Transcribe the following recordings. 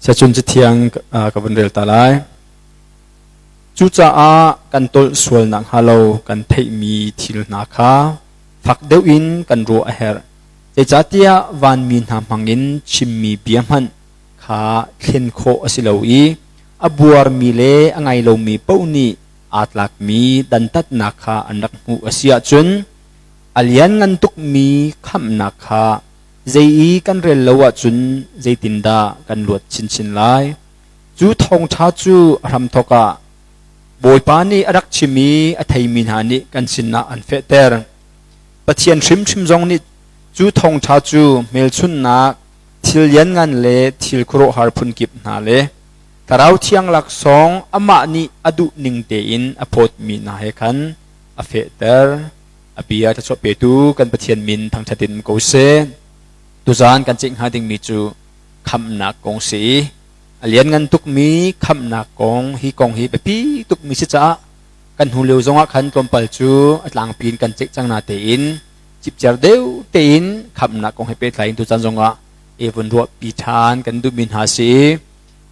Siacun Cathiang ka vun rel ta lai. Cucaah kan tolh sual nakhnga lo kan theihmi thil hna kha fak deuh in kan ruah a herh. Zeicahtiah vanmi hna hmangin chimmi bia hmanh kha thlen khawh a si lo i a buarmi le a ngai lomi paoh nih aa tlakmi dantatnak kha an rak hmuh a si ahcun a lianngan tukmi khamhnak kha zei i kan rel lo ahcun zeitindah kan luat chinchin lai? Cu thawngṭha cu a hramthawk ah Bawipa nih a rak chim i a theimi hna nih kan sinah an fehter. Pathian hrimhrim zong nih cu thawngṭha cu hmelchunhnak thil lianngan le thil khuaruahhar phunkip hna le Thlarau Thiang laksawng amah nih a duh ning tein a phawtmi hna he khan a fehter. A bia thluachuah petu kan Pathian min thangṭhat in ko seh. Tuzaan kan ceih hnga dingmi cu khamhnak kong si i a lianngan tukmi khamhnak kong hi kong hi biapi tukmi si caah kan hnu lio zongah khan tlawmpal cu a tlangpi in kan ceih cang na tein cipciar deuh tein khamhnak kong he pehtlai in tucaan zongah i vun ruahpi ṭhan kan duhmi hna si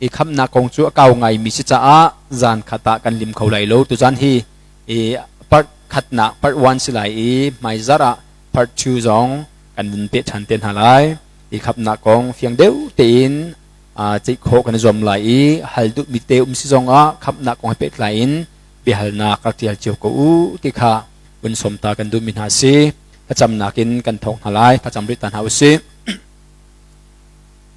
i khamhnak kong cu a kau ngaimi si caah zan khat ah kan lim kho lai lo. Tuzaan hi i part khatnak part 1 si lai i hmaizarh ah part 2 zong kan vun peh ṭhan te hna lai. I khamhnak kong fiang deuh tein ceih khawh kan i zuam lai i hal duhmi te um si zongah khamhnak kong he pehtlai in biahalnak rak ṭial cio ko u ti kha vun sawm ta kan duhmi hna si. Thlacamnak in kan thawk hna lai. Thlacam rih ta hna usih.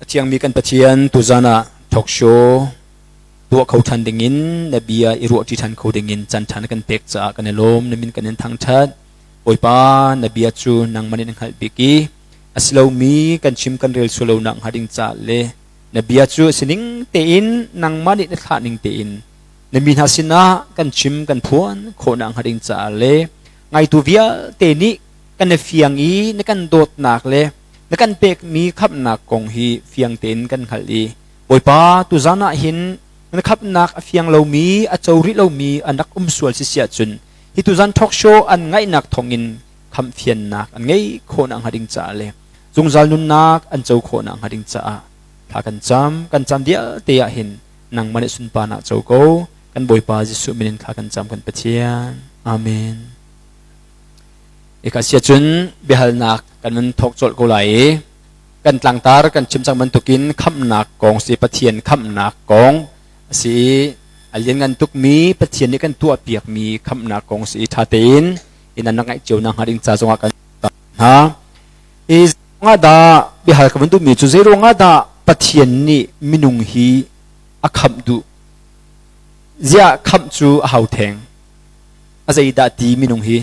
A thiangmi kan Pathian, tuzan ah talk show tuah kho ṭhan dingin na bia i ruahṭi ṭhan kho dingin caan ṭha na kan pek caah kan i lawm. Na min kan in thangṭhat. Bawipa, na bia cu nangmah nih na hngalh bik i a si lomi kan chim kan rel sual lo nak hnga ding caah le na bia cu a sining tein nangmah nih na thlah ning tein na mi hna sinah kan chim kan phuan khawhnak hnga ding caah le ngaitu vialte nih kan i fiang i na kan dawtnak le na kan pekmi khamhnak kong hi fiang tein kan hngalh i Bawipa, tuzan ah hin na khamhnak a fiang lomi a co rih lomi an rak um sual si si ahcun hi tuzan talk show an ngaihnak thawngin khamhfiannak an ngei khawhnak hnga ding caah le zungzal nunnak an co khawhnak hnga ding caah thla kan cam. Kan cam vialte ah hin nangmah nih sunparnak co ko. Kan Bawipa Jesuh min in thla kan cam, kan Pathian. Amen. Eka sia cun biahalnak kan nun thawk colh ko lai i kan tlangtar kan chim cang bantukin khamhnak kong si, Pathian khamhnak kong si i a lianngan tukmi Pathian nih kan tuahpiakmi khamhnak kong si i ṭha tein in an ngaih cio nakhnga ding ca zongah kan hna. I zeirungah dah biahal ka van duhmi cu, zeiruangah dah Pathian nih minung hi a khamh duh? Ziah khamh cu a hau theng? A zeidah ti minung hi?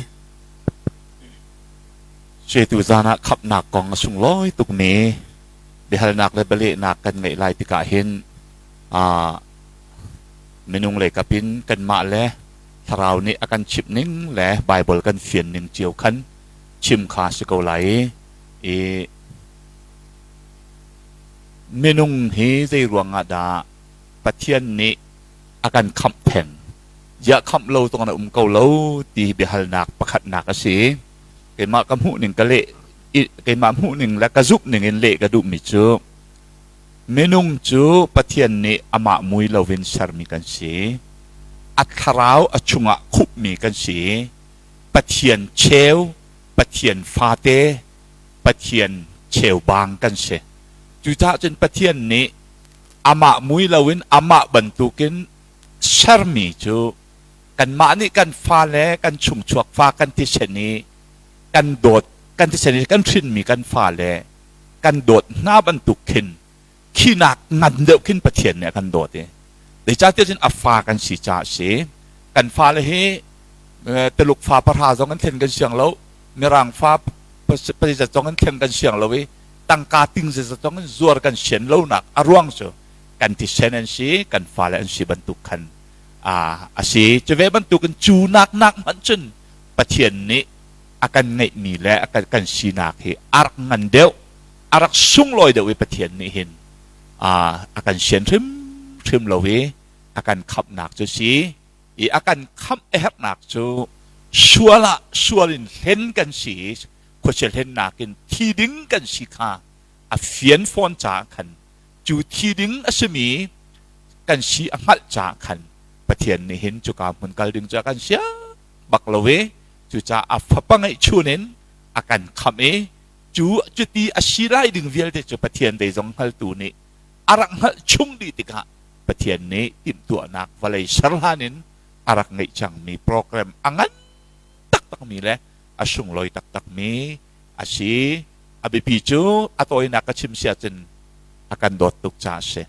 Cetu zan ah khamhnak kong a sunglawi tukmi biahalnak le bialehnak kan ngeih lai tikah hin minung lei kap in kanmah le thlarau nih a kan chimh ning le Baibal kan fian ning cio khan chim kha si ko lai i minung hi zei ruangah dah Pathian nih a kan khamh theng? Ziah khamh lo tong na um ko lo ti biahalnak pakhatnak a si. Keimah ka hmuh ning ka leh, keimah hmuh ning le ka zumh ning in leh ka duhmi cu minung cu Pathian nih amah mui loin sermi kan si. A thlarau a chungah khupmi kan si. Pathian cheu, Pathian fate, Pathian cheubang kan si. Cucaah cun Pathian nih amah mui loin amah bantukin sermi cu kanmah nih kan fale, kan chungchuak fa, kan thisen i kan dawt, kan thisen i kan hrinmi kan fale kan dawt hna bantuk khin khinak ngan deuh khin Pathian nih a kan dawt i zeicahtiah cun a fa kan si caah a si. Kan fale hi Tuluk fa pahra zong an thlen kan siang lo, Mirang fa pazizat zong an thleng kan siang lo i tangka ting zizat zong in zuar kan sian lonak a ruang cu kan thisen an si, kan fale an si bantuk khan a si. Cu ve bantukin cu nak nak hmanh cun Pathian nih a kan ngeihmi le a kan sinak hi a rak ngan deuh, a rak sunglawi deuh i Pathian nih hin a kan sian hrimhrim lo i a kan khamhnak cu si i a kan khamh a herhnak cu sual ah sual in hlen kan si i khuachia hlennak in thi ding kan si kha a fian fawn caah khan. Cu thi ding a simi kan si a hngalh caah khan Pathian nih hin cuka hmun kal ding cu a kan siang bak lo i cucaah a fapa ngeihchun in a kan khamh i cu cuti a si lai ding vialte cu Pathian zeizong hngaltu nih a rak hngalh chung dih tikah Pathian nih timhtuahnak vawlei ser hlan in a rak ngeih cangmi program a ngan taktakmi le a sunglawi taktakmi a si. A biapi cu a tawinak ka chim sia cun a kan dawt tuk caah a si.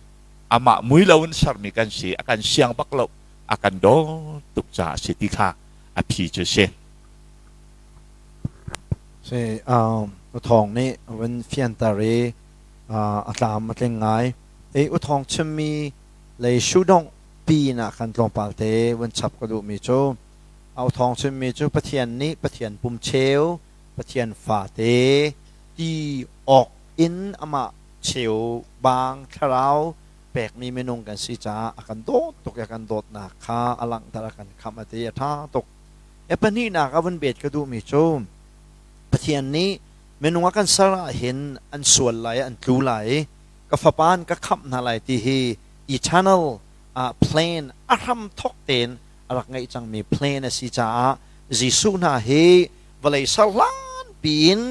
Amah mui lo in sermi kan si, a kan siang bak lo, a kan dawt tuk caah a si ti kha a phi cu a si. Si, U Thawng nih a vun fianter i a tlam a tling ngai. I U Thawng chimmi lei sudongh pi na kan tlawmpal te vun chap ka duhmi cu U Thawng chimmi cu Pathian nih Pathian pum cheu, Pathian fate ti awk in amah cheu bang thlarau pekmi minung kan si caah a kan dawt tuk i a kan dawtnak kha a langhter a kan khamh a ti a ṭha tuk. E pahnihnak a vun bet ka duhmi cu Pathian nih minung a kan ser ahhin an sual lai an tlu lai i ka fapa an ka khamh hna lai ti hi eternal plan a hram thawk tein a rak ngeih cangmi plan a si caah Jesuh hna hi vawlei ser hlan piin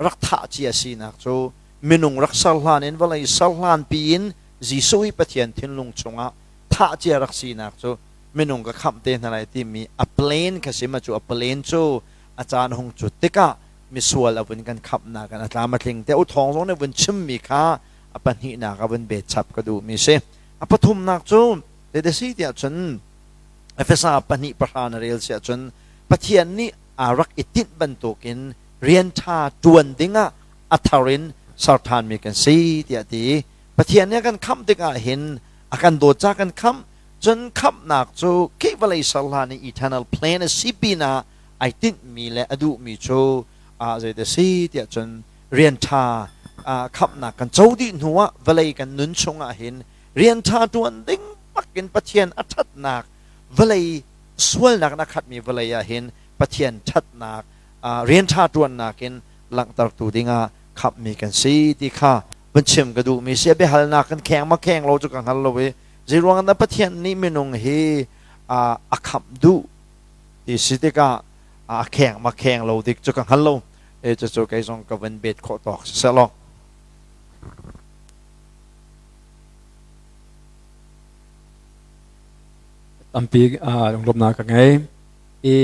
rak thah cia sinak cu minung rak ser hlan in vawlei ser hlan piin Jesuh hi Pathian thinlung chungah thah cia rak sinak cu minung ka khamh te hna lai timi a plan kha si ma cu a plan cu a caan hung cut tikah misual a vun kan khamhnak in a tlam a tling te u thawng zong nih vun chimmi kha a pahnihnak a vun bet chap ka duhmi si. A pathumnak cu zeiti si tiah cun Efesa 2:10 na rel siah cun Pathian nih aa rak i tinh bantukin rian ṭha ṭuan dingah a thar in ser ṭhanmi kan si tiah ti. Pathian nih a kan khamh tikah hin a kan dawt ca kan khamh cun khamhnak cu khi vawlei ser hlan i eternal plan a si pinah ai tinhmi le a duhmi cu zeiti si tiah cun rian ṭha khamhnak kan co dih hnuah vawlei kan nun chungah hin rian ṭha ṭuan ding bakin Pathian a ṭhatnak vawlei sualnak in a khatmi vawlei ah hin Pathian ṭhatnak rian ṭha ṭuannak in langhtertu dingah khamhmi kan si ti kha vun chim ka duhmi si. A biahalnak kan kheng ma kheng lo cu ka hngal lo i zeiruang dah Pathian nih minung hi a khamh duh ti si tikah a kheng ma kheng lo dik cu ka hngal lo. E cucu kei zong ka vun bet khawh tawk siseh law. Tampi lunglawmhnak ka ngei. I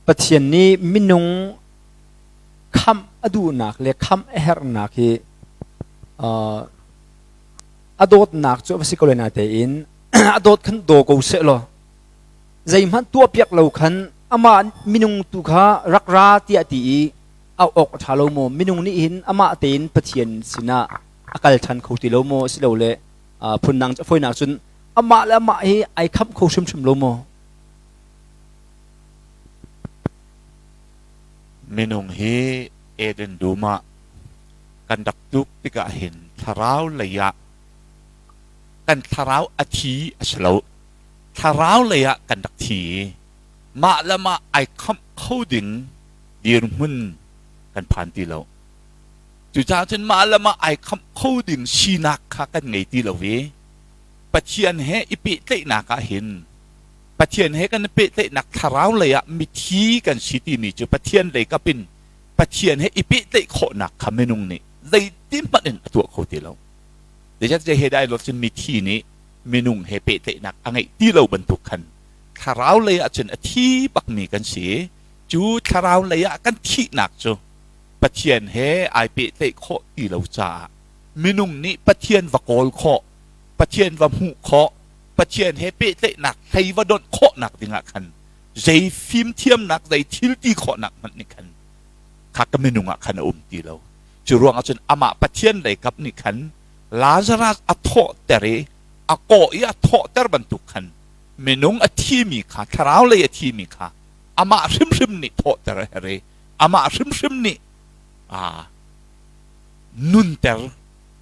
Pathian nih minung khamh a duhnak le khamh a herhnak hi a dawtnak cu a va si ko lai natein a dawt khan daw ko seh law zeihmanh tuahpiak lo khan amah minung tu kha rak ra tiah ti i au awk a ṭha lo maw? Minung nih hin amah tein Pathian sinah a kal ṭhan kho ti lo maw? Asilole phundang fawinak cun amah le amah hi ai khamh kho hrimhrim lo maw? Minung hi Eden dum ah kan rak tuk tikah hin thlarau lei ah kan thlarau a thi a si lo. Thlarau lei ah kan rak thi i mah le mah ai khamh kho ding dirhmun kan phan ti lo. Cucaah cun mah le mah ai khamh kho ding sinak kha kan ngei ti lo i Pathian he i pehtlaihnak ah hin Pathian he kan i pehtlaihnak thlarau lei ah mithi kan si timi cu Pathian lei kap in Pathian he i pehtlaih khawhnak kha minung nih zeitin hmanh in a tuah kho ti lo. Zeicahtiah he dai lo cun mithi nih minung he pehtlaihnak a ngeih ti lo bantuk khan thlarau lei ah cun a thi bakmi kan si. Cu thlarau lei ah kan thihnak cu Pathian he ai pehtlaih khawh ti lo caah minung nih Pathian va kawl khawh, Pathian va hmuh khawh, Pathian he pehtlaihnak hlei va donh khawhnak dingah khan zei fimthiamnak, zei thil ti khawhnak hmanh nih khan kha ka minung ah khan a um ti lo. Cu ruangah cun amah Pathian lei kap nih khan Lazarus a thawhter i a kawh i a thawhter bantuk khan minung a thimi kha thlarau lei a thimi kha amah hrimhrim nih thawhter a herh i amah hrimhrim nih nunter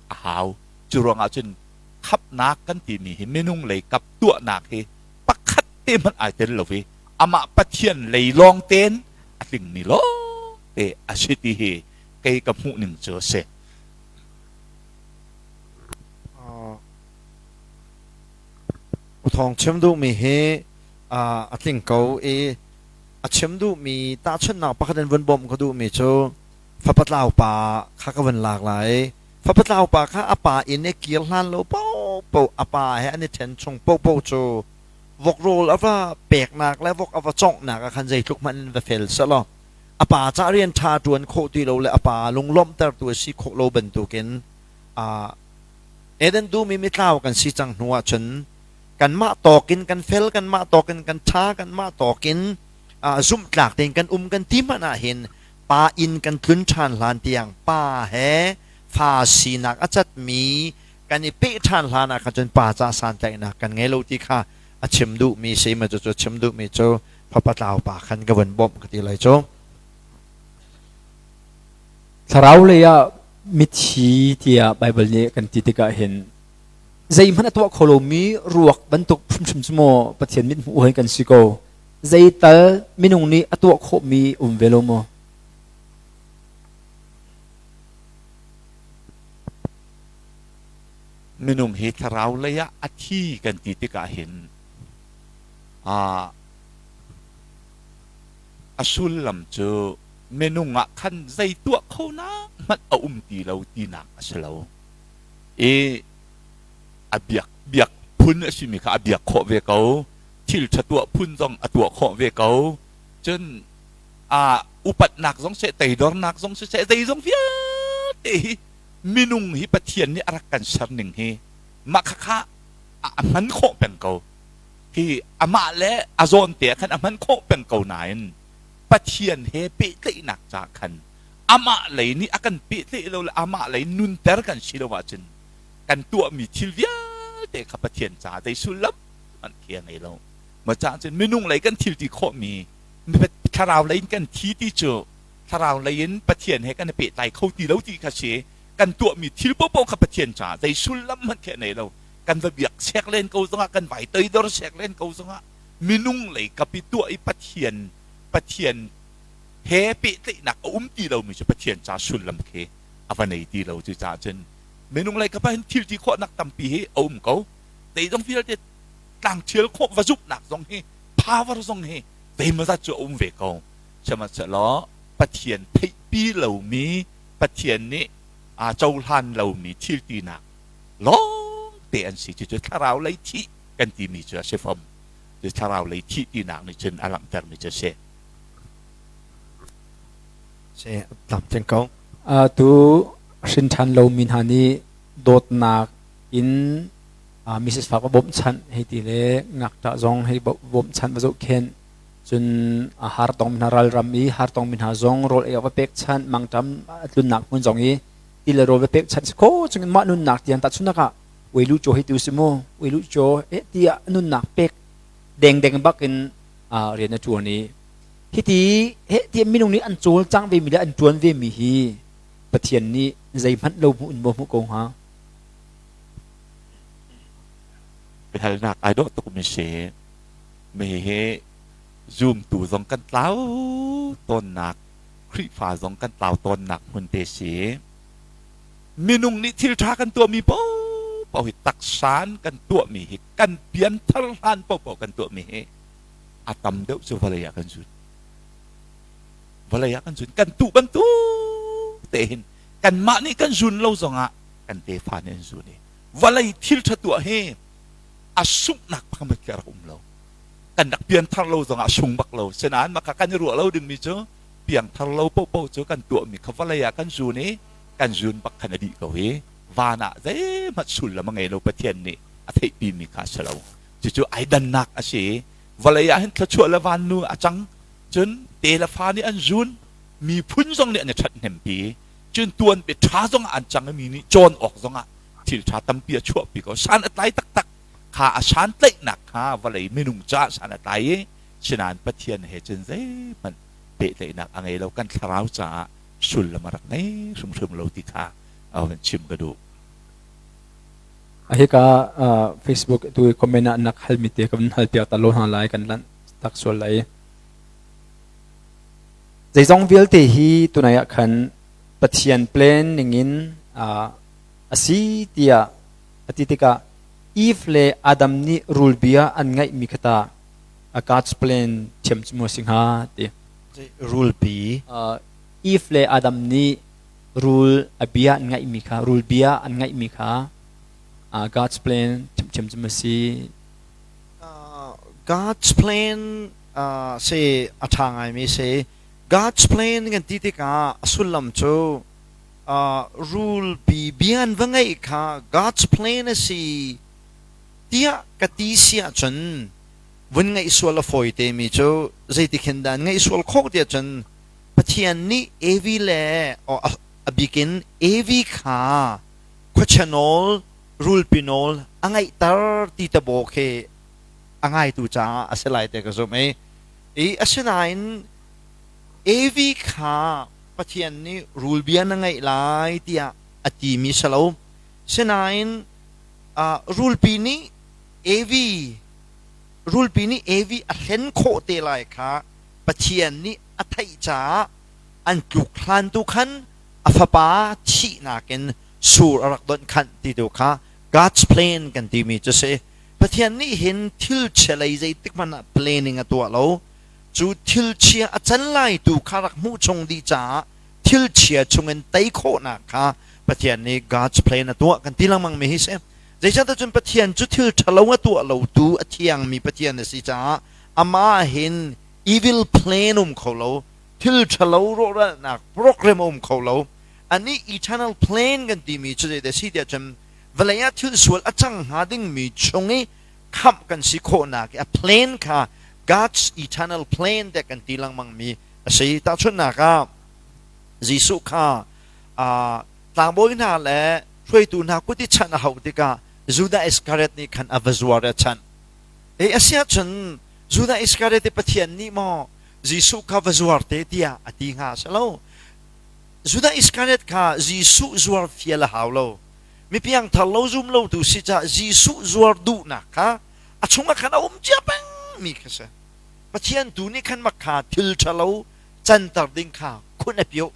a hau. Cu ruangah cun khamhnak kan timi hi minung lei kap tuahnak hi pakhat te hmanh ai tel lo i amah Pathian lei lawng tein a tlingmi lawngte a si ti hi kei ka hmuh ning cu a si. Uthawng chim duhmi hi a tling ko i a chim duhmi tahchunhnak pakhat in vun bawmh ka duhmi cu fapa tlau pa kha ka vun lak lai. Fapa tlau pa kha a pa inn i kir hlan lo paohpaoh a pa he an i ṭhen chung paohpaoh cu vok rawl a va peknak le vok a va cawnghnak ah khan zeitluk hmanh in va fel sehlaw a pa ca rian ṭha ṭuan khawh ti lo le a pa lunglawmhtertu a si khawh lo bantukin Eden dum i mitlau kan si cang hnu ahcun kanmah tawk in kan fel, kanmah tawk in kan ṭha, kanmah tawk in zumhtlak tein kan um kan ti hmanh ahhin pa inn kan tlun ṭhan hlan tiang pa he fa sinak a catmi kan i peh ṭhan hlan ah khan cun pa ca santlaihnak kan ngei lo ti kha a chim duhmi si ma cucu chim duhmi cu fapa tlau pa khan ka vun bawmh ka ti lai cu. Thlarau lei ah mithi tiah Baibal nih kan ti tikah hin zeihmanh a tuah kho lomi ruak bantuk hrimhrim cu maw Pathian mit hmuh hin kan si ko. Zeital minung nih a tuah khawhmi um ve lo maw? Minung hi thlarau lei ah a thi kan ti tikah hin a sullam cu minung ah khan zei tuah kho nak hmanh a um ti lo tinak a si lo i a biak biak phun a simi kha a biak khawh ve ko thil ṭha tuah phun zong a tuah khawh ve ko cun a upatnak zong seh teidornak zong siseh zeizong vialte hi minung hi Pathian nih a rak kan ser ning hi mah khakha a hman khawh peng ko hi amah le a zawn te ah khan a hman khawh peng ko nain Pathian he pehtlaihnak ca khan amah lei nih a kan pehtlaih lo le amah lei nunter kan si lo ahcun kan tuahmi thil vialte kha Pathian ca zei sullam hmanh khi a ngei lo. Ma caah cun minung lei kan thil ti khawhmi thlarau lei in kan thi ti cu thlarau lei in Pathian he kan i pehtlai kho ti lo ti kha si kan tuahmi thil paohpaoh kha Pathian caah zei sullam hmanh khi a nei lo. Kan va biak sek len ko zongah kan vai toidor sek len ko zongah minung lei kap i tuah i Pathian Pathian he pehtlaihnak a um ti lomi cu Pathian ca sullam khi a va nei ti lo. Cucaah cun minung lei kap ah hin thil ti khawhnak tampi hi a um ko. Zeizong vialte tlangṭhial khawh va zumhnak zong hi power zong hi zeimawzat cu a um ve ko. Sihmanhsehlaw Pathian theihpi lomi Pathian nih aa cohlan lomi thil tinak lawngte an si. Cucu thlarau lei thih kan timi cu a si fom. Cu thlarau lei thih tinak nih cun a langhtermi cu a si. Si, tlamtling ko. Tu hrin ṭhan lomi hna nih dawtnak in Mrs. Fak va bawmhchanh hei ti le ngakṭah zong hei bawmhchanh va zohkhenh cun har tongmi hna ralram i har tongmi hna zong rawl ei awk va pekchanh mangṭam a tlunnak hmun zong i ti le rawl va pekchanh si kho chungin mah nunnak tiang tahchunhnak ah uilu caw hi tu si mu uilu caw eh tiah nunnak pek dengdeng bak in rian a ṭuan i hiti he ti minung nih an cawlcang ve mi le an ṭuan ve mi hi Pathian nih zeihmanh lo hmuh in maw hmuh ko hnga? Biahalnak ai dawh tuk mi si. Mi hi zumtu zong kan tlau tawnnak, Khrihfa zong kan tlau tawnnak hmun te si. Minung nih thil ṭha kan tuahmi paohpaoh hi taksa in kan tuahmi hi kan pianthar hlan paohpaoh kan tuahmi hi a tam deuh cu vawlei ah kan zun. Vawlei ah kan zun. Kan tuh bantuk te hin kanmah nih kan zun lo zongah kan tefa nih an zun i vawlei thil ṭha tuah hi a sunghnak pakhat khi a rak um lo. Kan rak pianthar lo zongah a sung bak lo. Sinain mah kha kan i ruah lo dingmi cu piangthar lo paohpaoh cu kan tuahmi kha vawlei ah kan zun i kan zun bak khan a dih ko i van ah zeihmanh sullam a ngei lo Pathian nih a theihpimi kha a si lo. Cucu ai dannak a si. Vawlei ah hin thluachuah le vannu a cang. Cun te le fa nih an zun, miphun zong nih an i ṭhathnempi. Cun tuanbia ṭha zong ah an cang i mi nih cawn awk zong ah thil ṭha tampi a chuahpi ko. San a tlai taktak. Kha a santlaihnak kha vawlei minung caah san a tlai i sinain Pathian he cun zeihmanh pehtlaihnak a ngei lo. Kan thlarau caah sullam a rak ngei hrimhrim lo ti kha van chim ka duh. Hika Facebook tu comment ah nak halmi te kan hal piak ta lo hna lai kan lanh tak sual lai. Zeizong vialte hi tunai ah khan Pathian plan ningin a si tiah a ti tikah. Eve le Adam nih rul bia an ngaihmi kha tah a God's plan thiam cu maw si hnga ti. Rulpi. Eve le Adam nih rul a bia an ngaihmi kha rul bia an ngaihmi kha God's plan thiamthiam cu maw si? God's plan si a ṭha ngaimi si. God's plan kan ti tikah a sullam cu rulpi bia an va ngeih kha God's plan a si tiah ka ti si ahcun vun ngaih sual a fawi temi cu zeiti khin dah an ngaih sual khawh tiah cun Pathian nih Evi le a bikin Evi kha khuachia nawl rulpi nawl a ngaihter ti te baw khi a ngaitu caah a si lai te ka zumh i i asinain Evi kha Pathian nih rul bia na ngaih lai tiah a timi si lo. Sinain rulpi nih Evi rulpi nih Evi a hlen khawh te lai kha Pathian nih a theih caah an tluk hlan tu khan a fapa thihnak in sur a rak donh khanh ti tu kha God's plan kan timi cu si. Pathian nih hin thil chia lei zeitik hmanh ah planning a tuah lo. Cu thil chia a can lai tu kha rak hmuh chung dih caah thil chia chungin tei khawhnak kha Pathian nih God's plan a tuah kan ti lengmang mi hi si. Zeicahtiah cun Pathian cu thil ṭhalo a tuah lo tu a thiangmi Pathian a si caah amah hin evil plan um kho lo, thil ṭhalo rawhralnak program a um kho lo. Anih eternal plan kan timi cu zeidah si tiah cun vawlei ah thil sual a cang hnga dingmi chung i khamh kan si khawhnak i a plan kha God's eternal plan tiah kan ti lengmang mi a si. Tahchunhnak ah Jesuh kha tlangbawi hna le hruaitu hna kut i chanh a hauh tikah Judah Iskariot nih khan a va zuar i a chanh. E a si ahcun Judah Iskariot i Pathian nih maw Jesuh kha va zuar te tiah a ti hnga a si lo. Judah Iskariot kha Jesuh zuar fial a hau lo. Mi piangthar lo zum lo tu si caah Jesuh zuar duhnak kha a chungah khan a um cia pengmi kha si. Pathian tu nih khan mak kha thil ṭhalo canter ding kha khun a pioh.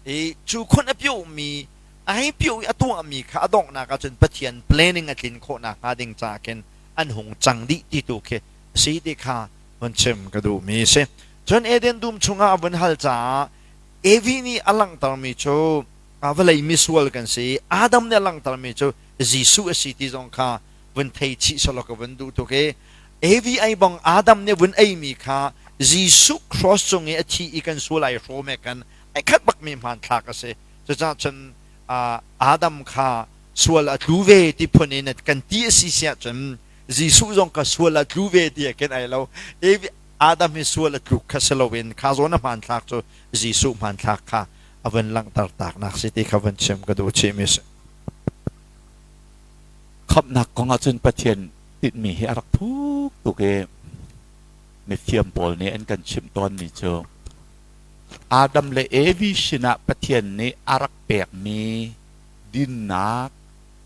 I cu khun a piohmi a hei pioh i a tuahmi kha a donghnak ahcun Pathian planning a tlin khawh nakhnga ding caah khin an hung cang dih ti tu khi a si ti kha vun chim ka duhmi a si. Cun Eden dum chungah a vun hal caah Evi nih a langhtermi cu vawlei misual kan si i Adam nih a langhtermi cu Jesuh a si ti zong kha vun thei chih selaw ka vun duh tuk i Evi ei bang Adam nih vun eimi kha Jesuh cross cung i a thi i kan sual ai hrawm he kan ai khat bakmi hmanthlak a si. Cucaah cun Adam kha sual a tlu ve ti phun in kan ti a si siah cun Jesuh zong kha sual a tlu ve ti khin ai lo. Adam hi sual a tluk kha si loin kha zawn a hmanthlak cu Jesuh hmanthlak kha a vun langhter taknak si ti kha vun chim ka duh chihmi si. Khamhnak kong ahcun Pathian tinhmi hi a rak thuk tuk i mithiam pawl nih an kan chimh tawnmi cu Adam le Evi sinah Pathian nih a rak pekmi dinnak,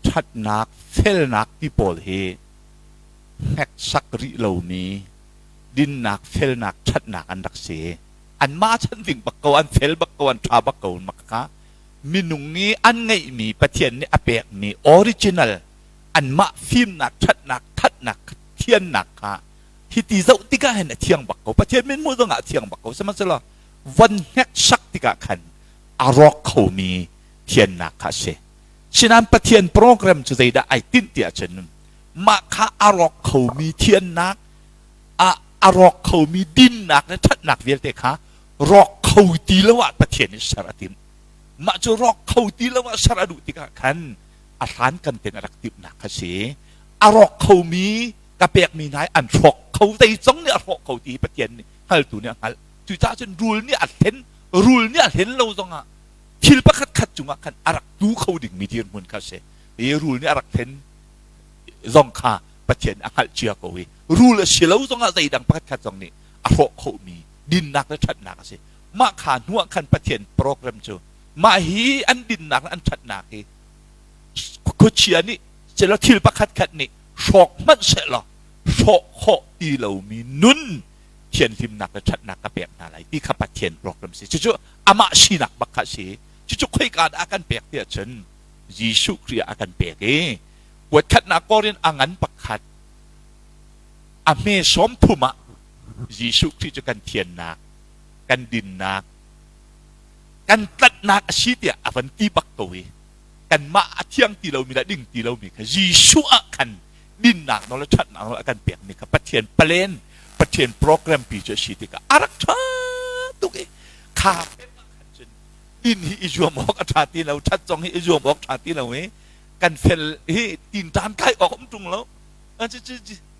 ṭhatnak, felnak ti pawl hi hneksak rih lomi dinnak, felnak, ṭhatnak an rak si. Anmah chan ding bak ko, an fel bak ko, an ṭha bak ko mak kha minung nih an ngeihmi Pathian nih a pekmi original anmah fimnak, ṭhatnak, thatnak, thiannak kha hiti zoh tikah hin a thiang bak ko. Pathian min hmuh zongah a thiang bak ko. Sihmanhsehlaw von hneksak tikah khan a rawk khomi thiannak kha a si. Sinain Pathian program cu zeidah ai tinh ti ahcun mah kha a rawk khomi thiannak, a rawk khomi dinnak le ṭhatnak vialte kha rawk kho ti lo ah Pathian nih ser a timh. Mah cu rawk kho ti lo ah ser a duh tikah khan a hlan kan ten a rak timhnak kha si. A rawk khomi ka pekmi hna hi an hrawk kho zei zong nih a hrawk kho ti hi Pathian nih hngaltu nih a hngalh. Cucaah cun rul nih a hlen, rul nih a hlen lo zongah thil pakhat khat cungah khan a rak tu kho dingmi dirhmun kha si. Hi rul nih a rak hlen zong kha Pathian a hngalh cia ko i rul a si lo zongah zeidang pakhat khat zong nih a hrawh khawhmi dinnak le ṭhatnak a si. Mah kha hnuah khan Pathian program cu mah hi an dinnak le an ṭhatnak hi khuachia nih selaw thil pakhat khat nih hrawk hmanh sehlaw hrawh khawh ti lomi nun thianhlimnak le ṭhatnak ka pek hna lai ti kha Pathian program si. Cucu amah sinak bak kha a si. Cucu khoika dah a kan pek ti ahcun Jesuh Khrih ah a kan pek i. Kuatkhatnak Korin a ngan pakhat a hme 30 ah Jesuh Khrih cu kan thiannak, kan dinnak, kan tlanhnak a si tiah a van ti bak ko i kanmah a thiang ti lomi le ding ti lomi kha Jesuh ah khan dinnak nawl le ṭhatnak nawl a kan pekmi kha Pathian plan, Pathian program pi cu a si tikah a rak ṭha tuk i kha pek ah khan cun din hi i zuam awk a ṭha ti lo, ṭhat zong hi i zuam awk ṭha ti lo i kan fel hi tin ṭan kai awk um ṭung lo.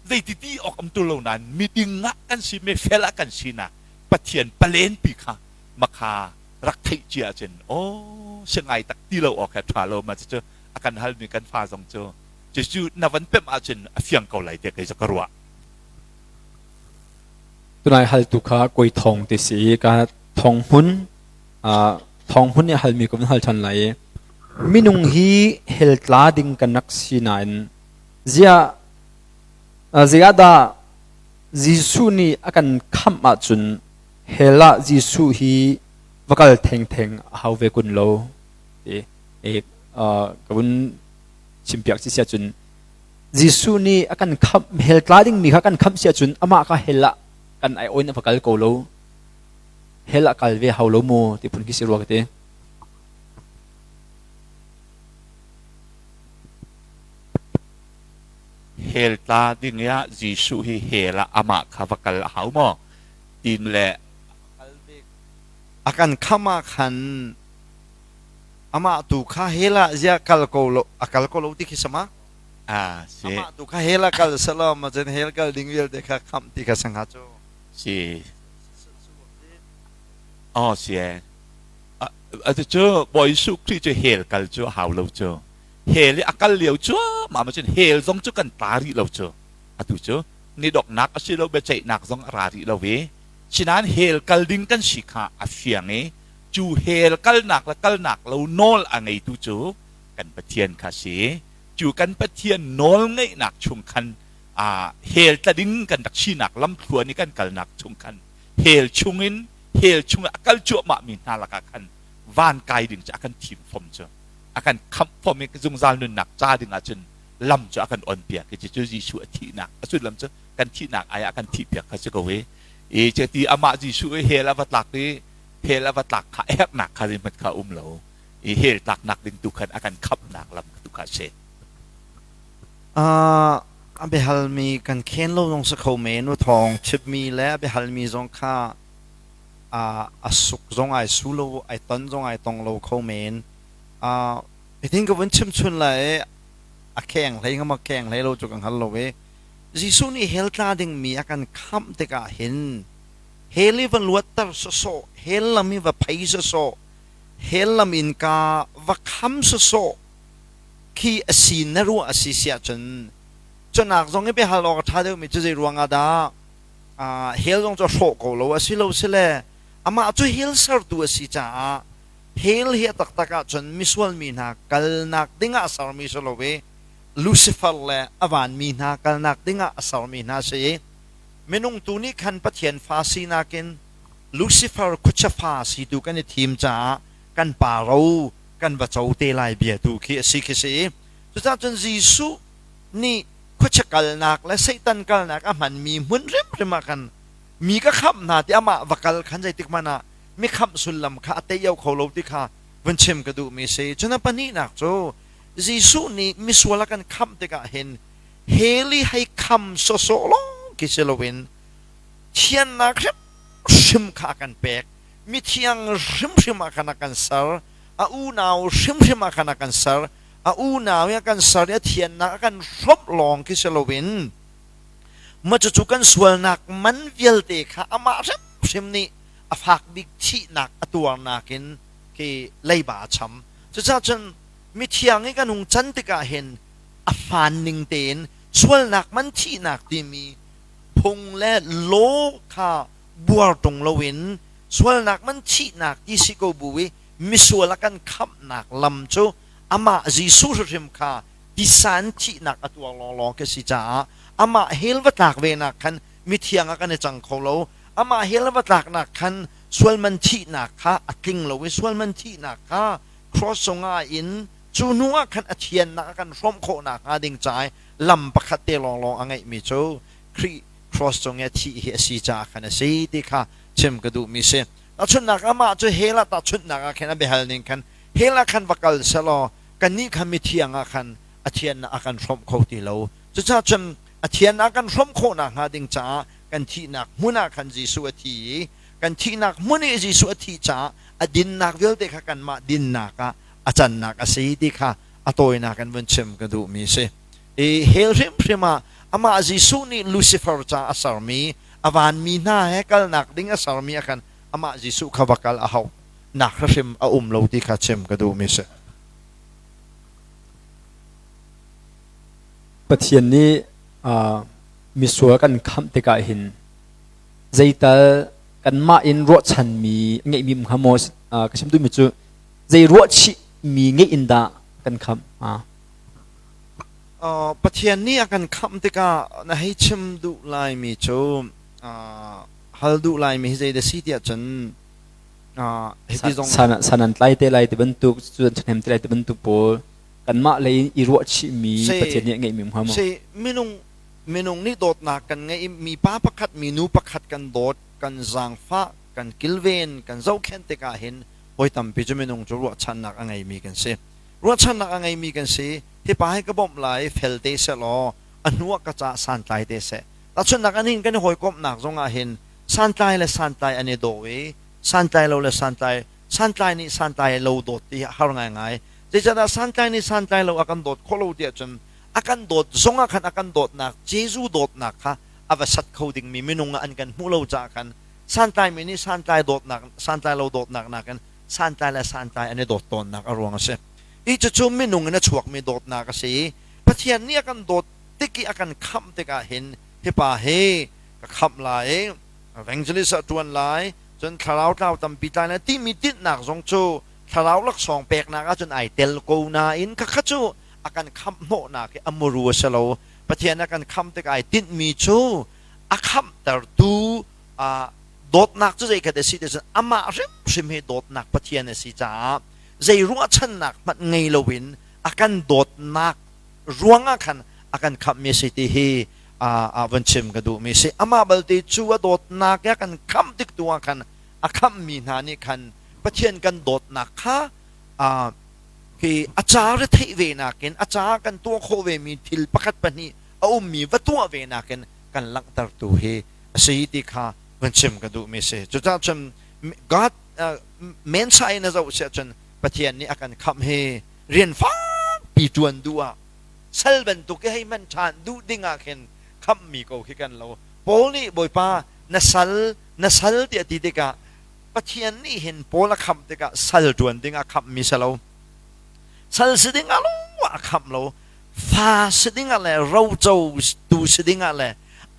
Zeiti ti awk um ṭung lo nain miding ah kan si, mifel ah kan sinak Pathian palen pi kha makha rak theih cia ahcun aw si ngai tak ti lo awk he ṭha lo ma cucu a kan halmi kan fa zong cu cucu na van pemh ahcun a fiang ko lai tiah kei cu ka ruah. Tunai haltu kha koi thong ti si i ka thong hmun thong hmun nih halmi ko van hal ṭhan lai i minung hi hell tla ding kan rak si nain ziah zeiah dah Jesuh nih a kan khamh ahcun hell ah Jesuh hi va kal thengtheng a hau ve kun lo ti ka vun chimpiak si siah cun Jesuh nih a kan khamh hell tla dingmi kha kan khamh si ahcun amah kha hell ah kan ai oin a va kal ko lo hell ah kal ve hau lo mu ti phun khi si rua ka ti. Hell tla ding ah Jesuh hi hell ah amah kha va kal a hau maw? Tin le a kan kham ah khan amah tu kha hell ah zia kal ko lo a kal ko lo ti khi sama a si amah tu kha hell ah kal selaw ma cun hell kal ding vialte kha khamh ti kha sangha cu si oh si a cu Bawi Jesuh Khrih cu hell kal cu a hau lo cu hell i a kal lio cuahmah ma cun hell zong cu kan tla rih lo cu atu cu nidoknak a si lo biaceihnak zong a ra rih lo i sinain hell kal ding kan si kha a fiang i cu hell kalnak le kalnak lo nawl a ngeitu cu kan Pathian kha si cu kan Pathian nawl ngeihnak chung khan a hell tla ding kan rak sinak lamthluan i kan kalnak chung khan hell chungin hell chung a kal cuahmah mi hna lakah khan van kai ding cu a kan thim fom cu a kan khamh fom i zungzal nunnak ca ding ah cun lam cu a kan on piak i cucu Jesuh a thihnak a sullam cu kan thihnak ai ah kan thih piak kha si ko i i cuti amah Jesuh i hell a va tlak i hell a va tlak kha herhnak kha zeihmanh kha um lo i hell tlaknak ding tu khan a kan khamhnak lam tu kha si. A biahalmi kan khen lo zong si kho men u thawng chimmi le a biahalmi zong kha a suk zong ai su lo ai ton zong ai tong lo kho men. Hitin ka vun chim chun lai a kheng hlei ngam a kheng hlei lo cu ka hngal lo i Jesuh nih hell tla dingmi a kan khamh tikah hin hell i va luatter sawsawh hell lam i va phei sawsawh hell lam in ka va kham sawsawh khi a si na ruah a si siah cun cunak zong i biahal awk a ṭha deuhmi cu zei ruangah dah hell zong cu a hrawh ko lo a si lo sile amah cu hell sertu a si caah Hell hi a taktak ahcun misual mi hna kalnak dingah a sermi si lo i Lucifer le a vanmi hna kalnak dingah a sermi hna si i minung tu nih khan Pathian fa sinak in Lucifer khuachia fa si tu kan i thim caah kan pa ro kan va co te lai bia tu khi a si khi si i cucaah cun Jesuh nih khuachia kalnak le Satan kalnak a hmanmi hmun hrimhrim ah khan mi ka khamh hna ti amah va kal khan zeitik hmanh ah mi khamh sullam kha a tei kho lo ti kha vun chim ka duhmi si. Cun a pahnihnak cu Jesuh nih misual a kan khamh tikah hin hell i hei kham sawsawh lawng khi si loin thiannak hrimhrim kha a kan pek. Mithiang hrimhrim ah khan a kan ser. A unau hrimhrim ah khan a kan ser. A unau i a kan ser i a thiannak a kan hrawmh lawng khi si loin mah cucu kan sualnak man vialte kha amah hrimhrim nih a fak bik thihnak a tuarnak in khi leiba a cham. Cucaah cun mithiang i kan hung can tikah hin a hmaan ning tein sualnak man thihnak timi phung le law kha buar ṭung loin sualnak man thihnak ti si ko bu i misual a kan khamhnak lam cu amah Jesuh hrimhrim kha tisan thihnak a tuar lawnglawng khi si caah amah hell va tlak ve nak khan mithiang ah kan i cang kho lo. Amah hell va tlaknak khan sualman thihnak kha a tling lo i sualman thihnak kha cross cungah in Cu hnu ah khan a thiannak a kan hrawmh khawh nakhnga ding ca i lam pakhat te lawnglawng a ngeihmi cu Khrih cross cung i a thih hi a si caah khan a si ti kha chim ka duhmi si. Tahchunhnak amah cu hell ah tahchunhnak ah khin a biahal ning khan hell ah khan va kal selaw kannih kha mithiang ah khan a thiannak a kan hrawmh kho ti lo. Cucaah cun a thiannak a kan hrawmh khawh nakhnga ding caah kan thihnak hmun ah khan Jesuh a thi i kan thihnak hmun i Jesuh a thih caah a dinnak vialte kha kanmah dinnak ah a cannak a si ti kha a tawinak in vun chim ka duhmi a si. I hell hrimhrim ah amah Jesuh nih Lucifer ca a sermi a vanmi hna he kalnak ding a sermi ah khan amah Jesuh kha va kal a hauh nak hrim a um lo ti kha chim ka duhmi a si. Pathian nih misual kan khamh tikah hin zeital kanmah in ruahchanmi ngeihmi um hnga maw ka chim duhmi cu zei ruahchihmi ngeih in dah kan khamh Pathian nih a kan khamh tikah na hei chim duh laimi cu hal duh laimi hi zei dah si tiah cun hiti zong san an tlai te lai ti bantuk cu an ṭhahnem te lai ti bantuk pawl kanmah lei in i ruahchihmi Pathian nih a ngeihmi um hnga maw? Si minung minung nih dawtnak kan ngeih i mipa pakhat minu pakhat kan dawt kan zaangfah kan kilven kan zohkhenh tikah hin hawi tampi cu minung cu ruahchannak a ngeimi kan si. Ruahchannak a ngeimi kan si. Hi pa hi ka bawmh lai fel te seh law a hnu ah ka caah santlai te seh. Tahchunhnak an hin kan i hawikomhnak zong ah hin santlai le santlai an i daw i santlai lo le santlai santlai nih santlai lo dawt ti hi a har ngaingai. Zeicahtiah santlai nih santlai lo a kan dawt khawh lo tiah cun a kan dawt zong ah khan a kan dawtnak Jesuh dawtnak kha a va sat kho dingmi minung ah an kan hmuh lo caah khan santlaimi nih santlai dawtnak santlai lo dawtnak nakin santlai le santlai an i dawt tawnnak a ruang a si. Hi cucu minung in a chuakmi dawtnak a si i Pathian nih a kan dawt tik i a kan khamh tikah hin hi pa hi ka khamh lai i evangelist ah ṭuan lai cun thlarau tlau tampi tlai lai timi tinhnak zong cu thlarau laksawng peknak ahcun ai tel ko nain khakha cu a kan khamh hnawhnak hi a muru a si lo. Pathian a kan khamh tik ai tinhmi cu a khamhtertu dawtnak cu zeikhat a si ti cun amah hrimhrim hi dawtnak Pathian a si caah zei ruahchannak hmanh ngei loin a kan dawtnak ruangah khan a kan khamhmi a si ti hi a van chim ka duhmi a si. Amah balte cu a dawtnak i a kan khamh tik tu ah khan a khamhmi hna nih khan Pathian kan dawtnak kha hi a ca retheih ve nakin a ca kan tuah khawh vemi thil pakhat pahnih a ummi va tuah ve nakin kan langhtertu hi a si ti kha van chim ka duhmi a si. Cucaah cun God mensa in a zoh siah cun Pathian nih a kan khamh hi rian fakpi ṭuan duh ah sal bantuk i hei hman ṭhan duh ding ah khin khamhmi ko khi kan lo. Paul nih Bawipa na sal na sal tiah ti tikah Pathian nih hin Paul a khamh tikah sal ṭuan ding ah khamhmi si lo. Sal si ding ah lawng a khamh lo. Fa si ding ah le roco tu si ding ah le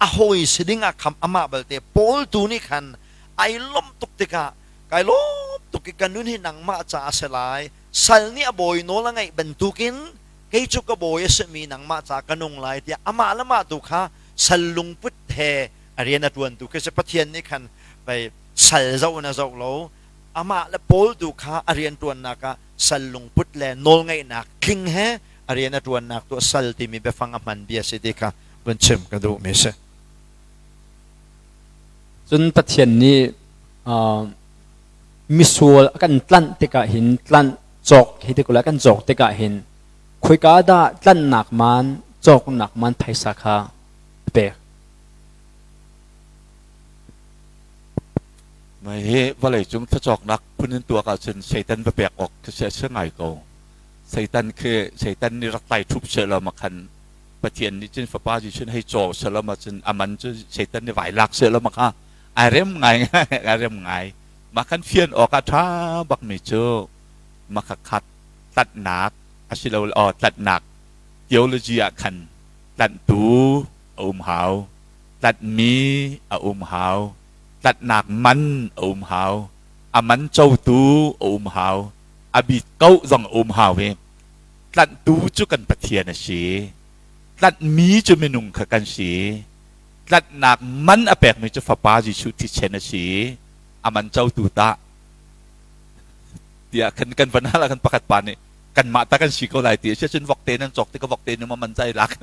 a hawi si ding ah khamh amah balte Paul tu nih khan ai lawmh tuk tikah kai lawm tuk i ka nun hi nangmah ca a si lai sal nih a bawi nawl a ngeih bantukin kei cu ka bawi a simi nangmah ca ka nung lai tiah amah le mah tu kha sal lungput he a rian a ṭuantu khi si Pathian nih khan pei sal zoh in a zoh lo amah le Paul tu kha a rian ṭuannak ah sal lungput le nawlngeihnak tling he a rian a ṭuannak tu sal timi biafang a hman bia si ti kha vun chim ka duhmi si. Cun Pathian nih misual a kan tlanh tikah hin tlanh cawk hi tikula kan cawk tikah hin khoika dah tlanhnak man cawknak man phaisa kha a pek. Mei hi vawlei cung thlacawknak phun in tuak ahcun Satan va pek awk khi a si ngai ko. Satan khi Satan nih rak tlai ṭhup seh law ma khan Pathian nih cun Fapa Jesuh hei caw seh law ma cun a man cu Satan nih vai lak seh law ma kha ai rem ngai ai rem ngai. Mah khan fian awk ah ṭha bakmi cu ma kha khat tlanhnak asilo aw tlanhnak theology ah khan tlanhtu a um hau tlanhmi a um hau tlanhnak man a um hau a man cotu a um hau a bit ko zong a um hau i tlanhtu cu kan Pathian a si tlanhmi cu minung kha kan si tlanhnak man a pekmi cu Fapa Jesuh thisen a si a man cotu tah tiah kan kan van hal ah kan pakhat pa nih. Kanmah ta kan si ko lai ti a si cun vokte nan cawk ti ka vokte nu ma man cai lak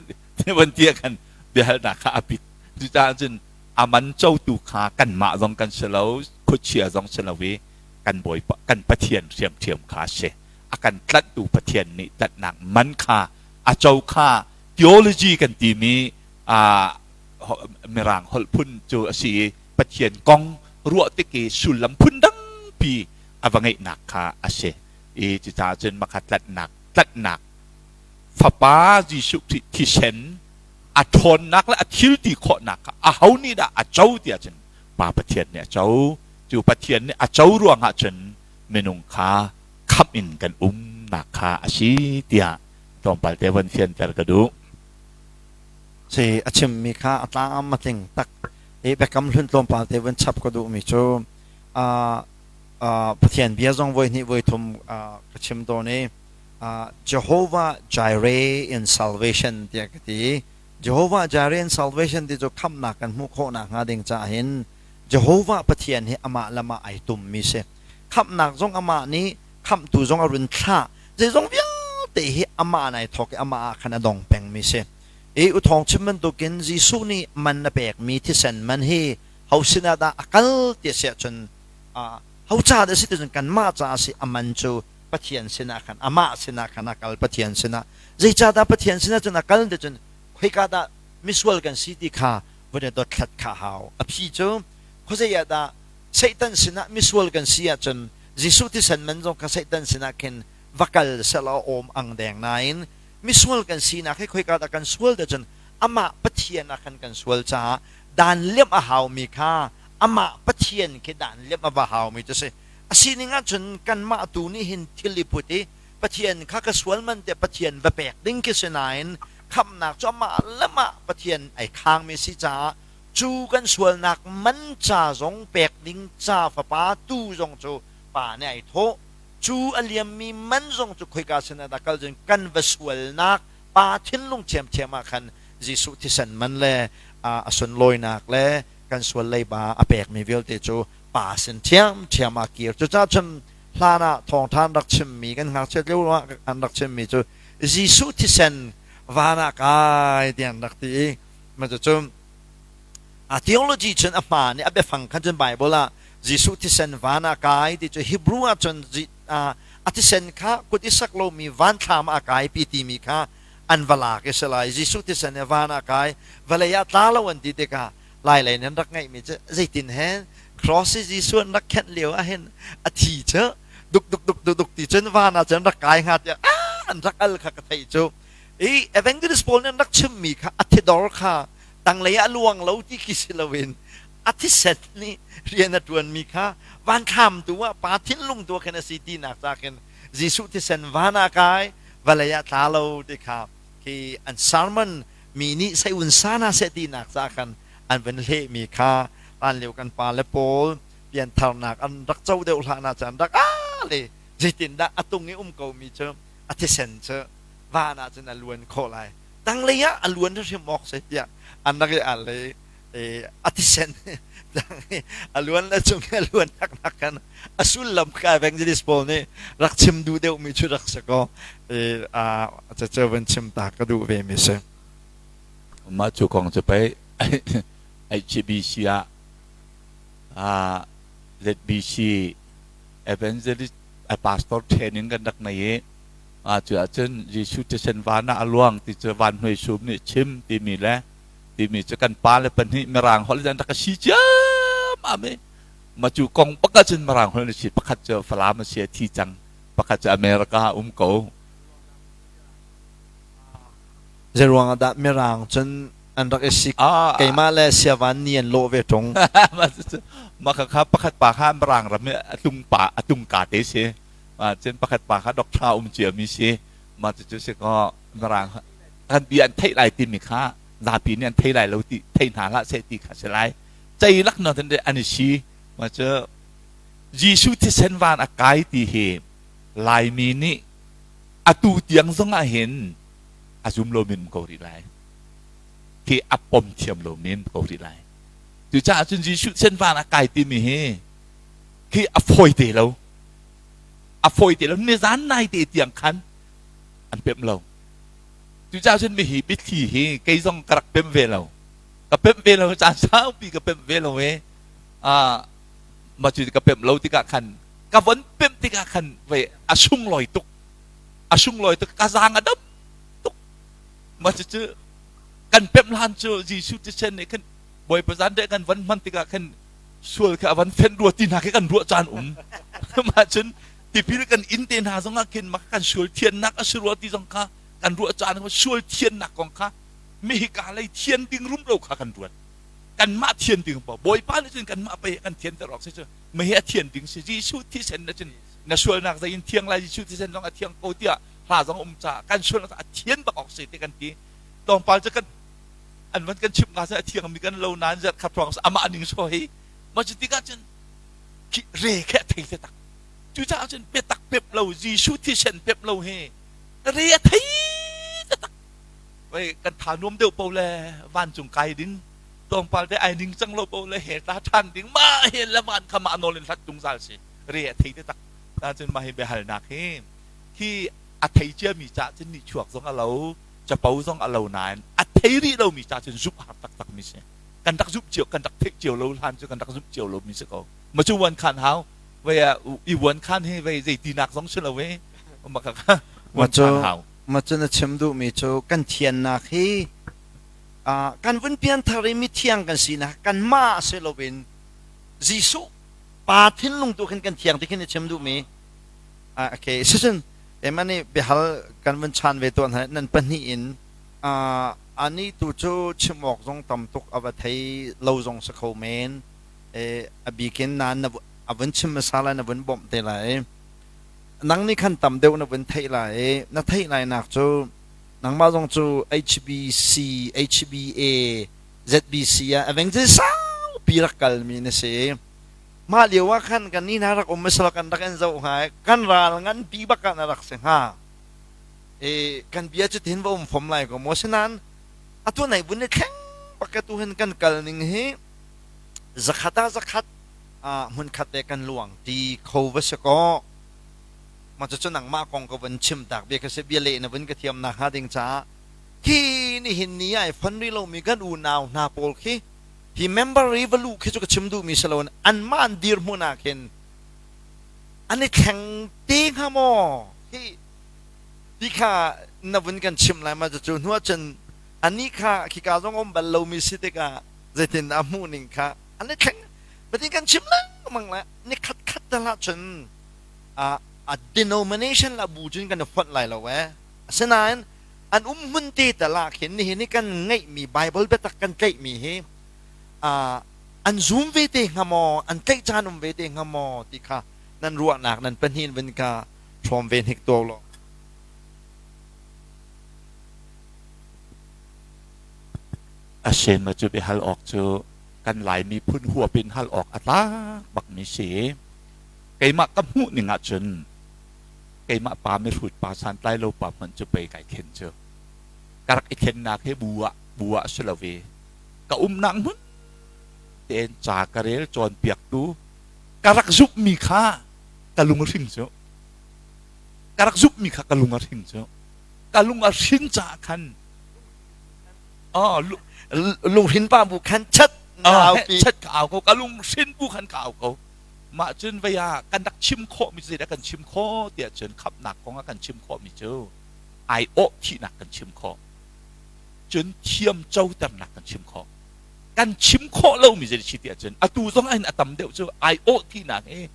van ti ah khan biahalnak kha a pit. Cucaah cun a man cotu kha kanmah zong kan si lo, khuachia zong si lo i kan Bawipa kan Pathian hriamṭhiam kha a si. A kan tlanhtu Pathian nih tlanhnak man kha a co kha theology kan timi Mirang holh phun cu a si i Pathian kong ruah tik i sullam phun dangpi a va ngeihnak kha a si. I cucaah cun makha tlanhnak tlanhnak Fapa Jesuh Khrih thisen a ṭhawnnak le a thil ti khawhnak kha aho nih dah a co tiah cun Pa Pathian nih a co. Cu Pathian nih a co ruangah cun minung kha khamh in kan umnak kha a si tiah tlawmpal te von fianter ka duh. Si a chimmi kha a tlam a tling tak i biakam hlun tlawmpal te vun chap ka duhmi cu Pathian bia zong voi hnih voi thum ka chim tawn i Jehovah Jireh in salvation tiah ka ti. Jehovah Jireh in salvation ti cu khamhnak kan hmuh khawh nakhnga ding caah hin Jehovah Pathian hi amah le amah ai tummi si. Khamhnak zong amah nih khamhtu zong a run thlah. Zeizong vialte hi amah in ai thawk i amah ah khan a dong pengmi si. I u thawng chim bantukin Jesuh nih man a pekmi thisen man hi ho sinah dah a kal ti a si ahcun ho ca dah a si ti cun kanmah caah a si a man cu Pathian sinah khan amah sinah khan a kal Pathian sinah zeicahdah Pathian sinah cun a kal ti cun khoika dah misual kan si ti kha vun i dothlat kha hau a phi cu khuazei ah dah Satan sinah misual kan si ahcun Jesuh thisen man zong kha Satan sinah khin va kal selaw awm ang deng nain misual kan sinak hi khoika dah kan sual ti cun amah Pathian ah khan kan sual caah dan liamh a haumi kha amah Pathian khi dan liamh a va haumi cu si a sining ahcun kanmah tu nih hin thil i put i Pathian kha ka sual man tiah Pathian va pek ding khi si nain khamhnak cu amah le mah Pathian ai khangmi si caah cu kan sualnak man ca zong pek ding ca fapa tu zong cu pa nih ai thawh cu a liammi man zong cu khoika sin ah dah kal cun kan va sualnak pa thinlung ṭhiamṭhiam ah khan Jesuh thisen man le a sunlawinak le kan sual leiba a pekmi vialte cu pa sin ṭhiamṭhiam ah kir cucaah cun hlan ah thawngṭha an rak chimmi kan ngakchiat lio ah an rak chimmi cu Jesuh thisen van ah kai tiah an rak ti i mah cucu a theology cun a hmaan i a biafang khan cun Bible ah Jesuh thisen van ah kai ti cu Hebrew ah cun a thisen kha kut i sak lomi van thlam ah a kai pi timi kha an va lak i si lai Jesuh thisen he van ah kai vawlei ah tla lo an ti tikah Lailei nan rak ngeihmi cu zeitin he cross i Jesuh an rak khenh lio ah hin a thi cu duk duk duk duk duk ti cun van ah cun rak kai hnga tiah an rak al kha ka theih cu i evangelist pawl nih an rak chimmi kha a thidor kha tanglei ah a luang lo ti khi si loin a thisen nih rian a ṭuanmi kha vanthlam tu ah pa thinlung tu ah khin a si tinak ca khin Jesuh thisen van ah kai vawlei ah tla lo ti kha khi an sermon mi nih seiun sa hna seh tinak ca khan an van hlehmi kha hlan lio kan pa le pawl piantharnak an rak co deuh hlan ah cun rak a le zeitindah a tung i um komi cu a thisen cu van ah cun a luan khawh lai tanglei ah a luan hrim awk si tiah an rak i al i a thisen a luan le cung a luan naknak khan a sullam kha evangelist pawl nih rak chim duh deuhmi cu rak si kaw cacu van chim ta ka duh ve mi si. Mah cu kong cu pei HBC ah ZBC evangelist pastor training kan rak nei i cu ahcun Jesuh thisen van ah a luang ti cu van hnuai sum nih chim timi le timi cu kan pa le pahnih mirang holh in rak si ciammam i ma cu kong bak ahcun mirang holh na si pakhat cu Falam a si a thi cang pakhat cu America ah um ko Zeiruang ah dah mirang cun an rak i sik keimah le siavan ni an lawh ve ṭung mah kha pakhat pa kha mirang ram i a tung pa a tung ka te si cun pakhat pa kha doctor um cia mi si mah cucu si kaw mirang kan bia an theih lai timi kha zapi nih an thei lai lo ti thei hna hlah seh ti kha si lai cei lak na an i si ma cu Jesuh thisen van a kai ti hi Laimi nih atu tiang zong ah hin a zum lo min ko rih lai khi a pom thiam lo min ko rih lai cucaah cun Jesuh thisen van a kai timi hi khi a fawi te lo a fawi te lo nizan nai te tiang khan. An pemh lo. Cucaah cun mihi biathli hi kei zong ka rak pemh ve lo. Ka pemh ve lo caan saupi ka pemh ve lo i mah cu ka pemh lo tikah khan ka von pemh tikah khan vei a sunglawi tuk. A sunglawi tuk ka zaang a dam tuk. Mah cucu kan pemh hlan cu Jesuh thisen nih khan Bawipa zanriah kan von hman tikah khan sual kha a van fenh rua ti hna khi kan ruah caan um. Mah cun tipil kan in te hna zongah khin mah kan sual thiannak a si rua ti zong kha kan ruah caan sual thiannak kong kha mihika lei thian ding rumro kha kan ruat. Kanmah thian ding pa Bawipa nih cun kanmah pei kan thianter awk si cu mihi a thian ding si Jesuh thisen na cun na sualnak zei in thiang lai Jesuh thisen zong a thiang ko tiah hla zong um caah kan sualnak a thian bak awk si ti kan ti. Tlawmpal cu kan an van kan chimh nga a thiang mi kan lo nain zat khat ruang amah ning so hi ma cu tikah cun khi re khe a thei te tak cucaah cun biatak pep lo Jesuh thisen pep lo hi re a thei te tak wei kan tha nuam deuh po le vancung kai ding tlawmpal te ai ning cang lo po le he ta than ding ma he le van kha ma nawl in hlat tungzal si re a thei te tak ta cun ma hi biahalnak hi khi a thei cia mi ca cun ni chuak zong a lo capo zong a lo nain a thei rih lomi ca cun zumh har taktak mi si. Kan rak zumh cio, kan rak theih cio lo hlan cu kan rak zumh cio lomi si ko. Ma cu wan khan hau, vei i wan khan hi vei zei tinak zong si lo i ma ka wan khan hau. Ma cu na chim duhmi cu kan thiannak hi kan vun pianthar i mithiang kan sinak kanmah si loin Jesuh pa thinlung tu khin kan thiang ti khin na chim duhmi. Okay, sicun Emma nih biahal kan vun chan ve tuah hna nan pahnih in ani tu cu chim awk zong tam tuk a va thei lo zong si kho men a bikin na a vun chim hmasa lai na vun bawmh te lai nang nih khan tam deuh na vun theih lai na theih lai nak cu nangmah zong cu HBC HBA ZBC ah evangelist saupi rak kalmi na si. Mah lio ah khan kan nih hna rak um masal kan rak in zoh hnga i kan ral nganpi bak ah na rak si hnga. E, kan bia cu tin va um fom lai ko maw sinain atu nai vun i thleng bak tu hin kan kal ning hi zakhat ah zakhat hmun khat te kan luang ti kho va si ko ma cu cu nangmah kong ka vun chim tak bia ka si bia leh na vun ka thiam nak hnga ding caah khi nihin ni ai fon rih lomi kan unau hna pawl khi Hi member i va luh khi cu ka chim duhmi si loin anmah an dirhmun ah khin an i thleng te hnga maw? Hi ti kha na vun kan chim lai ma cu hnu ahcun anih kha khika zong um bal lomi si tikah zeitin a hmuh ning kha an i thleng patin kan chim lengmang le ni khat khat tal ahcun a denomination la bu cun kan i fonh lai lo eh asinain an um hmun te tal ah khin nihin i kan ngeihmi Bible biatak kan tlaihmi hi an zum ve te hnga maw an tlaih caan um ve te hnga maw ti kha nan ruahnak nan pahnih in vun ka hrawm ve hnik tuau law. A sem cu biahal awk cu kan Lai miphun huap in hal awk a tlak bakmi si. Keimah ka hmuh ning ahcun keimah pa mihrut pa santlai lo pa hmanh cu pei kai thlen cu ka rak i thlennak hi bu ah bu ah si lo i ka umnak hmun tein ca ka rel cawnpiaktu ka rak zumhmi kha ka lung a hring cu ka rak zumhmi kha ka lung a hring cu ka lung a hrin caah khan lunghin pa bu khan chat na au chat ka au ko ka lung hrin bu khan ka au ko Mah cun vei ah kan rak chim khawhmi cu zeidah kan chim khawh tiah cun khamhnak kong ah kan chim khawhmi cu aiawh thihnak kan chim khawh. Cun thiam coternak kan chim khawh. Kan chim khawh lomi zei si tiah cun atu zong ah hin a tam deuh cu aiawh thihnak hi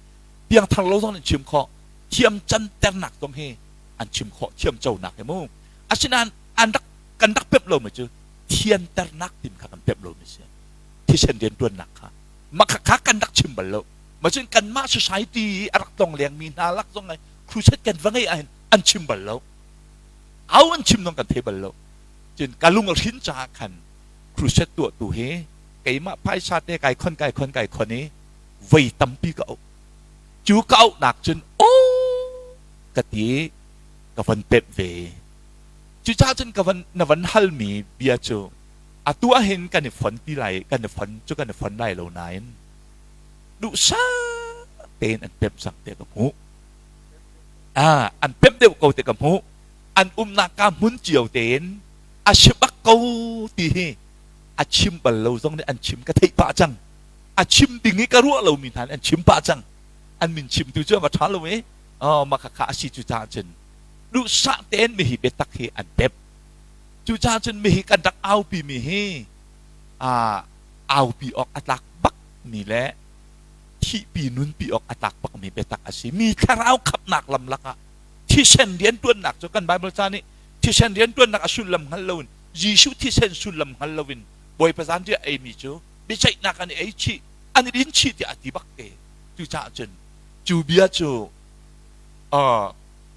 piangthar lo zong an chim khawh. Thiam canternak zong hi an chim khawh thiam conak hi mu. Asinain an rak kan rak pemh lomi cu thianternak tim kha kan pemh lomi si. Thisen rianṭuannak kha. Mah kha kan rak chim bal lo. Macun kanmah society i a rak tong lengmi hna lak zong ai crusade kan va ngeih ahhin an chim bal lo. Au an chim zong kan thei bal lo. Cun ka lung a hrin caah khan crusade tuahtu hi keimah phaisa te kai khon kai khon kai khon i voi tampi ka auh. Cu ka auhnak cun aw ka ti ka von pemh ve. Cucaah cun ka van na van halmi bia cu atu ahhin kan i fon ti lai kan i fon cu kan i fon lai lo nain duhsah tein an pemh cang tiah ka hmuh. Ah, an pemh deuh ko ti ka hmuh. An umnak ka hmun cio tein a si bak ko ti hi a chim bal lo zong nih an chim ka theih pah cang. A chim ding i ka ruah lomi hna nih an chim pah cang. An min chimtu cu an va ṭha lo i mah khakha a si cu caah cun duhsah tein mihi biatak hi an pemh. Cucaah cun mihi kan rak aupi mi hi aupi awk a tlak bak mi le thihpi nunpi awk a tlak bak mi biatak a si. Mi thlarau khamhnak lam lakah thisen rianṭuannak cu kan Bible ca nih thisen rianṭuannak a sullam hngal loin Jesuh thisen sullam hngal loin Bawipa zanriah eimi cu biaceihnak an i ei chih an i din chih tiah a ti bak te. Cucaah cun cu bia cu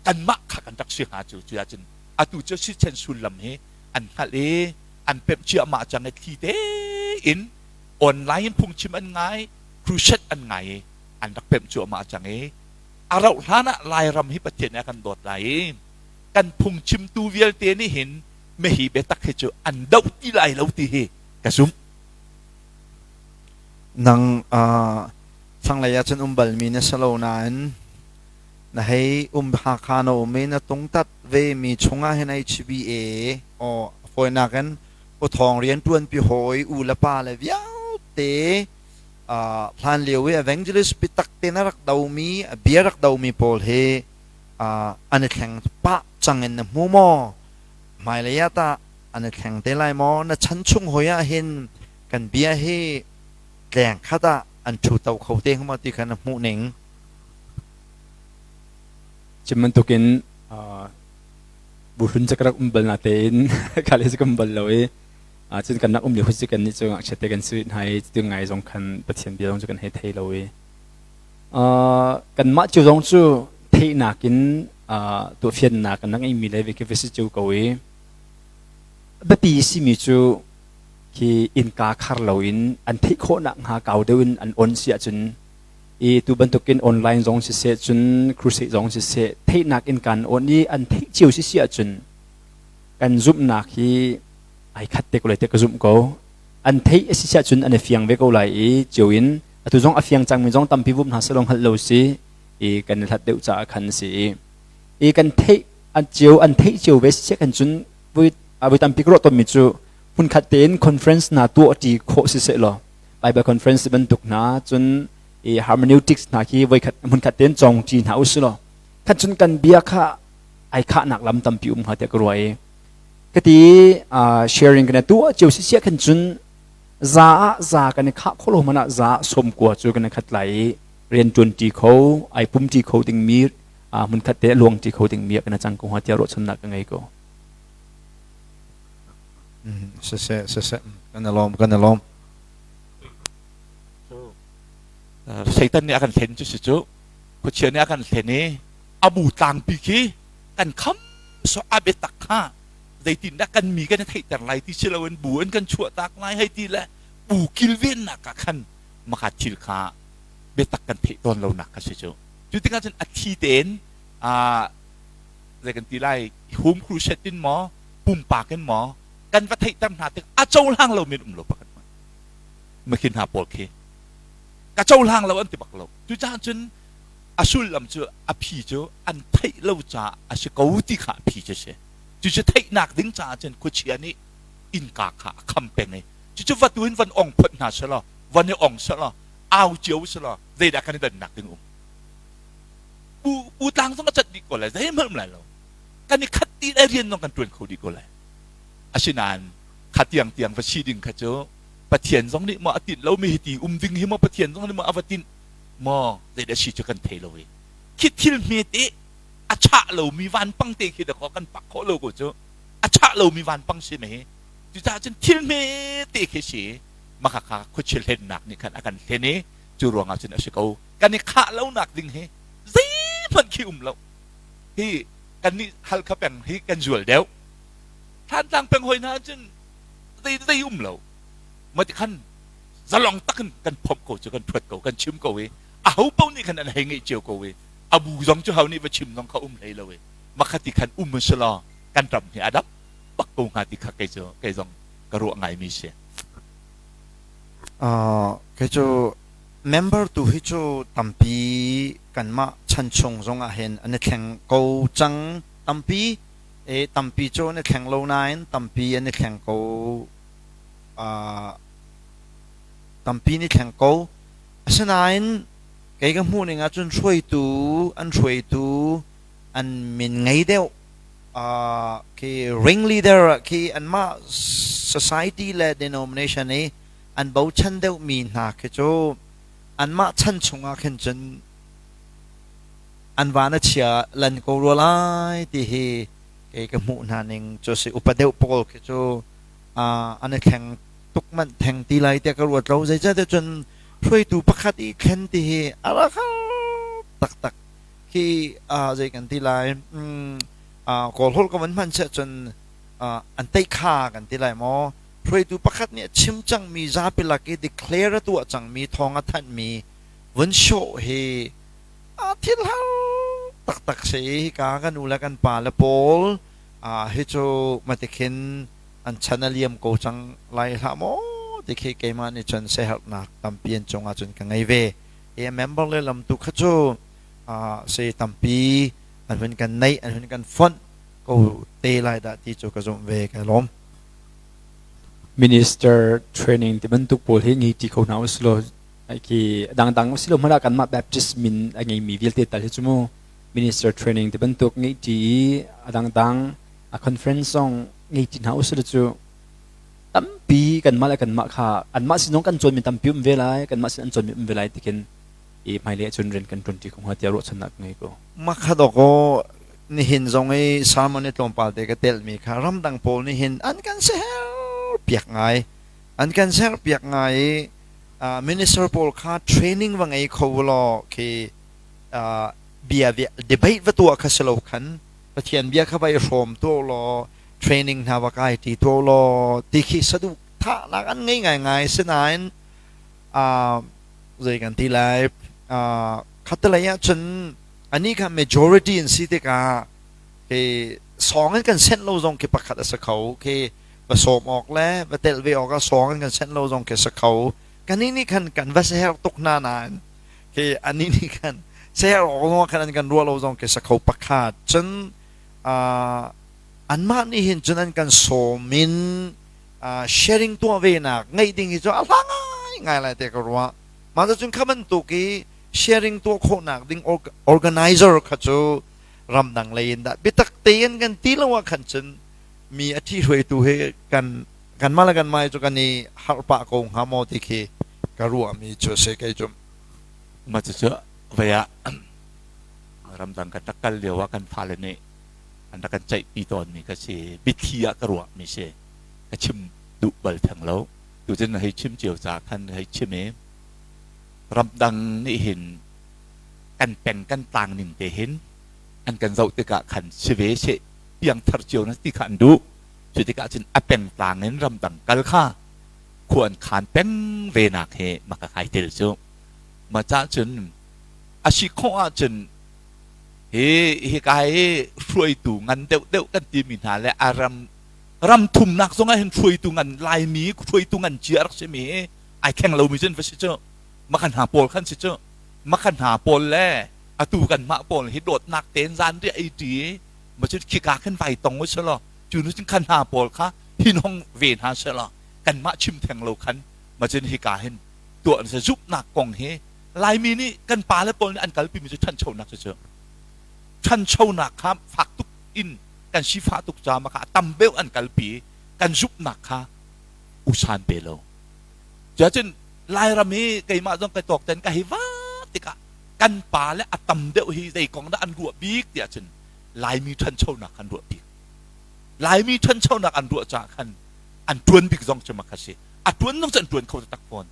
kanmah kha kan rak si hnga cu cuah cun atu cu thisen sullam hi an hngalh i an pemh ciahmah cang i thli tein online in phungchim an ngai crusade an ngai i an rak pemh cuahmah cang i a rauh hlan ah Lairam hi Pathian nih a kan dawt lai i kan phungchimtu vialte nih hin mihi biatak hi cu an doh ti lai lo ti hi ka zumh. Nang thlanglei ah cun um balmi na si lo nain na hei um Hakha na um i na tungtat ve mi chungah hin HBA aw fawinak in uthawng rianṭuan pi hawi u le pa le vialte hlan lio i evangelist biatak te na rak domi bia rak domi pawl hi an i thleng pah cang in na hmu maw hmailei ah tah an i thleng te lai maw na chan chung hoi ah hin kan bia hi tleng khat ah an ṭhu to kho te hnga maw ti kha na hmuh ning Chim bantukin buhlun cu ka rak um bal natein khale cu ka um bal lo i cun kan rak um lio cu kan nih cu ngakchia te kan si hna i cu ngai zong khan Pathian bia zong cu kan hei thei lo i kanmah cio zong cu theihnak in tuahfiannak kan rak ngeimi le ve khi si cio ko i biapi simi cu khi innka khar loin an theih khawh nakhnga kau deuh in an on si ahcun i tu bantukin online zong siseh cun crusade zong siseh theihnak in kan on i an theih cio si si ahcun kan zumhnak hi ai khat te ko lai te ka zumh ko. An theih a si si ahcun an i fiang ve ko lai i cio in atu zong a fiang cangmi zong tampi vum hna selong hngalh lo si i kan i hlat deuh caah khan si i i kan theih an cio an theih cio ve si kan cun voi voi tampi ka ruah tawnmi cu hmunkhat tein conference hna tuah ṭi khawh si seh law Bible conference bantuk hna cun i hermeneutics hna khi voikhat hmunkhat tein cawng ṭi hna u si law khan cun kan bia kha ai khahnak lam tampi um hnga tiah ka ruah i ka ti sharing kan tuah cio si sia khan cun za ah za kan i khah khawh lo hmanh ah za sawm kua cu kan i khat lai i rian ṭuan ṭi kho ai pum ṭi kho dingmi hmunkhat te luang ṭi kho dingmi ah kan cang ko hnga tiah ruahchannak ka ngei ko. Siseh, siseh, kan i lawm, kan i lawm. Satan nih a kan hlen cu si cu khuachia nih a kan hlen i a bu tlangpi khi kan kham so a biatak kha zeitindah kan mi kan i theihter lai ti si loin bu in kan chuahtak lai hei ti le bu kilvennak ah khan maka thil kha biatak kan theih tawn lonak kha si cu. Cu tikah cun a thi tein zei kan ti lai, home crusade in maw pumpak in maw kan va theihter hna tik a cohlang lo min um lo pakhat hmanh makhi hna pawl khi ka cohlang lo an ti bak lo. Cucaah cun a sullam cu a phi cu an theih lo caah a si ko ti kha a phi cu si. Cucu theihnak ding caah cun khuachia nih innka kha a kham peng i cucu va tu in van ong phot hna selaw van i ong selaw au cio selaw zeidah kan i dannak ding um? Bu bu tlang zong a cat dih ko lai, zeihmanh um lai lo. Kan i khat dih lai, rian zong kan ṭuan kho dih ko lai. Asinain kha tiang tiang va si ding kha cu Pathian zong nih maw a tinh lomi hi ti um ding hi maw Pathian zong nih maw a va tinh maw zeidah si cu kan thei lo i khi thil hmete a chah lomi vanpang te khi dakaw kan pak khawh lo ko cu a chah lomi vanpang si mei. Cucaah cun thil hmete khi si maka kha khuachia hlennak nih khan a kan hlen i cu ruangah cun a si ko. Kan i khah lonak ding hi zeihmanh khi um lo. Hi kannih Halkha peng hi kan zual deuh. Thantlang peng hoi hna cun zei zei um lo. Ma ti khan zalong tak in kan phomh ko cu, kan thuat ko, kan chim ko i aho paoh nih khan an hei ngeih cio ko i a bu zong cu ho nih va chim zong kha um hlei lo i makha ti khan um si law kan ram hi a dam bak ko hnga ti kha kei cu kei zong ka ruah ngaimi si. Kei cu member tu hi cu tampi kanmah chan chung zong ah hin an i thleng ko cang tampi. E tampi cu an i thleng lo nain tampi an i thleng ko. Tampi an i thleng ko. Asinain kei ka hmuh ning ahcun hruaitu an hruaitu an min ngei deuh. Khi ringleader khi anmah society le denomination i an bochan deuhmi hna khi cu anmah chan chungah khin cun an van a chia lan ko rua lai ti hi kei ka hmuh hna ning cu si. Upa deuh pawl khi cu an i thleng tuk manh theng ti lai tiah ka ruat lo. Zeicahtiah cun hruaitu pakhat i thlen ti hi a rak har taktak khi. Zei kan ti lai, Kawl holh ka van hman siah cun an teih kha kan ti lai maw, hruaitu pakhat nih a chim cangmi, zapi lak i declare a tuah cangmi, thawng a thanhmi vun sawh hi thil har taktak si. Hika kan u le kan pa le pawl hi cu matikhin an chan a liam ko cang lai hlah maw ti khi keimah nih cun siaherhnak tampi an cungah cun ka ngei ve. I a member le lam tu kha cu si tampi an hun kan neih, an hun kan fonh ko te lai dah ti cu ka zumh ve. Ka lawm. Minister training ti bantuk pawl hi ngei ti kho hna usih law, khi dangdang usih law hmanh ah kanmah Baptist min a ngeimi vialte tal hi cu mu minister training ti bantuk ngeih ṭi i a dangdang a conference zong ngei ṭi hna usih law cu tampi kanmah le kanmah kha anmah sin zong kan cawnmi tampi um ve lai, kanmah sin an cawnmi um ve lai ti khin i hmailei ahcun rian kan ṭuan ṭi ko hnga tiah ruahchannak ka ngei ko. Makhat awk aw, nihin zong i sermon i tlawmpal te ka telhmi kha ramdang pawl nih hin an kan ser piak ngai, an kan ser piak ngai i minister pawl kha training va ngei kho law khi bia debate va tuah kha si lo khan Pathian bia kha vai hrawm tuah law, training hna va kai ti tuah law ti khi saduh thahnak an ngei ngai ngai. Sinain zei kan ti lai, khatalei ah cun ani kha majority in si tikah khi sawng in kan senh lo zong khi pakhat a si kho. Khi va sawm awk le va telh ve awk ah sawng in kan senh lo zong khi a si kho. Kan nih khan kan va seher tuk hna nain khi ani nih khan seher awk zong khan an kan ruah lo zong khi si kho pakhat. Cun anmah nih hin cun an kan sawm in sharing tuah ve nak ngeih ding hi cu a hla ngai ngai lai te ka ruah. Mah cun kha bantuk i sharing tuah khawhnak ding organizer kha cu ramdang lei in dah biatak tein kan ti lo ah khan cun mi a ṭhi hruaitu he kan kanmah le kanmah cu kan i harh pah ko hnga maw ti khi ka ruahmi cu a si kei cu. Mah cucu vei ah ramdang kan rak kal lio ah kan fale nih an rak kan ceihpi tawnmi ka si. Biathli ah ka ruahmi si. Ka chim duh bal theng lo. Tucun hei chim cio ca khan hei chim i ramdang nih hin kan peng kan tlang ning te hin an kan zoh tikah khan si ve seh, piangthar cio na ti kha an duh. Cu tikah cun a pengtlang in ramdang kal kha khua an khan peng ve nak he ma ka kai tel cu. Ma ca cun a si khawh ahcun hi hika hi hruaitu ngan deuh deuh kan timi hna le a ram ram thumnak zongah hin hruaitu ngan Laimi hruaitu ngan cia rak simi hi ai thleng lomi cun va si cu. Maka hna pawl khan si cu. Maka hna pawl le atu kan mah pawl hi dawtnak tein zan riah ei ṭi ma cun khika khin vai tong u selaw, cu nu cun khan hna pawl kha hin hong ve hna selaw, kanmah chim theng lo khan ma cun hika hin tuah an si. Zumhnak kong hi Laimi nih kan pale pawl nih an kalpimi cu ṭhanchonak cu cu ṭhanchonak kha fak tuk in kan sifah tuk ca ma kha tam deuh an kalpi, kan zumhnak kha usan pe lo. Cuacun Lairam hi keimah zong ka tawk ten ka hei va tikah kan pa le a tam deuh hi zei kong dah an ruah bik tiah cun Laimi ṭhanchonak an ruah bik. Laimi ṭhanchonak an ruah caah khan an ṭuan bik zong cu makha si. A ṭuan zong cu an ṭuan kho taktak fawn.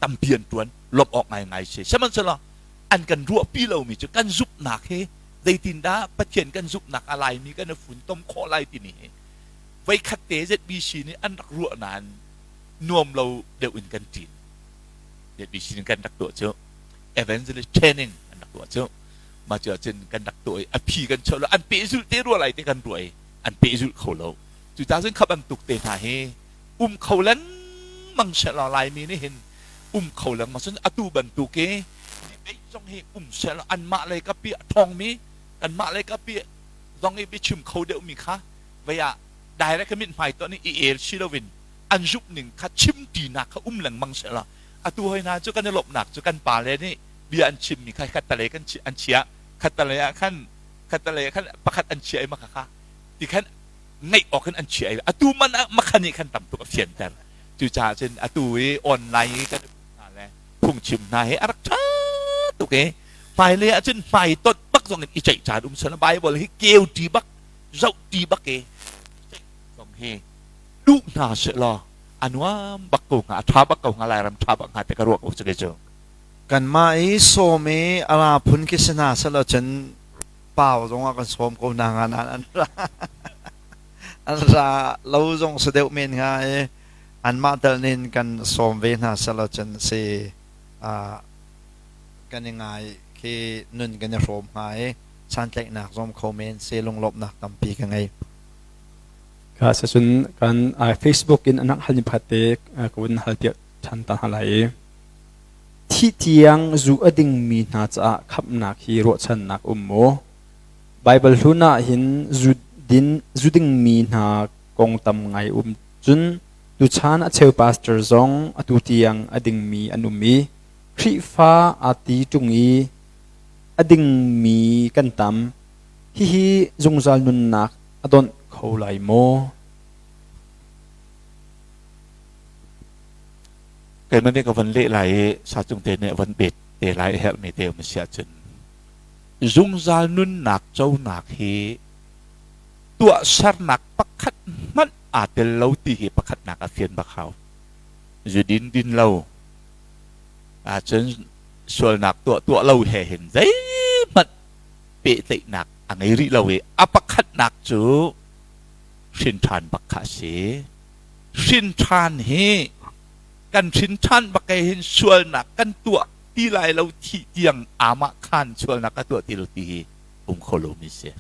Tampi an ṭuan, lawmh awk ngaingai si. Sihmanhsehlaw an kan ruahpi lomi cu kan zumhnak hi zeitindah Pathian kan zumhnak a Laimi kan i funtom khawh lai timi hi voikhat te ZBC nih an rak ruah nain nuam lo deuh in kan ṭin. ZBC nih kan rak tuah cu evangelist training an rak tuah cu. Mah cu ahcun kan rak tuah i a phi kan chuah lo, an pehzulh te rua lai te kan ruah i an pehzulh kho lo. Cucaah cun kha bantuk te hna hi um kho lengmang sehlaw Laimi nih hin um kho lengmang cun atu bantuk i debate zong hi um sehlaw anmah lei kapi a ṭhawngmi, kanmah lei kapi zong i biachim kho deuhmi kha. Vei ah direct mithmai ton i el si loin an zumh ning kha chimṭinak kha um lengmang sehla atu hoi hna cu kan i lawmhnak cu kan pale nih bia an chimmi kha khattelei kan an chiah, khattelei ah khan khattelei ah khan pakhat an chiah i maka kha ti khan ngaih awk in an chiah i atu man ah makhan nih khan tam tuk a fianter. Cucaah cun atu i online i kan hna le phungchim hna hi a rak ṭha tuk i hmailei ah cun hmai tonh bak zong in i ceih caan um sela Bible hi keu ṭi bak zoh ṭi bak i zong hi duh hna sehlaw a nuam bak ko hnga, a ṭha bak ko hnga, Lairam ṭha bak hnga ti ka ruah ko cu kei cu. Kanmah i sawm i a ra phun khi si hna selaw cun pau zong ah kan sawm ko hna hnga nain an ra an ra lo zong si deuh men hnga i anmah tal nin kan sawm ve hna selaw cun si kan i ngai khi nun kan i hrawm hnga i santlaihnak zong kho men si, lunglawmhnak tampi ka ngei. Ka sacun kan Facebook in anak hal ni phat te ka vun hal piak than ta hna lai i thih tiang zu a dingmi hna caah khamhnak hi ruahchannak um maw? Baibal hlun ah hin zu din zu dingmi hna kong tam ngai um, cun tuchan a cheu pastor zong atu tiang a dingmi an um i Khrihfa aa ti ṭung i a dingmi kan tam. Hihi zungzal nunnak a donh kho lai maw? Keimah nih ka van leh lai i sacung te nih van bet te lai a herhmi te um si ahcun zungzal nunnak conak hi tuahsernak pakhat hmanh aa tel lo ti hi pakhatnak a fian bak hau. Zudin din lo ahcun sualnak tuah tuah lo he hin zeihmanh pehtlaihnak a ngei rih lo i a pakhatnak cu hrin ṭhan bak kha a si. Hrin ṭhan hi kan hrin ṭhan bak he hin sualnak kan tuah ti lai lo, thih tiang amah khan sualnak ka tuah ti lo ti hi um kho lomi si.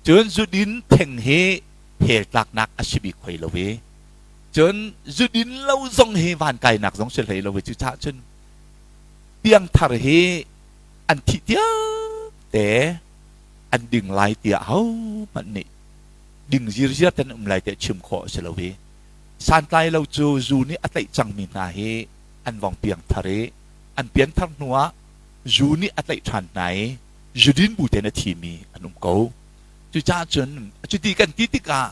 Cun zudin theng hi hell tlaknak a si bik hoi lo i cun zudin lo zong hi van kainak zong si hlei lo i cucaah cun piangthar hi an thih tiang te an ding lai tiah ahohmanh nih ding zirziar ten um lai tiah chim khawh a si lo i santlai lo cu zu nih a tlaih cangmi hna hi an vong piangthar i an pianthar hnuah zu nih a tlaih ṭhan hna i zudin bu tein a thimi an um ko. Cucaah cun cuti kan ti tikah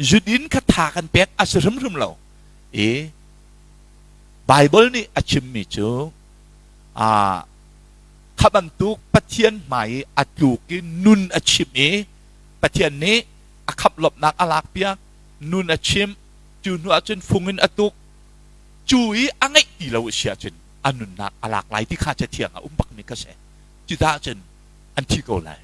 zudin kha tha kan pek a si hrimhrim lo i Baibal nih a chimmi cu kha bantuk Pathian hmai i a tluk i nun a chimh i Pathian nih a khamh lawmhnak a lakpiak, nun a chimh, cu hnu ah cun fung in a tuk, cu i a ngeih ti lo a si ahcun a nunnak a lak lai ti kha cathiang ah um bakmi kha si. Cucaah cun an thi ko lai.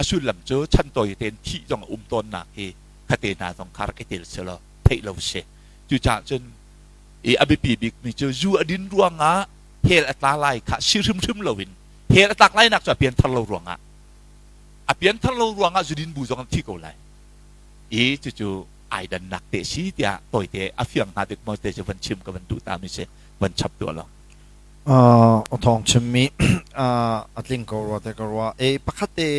A sullam cu chan tawi tein thih zong a um tawnnak hi khate hna zong kha rak i tel selaw theih lo si. Cucaah cun i a biapi bikmi cu zu a din ruangah hell a tla lai kha si hrimhrim loin hell a tlak lainak cu a pianthar lo ruangah a pianthar lo ruangah zudin bu zong an thi ko lai i cucu ai dannak te si tiah tawite a fiang hnga dik maw te cu van chim ka van duh ta mi si, van chap tuah lo. A thawng chimmi a tling ko rua te ka ruah. E pakhat te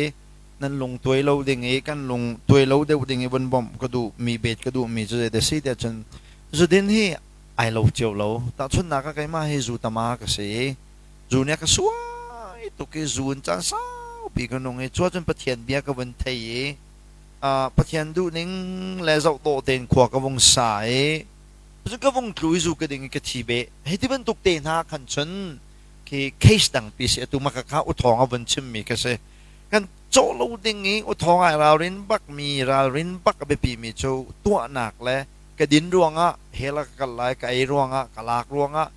nan lung tuai lo ding i kan lung tuai lo deuh ding i vun bawmh ka duh mi bet ka duh mi cu zei te si tiah cun zudin hi ai lo cio lo. Tahchunhnak ah keimah hi zu tama ka si i zu nih a ka suai tuk i zu in caan saupi ka nung i cu ahcun Pathian bia ka vun thei i Pathian duhning le zoh dawh tein khua ka vung sa i cun ka vung tlu i zu ka ding i ka thi beh. Hei ti bantuk te hna khan cun khi case dangpi si. Atu maka kha uthawng a vun chimmi ka si. Kan cawh lo ding i uthawng ai ralrin bak mi ralrin bak a biapi mi cu tuahnak le ka din ruangah hell ah ka kal lai, ka ei ruangah, ka lak ruangah,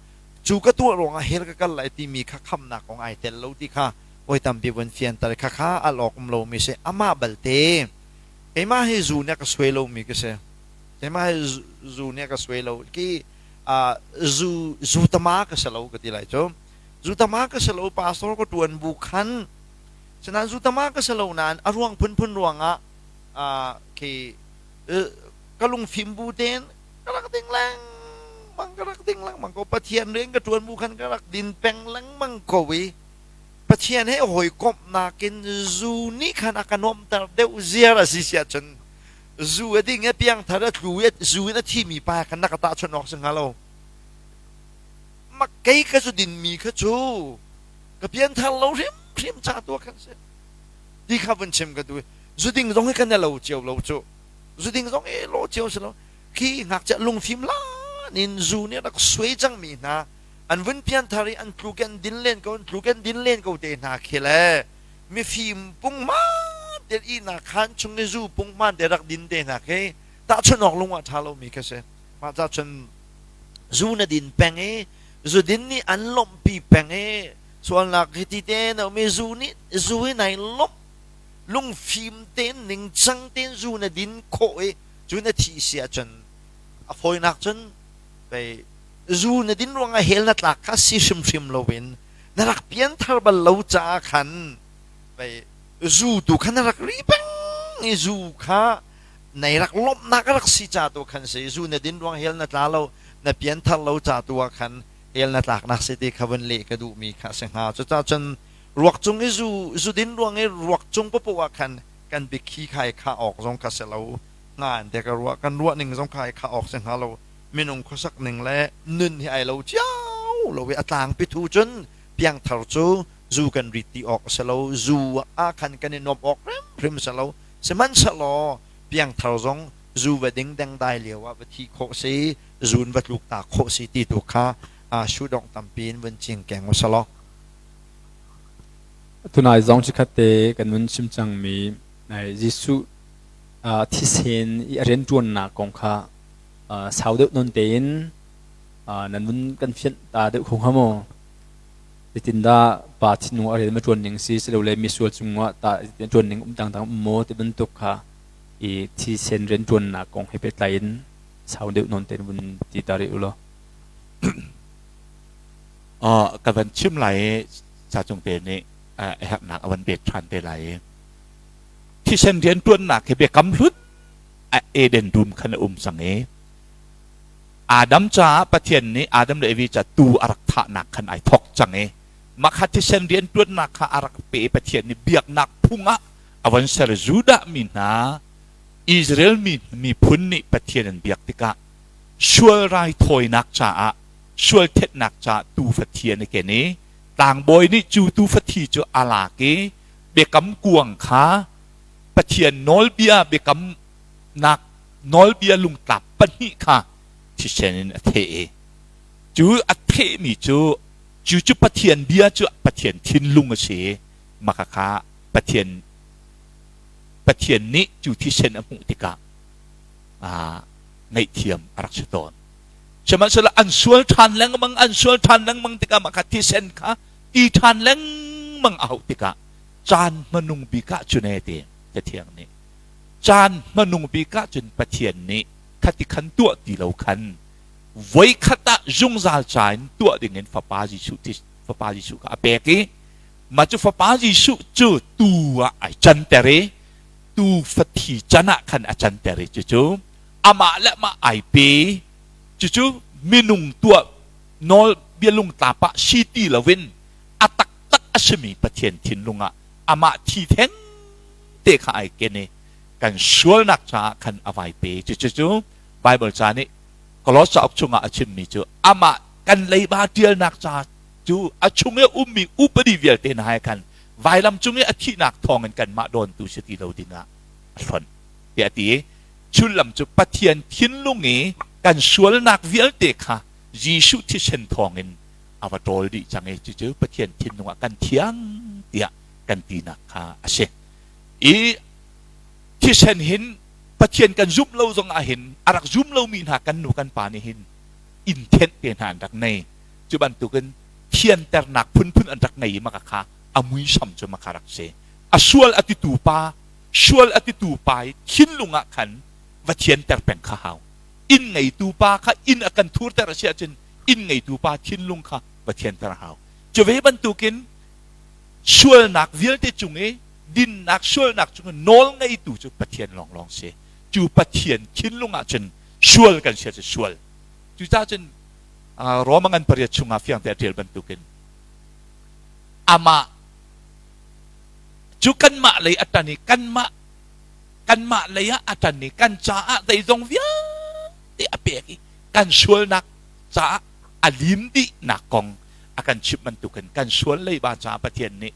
cu ka tuah ruangah hell ka kal lai timi kha khamnak kong ai tel lo ti kha oi tampi vun fianter. Kha kha al awk um lomi si. Amah balte keimah hi zu nih a ka suai lomi ka si. Keimah hi zu nih a ka suai lo ki zu zu tama ka si lo ka ti lai cu. Zu tama ka si lo, pastor ka tuan bu khan sinain zu tama ka si lo nain a ruang phunphun ruangah khi ka lungfim bu tein ka rak ding lengmang, ka rak ding lengmang ko. Pathian rian ka ṭuan bu khan ka rak din peng lengmang ko i Pathian he hawikomhnak in zu nih khan a ka nuamhter deuh ziar a si si ahcun. Zu a ding i piangthar a tlu i zu in a thimi pa khan na ka tahchunh awk si hnga lo. Ma kei ka zu dinmi kha cu ka pianthar lo hrimhrim ca tu ah khan si. Ti kha vun chim ka duh. Zu ding zong hi kan i lo cio lo cu. Zu ding zong i lo cio si lo. Khi ngakchia lungfim lan in zu nih rak suai cangmi hna an vun pianthar i an tluk an din len ko an tluk an din len ko te hna khi le mifim pungman te ihnak khaan chung i zu pungman te rak din te hna khi tahchunh awk lung ah ṭha lomi khi si. Mah ca cun zu na din peng i zu din nih an lawmhpi peng i sualnak hi ti te na um i zu nih zu hi nai lawmh lungfim tein ningcang tein zu na din khawh i cu na thih si ahcun a fawinak cun pei zu na din ruangah hell na tlak kha si hrimhrim loin na rak pianthar bal lo caah khan pei zu tu kha na rak ri peng i zu kha nei rak lawmhnak a rak si ca tu khan si. Zu na din ruang hell na tla lo, na pianthar lo ca tu ah khan hell na tlaknak si ti kha vun leh ka duhmi kha a si hnga. Cucaah cun ruak cung i zu zu din ruang i ruak cung papoh ah khan kan biakhi kha i khah awk zong kha si lo hnga an te ka ruah. Kan ruah ning zong kha i khah awk si hnga lo. Minung khuasak ning le nun hi ai lo cio lo i a tlangpi thu cun piangthar cu zu kan rit ti awk a si lo, zu ah khan kan i nuamh awk hrimhrim si lo. Sihmanhsehlaw piangthar zong zu va ding dengdai lio ah va thi khawh si, zun va tluk ta khawh si ti tu kha sudong tampi in vun cingkeng u selaw. Tunai zong chikkhat te kan vun chim cangmi Jesuh thisen i a rianṭuannak kong kha sau deuh nawn tein nan vun kan fianh ta deuh kho hnga maw? Zeitindah pa thinlung a rian ma ṭuan ning si, silole misual cungah tah ṭuan ning um dangdang um maw ti bantuk kha i thisen rianṭuannak kong he pehtlai in sau deuh nawn tein vun ti ta rih u law. Ka van chim lai i Ca Cung Te nih a herhnak a van pek ṭhan te lai i thisen rianṭuannak hi biakam hlun Eden dum khan a um cang i Adam caah Pathian nih Adam le Evi ca tuu a rak thahnak khan ai thawk cang i mah kha thisen rianṭuannak kha a rak pe i Pathian nih biaknak phung ah a von ser. Judah mi hna, Israel mi miphun nih Pathian an biak tikah sual raithawinak caah, sual thetnak caah tuufa thi an i ken i tlangbawi nih cu tuufa thi cu a lak i biakam kuang kha Pathian nawlbia biakamnak nawlbia lungtlap pahnih kha thisen in a theh i cu a thehmi cu cu cu Pathian bia cu Pathian thinlung a si i maka kha Pathian Pathian nih cu thisen a hmuh tikah ngaihthiam a rak si tawn. Sihmanhsehlaw an sual ṭhan lengmang, an sual ṭhan lengmang tikah mah kha thisen kha ti ṭhan lengmang a hauh tikah caan hmanung bik ah cun ee ti Cathiang nih caan hmanung bik ah cun Pathian nih khati khan tuah ti lo khan voikhat ah zungzal ca in tuah ding in Fapa Jesuh Fapa Jesuh kha a pek i mah cu Fapa Jesuh cu tu ah ai canter i tu fathi can ah khan a canter i cucu amah le amah ai pe. Cucu minung tuah nawl bialung tlap ah si ti loin a taktak a simi Pathian thinlung ah amah thi theng te kha ai ken i kan sualnak caah khan a vai pe. Cucu cu Bible ca nih Kolos cauk chungah a chimmi cu amah kan leiba ṭialnak ca cu a chung i a ummi upadi vialte hna he khan vailam cung i a thihnak thawngin kanmah dawntu si ti lo dingah a hlonh tiah a ti i sullam cu Pathian thinlung i kan sualnak vialte kha Jesuh thisen thawngin a va ṭawl dih cang i cucu Pathian thinlung ah kan thiang tiah kan tinak kha a si. I thisen hin Pathian kan zumh lo zong ah hin a rak zum lomi hna kan nu kan pa nih hin inn thenh te hna an rak nei. Cu bantukin thianternak phunphun an rak ngei i maka kha a muisam cu maka rak si. A sual a titu pa, sual a titu pa i thinlung ah khan va thianter peng kha hau. Inn ngeitu pa kha inn a kan thurter a si ahcun inn ngeitu pa thinlung kha va thianter a hau. Cu ve bantukin sualnak vialte cung i dinnak sualnak cung i nawl ngeitu cu Pathian lawnglawng si. Cu Pathian thinlung ah cun sual kan si cu sual. Cucaah cun Roma ngan pariat chungah fiangte a ṭial bantukin amah cu kanmah lei a ṭan i kanmah Kanmah lei ah a ṭan i kan caah zeizong vialte a pek i kan sualnak caah a lim dihnak kong a kan chimh bantukin kan sual leiba caah Pathian nih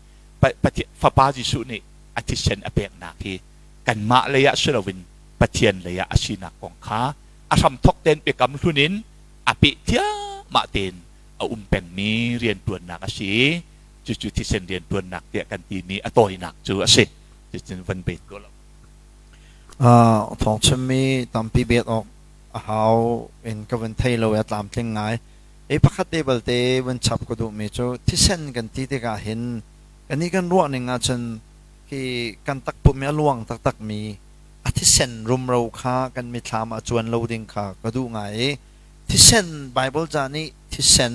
Pathian Fapa Jesuh nih a thisen a peknak hi kanmah lei ah si loin Pathian lei ah a sinak kong kha a hramthok tein biakam hlun in a peh thiahmah tein a um pengmi rianṭuannak a si i cucu thisen rianṭuannak tiah kan timi a tawinak cu a si. Cucun van bet ko lo. Thawng chimmi tampi bet awk a hau in ka vun thei lo i a tlamtling ngai. Hi pakhat te balte vun chap ka duhmi cu thisen kan ti tikah hin kannih kan ruah ning ahcun khi kan takpum i a luang taktakmi a thisen rumro kha kan mithlam ah cuan lo ding kha ka duh ngai i thisen Bible ca nih thisen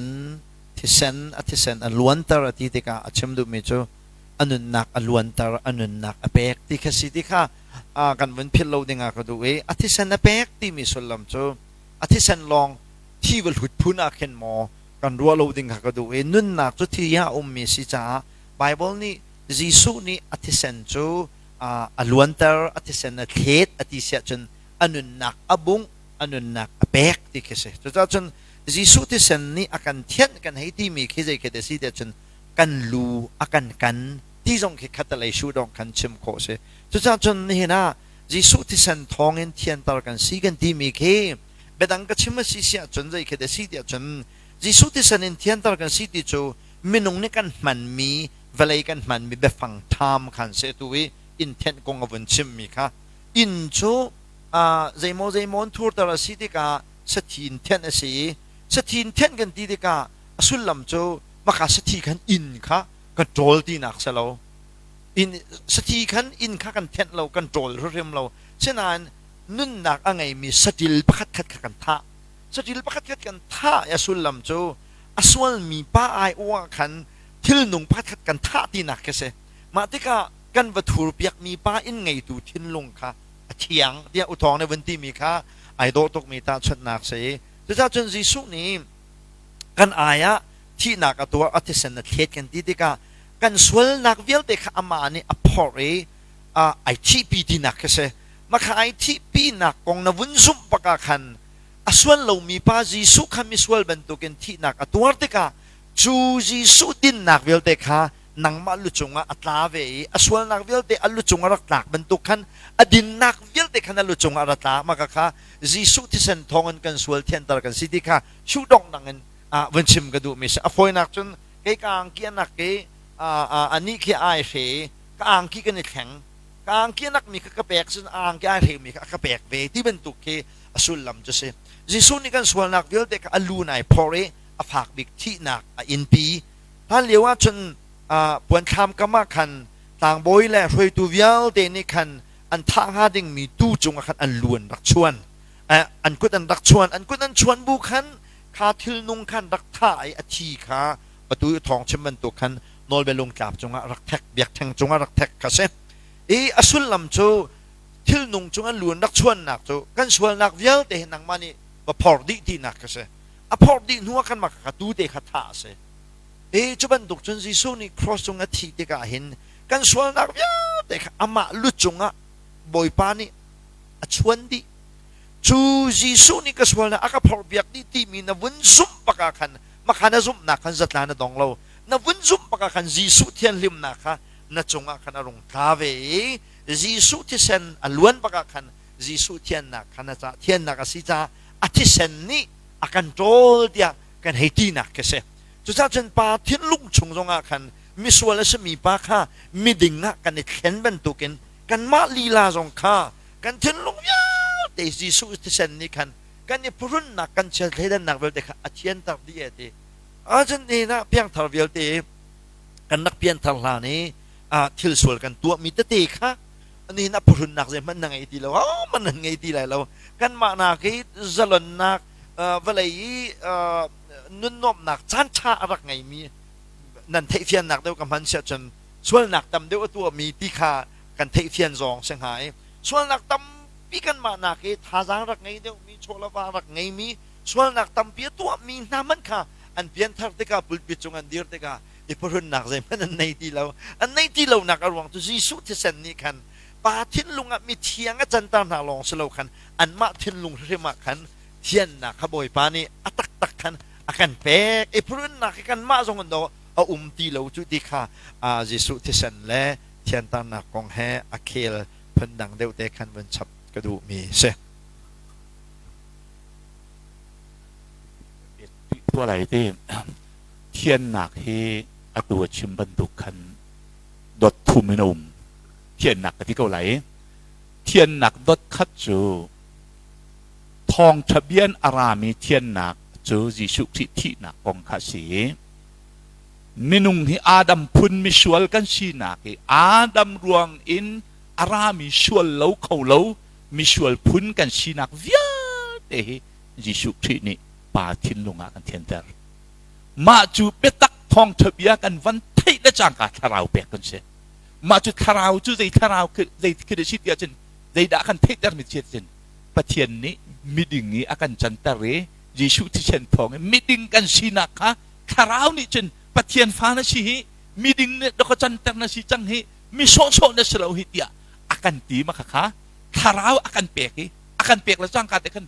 thisen a thisen a luanter a ti tikah a chim duhmi cu a nunnak a luanter a nunnak a pek ti kha si ti kha kan vun philh lo ding ah ka duh i a thisen a pek timi sullam cu a thisen lawng thi va hlut phun ah khin maw kan ruah lo ding kha ka duh i nunnak cu thi ah a ummi si caah Bible nih Jesuh nih a thisen cu a luanter a thisen a thlet a ti siah cun a nunnak a bungh a nunnak a pek ti khi si. Cucaah cun Jesuh thisen nih a kan thianh kan hei timi khi zei khi te si tiah cun kan lu a kan kan ti zong khi khatalei shu dong khan chim khawh si. Cucaah cun nihin ah Jesuh thisen thawngin thianter kan si kan timi khi biadang ka chim a si siah cun zei khi te si tiah cun Jesuh thisen in thianter kan si ti cu minung nih kan hmanmi vawlei kan hmanmi biafang tham khan se tu i inn thenh kong a vun chimmi kha inn cu zeimaw zeimaw in thurter a si tikah sathi in thenh a si i sathi in thenh kan ti tikah a sullam cu maka sathi khan inn kha kan ṭawl tinak si lo. Inn sathi khan inn kha kan thenh lo, kan ṭawl hrimhrim lo. Sinain nunnak a ngeimi saṭil pakhat khat kha kan thah. Saṭil pakhat khat kan thah i a sullam cu a sualmi pa aiawh ah khan thilnung pakhat khat kan thah tinak khi si. Mah tikah kan va thurpiakmi pa inn ngeitu thinlung kha a thiang tiah uthawng nih vun timi kha ai dawh tukmi tahchunhnak si. Cucaah cun Jesuh nih kan ai ah thihnak a tuah, a thisen a thlet kan ti tikah kan sualnak vialte kha amah nih a phorh i ai thihpi tinak khi si. Mah kha ai thihpinak kong na vun zumh bak ah khan a sual lomi pa Jesuh kha misual bantukin thihnak a tuar tikah cu Jesuh dinnak vialte kha nangmah lu cungah a tla ve i a sualnak vialte a lu cungah rak tlak bantuk khan a dinnak vialte khan a lu cungah ra tla. Mah kha Jesuh thisen thawngin kan sual thianter kan si ti kha sudong dang in vun chim ka duhmi si. A fawinak cun kei ka angki anak i anih khi ai hre i ka angki kan i thleng, ka angki anak mi kha ka pek cun a angki ai hre mi kha a ka pek ve ti bantuk khi a sullam cu si. Jesuh nih kan sualnak vialte kha a lu nai phor i a fak bik thihnak a inpi. Hlan lio ah cun puanthlam kam ah khan tlangbawi le hruaitu vialte nih khan an thah hnga dingmi tuu cungah khan an lu an rak chuan, an kut an rak chuan. An kut an chuan bu khan kha thilnung khan rak thah i a thi kha atu i thawng chim bantuk khan nawlbia lungtlap cungah rak thek, biakṭheng cungah rak thek kha si. I a sullam cu thilnung cung an lu an rak chuannak cu kan sualnak vialte hi nangmah nih va phor dih tinak kha si. A phorh dih hnu ah khan mah kha tuu te kha thah a si. I cu bantuk cun Jesuh nih cross cung a thih tikah hin kan sualnak vialte kha amah lu cungah Bawipa nih a chuan dih. Cu Jesuh nih ka sualnak a ka phorhpiak dih timi na vun zumh bak ah khan makha na zumhnak khan zatla na dong lo. Na vun zumh bak ah khan Jesuh thianhlimnak kha na cungah khan a rung tla ve i Jesuh thisen a luan bak ah khan Jesuh thiannak kha na ca thiannak a si caah a thisen nih a kan ṭawl tiah kan hei tinak khi si. Cucaah cun pa thinlung chung zongah khan misual a simi pa kha miding ah kan i thlen bantukin kanmah lila zong kha kan thinlung vialte Jesuh thisen nih khan kan i phuhrunnak kan chiat thleidannak vialte kha a thianter dih e ti. Ahcun nihin ah piangthar vialte kan rak pianthar hlan i thil sual kan tuahmi tete kha nihin a phuhrunnak zeihmanh na ngei ti lo, ahohmanh nan ngei ti lai lo. Kanmah nak i zalonnak vawlei i nunnuamhnak caan ṭha a rak ngeimi nan theihfiannak deuh ka hman siah cun sualnak tam deuh a tuahmi ti kha kan theihfian zong si hnga i sualnak tampi kanmah nak i thazaang rak ngei deuhmi, chawlava rak ngeimi, sualnak tampi a tuahmi hna hmanh kha an pianthar tikah pulpit cung an dir tikah i phuhrunnak zeihmanh an nei ti lo. An neih ti lonak a ruang cu Jesuh thisen nih khan Pa thinlung ah mithiang a canter hna lawng si lo khan anmah thinlung hrim ah khan thiannak kha Bawipa nih a taktak khan a kan pek i phuhrunnak hi kanmah zong in dawh a um ti lo cu ti kha Jesuh thisen le thianternak kong he a khel phundang deuh te khan vun chap ka duhmi si. Tuah lai ti thiannak hi atu a chim bantuk khan dot thum in a um. Thiannak ka ti ko lai. Thiannak dot khat cu thawngṭha bia in a rami thiannak cu Jesuh Khrih thihnak kong kha a si i minung hi Adam phun misual kan sinak i Adam ruang in a rami sual lo kho lo misual phun kan sinak vialte hi Jesuh Khrih nih Pa thinlung ah kan thianter. Mah cu biatak thawngṭha bia kan van theih le cangka thlarau pek kan si. Mah cu thlarau cu zei thlarau zei khi dah si ti ahcun zeidah kan theihtermi si ahcun Pathian nih miding i a kan canter i Jesuh thisen thawng in miding kan sinak kha thlarau nih cun Pathian fa na si hi miding nih ka canter na si cang hi mi sawhsawh na si lo hi tiah a kan ti ma kha kha thlarau a kan pek i a kan pek le cangka te khan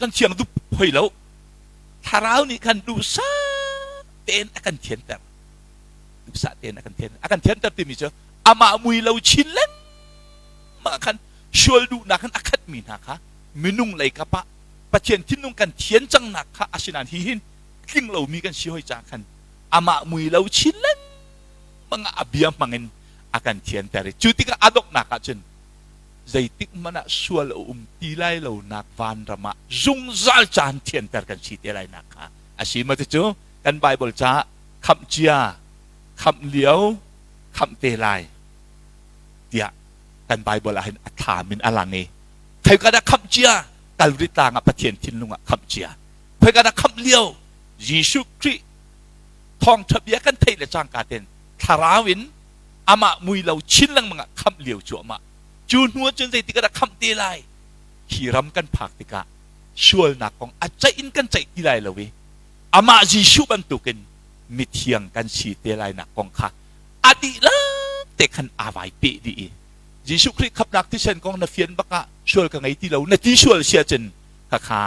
kan thiang dup hoi lo thlarau nih khan duhsah tein a kan thianter duhsah tein a kan thian a kan thianter timi cu amah mui lo chin lengmang khan sual duhnak in a khatmi hna kha minung lei kap ah Pathian thinlung kan thian cangnak kha asinain hi hin tling lomi kan si hoi ca khan amah mui lo chin lengmang ah a bia hmangin a kan thianter i cu tikah a donghnak ah cun zeitik hmanh ah sual a um ti lai lonak vanram ah zungzal caan thianter kan si te lai nak kha a si ma cu kan Bible ca khamh cia khamh lio khamh te lai tiah kan Bible ah hin a thlam in a lang i khoika dah khamh cia Kalvari tlang ah Pathian thinlung ah khamh cia khoika dah khamh lio Jesuh Khrih thawngtha bia kan theih le cangka ten thlarau in amah mui lo chin lengmang ah khamh lio cuahmah cu hnu ah cun zeitik ah dah khamh te lai hi ram kan phak tikah sualnak kong a ceih in kan ceih ti lai lo i amah Jesuh bantukin mithiang kan si te lai nak kong kha a dihlak te khan aa vai peh dih i Jesuh Khrih khamhnak thisen kong na fian bak ah sual ka ngei ti lo na ti sual sia cun khakha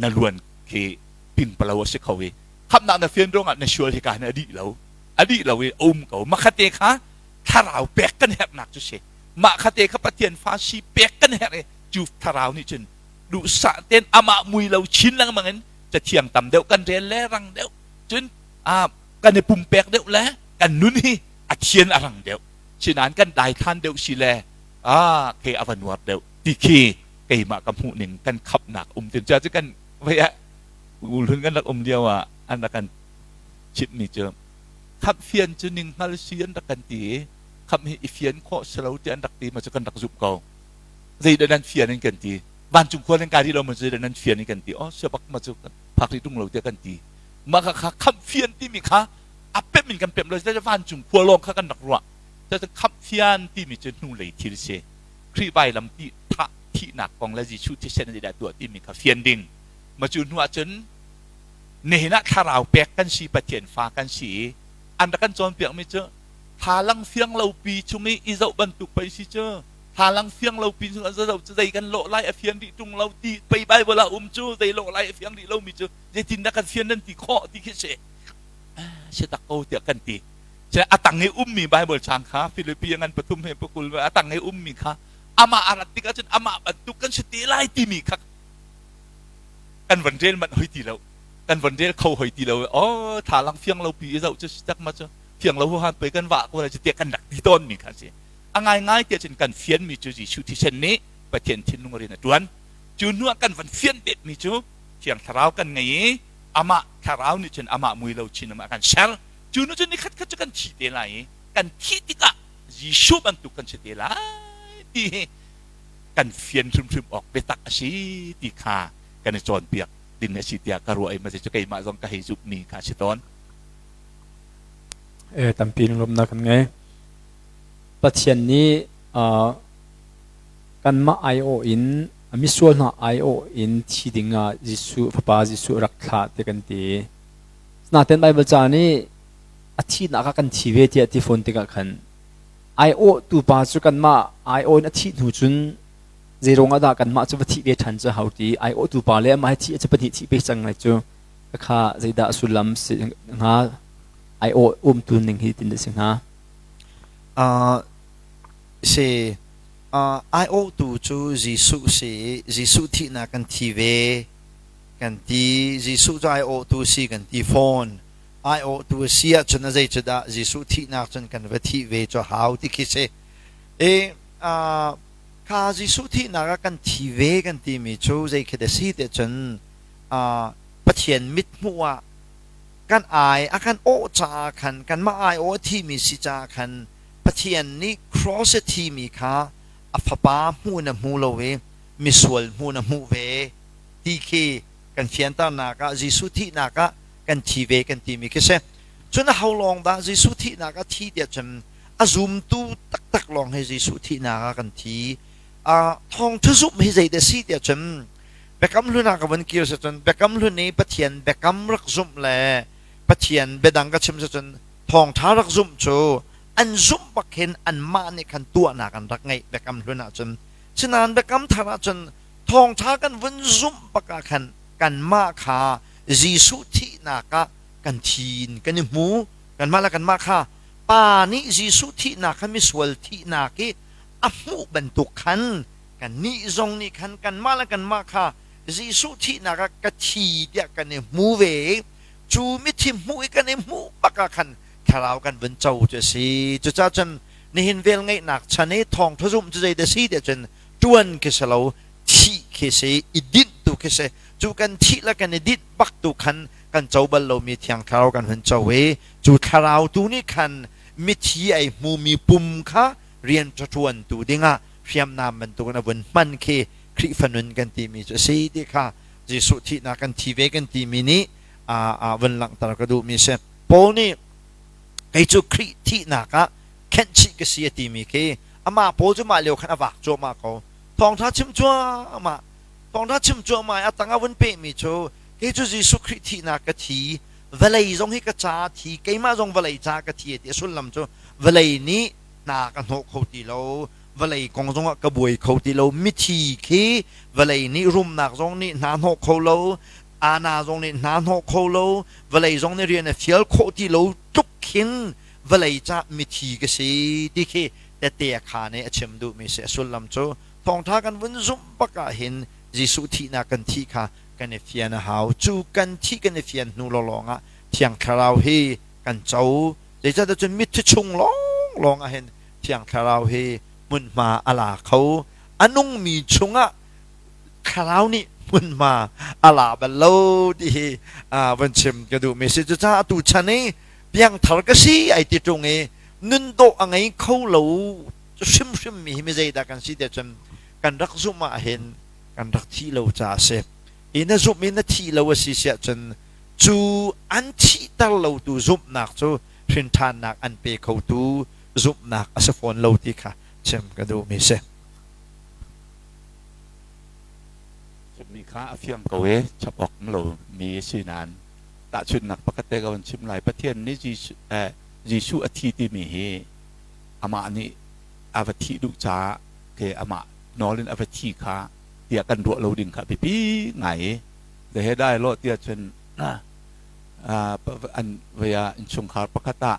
na luan khi pingpalo a si kho i khamhnak na fian ruangah na sual hika hin a dih lo a dih lo i a um ko makhate kha thlarau pek kan herhnak cu si mah khate kha Pathian fa si pek kan herh i cu thlarau nih cun duhsah ten amah mui lo chin lengmang in cathiang tam deuh kan rel le rang deuh cun kan i pumpek deuh le kan nun hi a thian a rang deuh sinain kan daithlan deuh si le a ke a va nuar deuh ti khi keimah ka hmuh ning kan khapnak um tin cu kan vei ah ulhun kan rak um lio ah an rak kan chimhmi cu khamh fian cu ning hngal si an rak kan ti i khamh hi i fian khawh si lo ti an rak ti ma cu kan rak zumh ko zeidah nan fian in kan ti vancung khua nan kai rih lo ma zeidah nan fian in kan ti oh sia bak ma cu phak rih tung lo tiah kan ti mah kha kha khamh fian timi kha a pemh in kan pemh lo vancung khua lawng kha kan rak ruah cucu khamh fian timi cu hnulei thil si Khrih vailam ti thah thihnak kong le Jesuh thisen zeidah tuah timi kha fian ding ma cu hnu ahcun nihin ah thlarau pek kan si Pathian fa kan si i an rak kan cawnpiakmi cu thlalang fiang lo pi chung i i zoh bantuk pei si cu thlalang fiang lo pi chung zoh cu zei kan lawh lai a fian rih ṭung lo ti pei Bible ah um cu zei lawh lai a fiang rih lomi cu zeitindah kan fian nan ti khawh ti khi si si tak ko tiah kan ti a tang i ummi Bible chang kha Filipi ngan pathum he pakul a tang i ummi kha amah a rat tikah cun amah bantuk kan si te lai timi kha kan van rel manh hoi ti lo kan van rel kho hoi ti lo oh thalang fiang lo pi i zoh cu si tak ma cu fiang lo han pei kan vah ko lai cu tiah kan rak ti tawn mi kha si a ngai ngai tiah cun kan fian mi cu Jesuh thisen nih Pathian thinlung rian a tuan cu hnu ah kan van fian bet mi cu Thiang Thlarau kan ngei i amah Thlarau nih cun amah mui lo chin amah kan ser cu nu cun nikhat khat cu kan thi te lai i kan thih tikah Jesuh bantuk kan si te lai ti hi kan fian hrimhrim awk biatak a si ti kha kan i cawnpiak ding a si tiah ka ruah i ma cu keimah zong ka hei zumhmi kha a si tawn. E tampi lawmnak kan ngei. Pathian nih kanmah aiawh in misual hna aiawh in thi dingah Jesuh fapa Jesuh rak thlah ti kan ti. Naten Bible ca nih a thihnak ah kan thi ve tiah ti fawn tikah khan Aiawhtu pa cu kanmah aiawh in a thih hnu cun zeiruang ah dah kanmah cu va thih ve ṭhan cu hau ti aiawhtu pa le amah hi thih a pahnih thih pe cang lai cu kha zeidah sullam si hnga aiawh umtu ning hi tin si hnga? Si aiawhtu cu Jesuh si i Jesuh thihnak kan thi ve kan ti. Jesuh cu aiawhtu si kan ti fawn. Aiawhtu a si ahcun a zei cu dah Jesuh thihnak cun kan va thih ve cu hau ti khi si. I kha Jesuh thihnak ah kan thi ve kan timi cu zei khi dah si ti cun Pathian mithmuh ah kan ai a kan awh caah khan kanmah ai awh a thimi si caah khan Pathian nih cross a thimi kha a fapa hmuh in a hmu lo i misual hmuh in a hmuh ve ti khi kan fianternak ah Jesuh thihnak ah kan thi ve kan timi khi si. Cun aho lawng dah Jesuh thihnak ah thi tiah cun a zumtu taktak lawng hi Jesuh thihnak ah kan thi. Thawngṭha zumh hi zeidah si tiah cun Biakam Hlun ah ka vun kir si cun Biakam Hlun i Pathian biakam rak zumh le Pathian biadang ka chim si cun thawngṭha rak zumh cu an zumh bak hin anmah nih khan tuahnak an rak ngeih Biakam Hlun ah cun. Sinain Biakam Thar ah cun thawngṭha kan vun zumh bak ah khan kanmah kha Jesuh thihnak ah kan thi in kan i hmu. Kanmah le kanmah kha Pa nih Jesuh thihnak kha misual thihnak i a hmuh bantuk khan kannih zong nih khan kanmah le kanmah kha Jesuh thihnak ah ka thi tiah kan i hmu ve i cu mithi hmuh i kan i hmuh bak ah khan thlarau kan vun co cu a si. Cucaah cun nihin velngeihnak chan i thawngṭha zumh cu zeidah a si tiah cun ṭuan khi si lo, thih khi si, i dinh tu khi si. Cu kan thih le kan i dinh bak tu khan kan co bal lomi Thiang Thlarau kan hun co i cu Thlarau tu nih khan mithi ai hmumi pum kha rian ṭuantu dingah hriamnam bantukin a vun hman khi Khrihfa nun kan timi cu a si ti kha Jesuh thihnak kan thi ve kan timi nih a vun langhter ka duhmi a si. Paul nih kei cu Khrih thihnak ah khenhchih ka si a timi khi amah Paul cu mah lio khan a vak cuahmah ko. Thawngṭha chim cuahmah, thawngṭha chim cuahmah i a tang a vun pehmi cu kei cu Jesuh Khrih thihnak ka thi, vawlei zong hi ka ca thi, keimah zong vawlei ca ka thi a ti. A sullam cu vawlei nih hna ka hnawh kho ti lo, vawlei kong zongah ka buai kho ti lo, mithi khi vawlei nih rumnak zong nih hna hnawh kho lo, ana zong nih hna hnawh kho lo, vawlei zong nih rian a fial khawh ti lo tluk khin vawlei ca mithi ka si ti khi tette a khaan i a chim duhmi si. A sullam cu thawngṭha kan vun zumh bak ah hin Jesuh thihnak kan thih kha kan i fian a hau. Cu kan thih kan i fian hnu lawng ah Thiang Thlarau hi kan co. Zeicahtiah cun mithi chung lawnglawng ah hin Thiang Thlarau hi hmunhma a la kho. A nungmi chungah Thlarau nih hmunhma a la bal lo ti hi van chim ka duhmi si. Cucaah atu chan i piangthar ka si ai ti ṭung i nun dawh a ngei kho lo hrimhrim mi hi mi zeidah kan si tiah cun kan rak zumh ah hin kan rak thih lo caah a si. I na zumh i na thih lo a si siah cun cu an thihter lotu zumhnak cu hrinṭhannak an pe khotu zumhnak a si fawn lo ti kha chim ka duhmi si. Chimmi kha a fiang ko i chap awk um lo mi a si nain tahchunhnak pakhat te ka van chim lai. Pathian nih Jesuh a thi timi hi amah nih a va thih duh caah ke amah nawl in a va thi kha tiah kan ruah lo ding kha biapi ngai i the he dai lo tiah cun an vei ah innchungkhar pakhat ah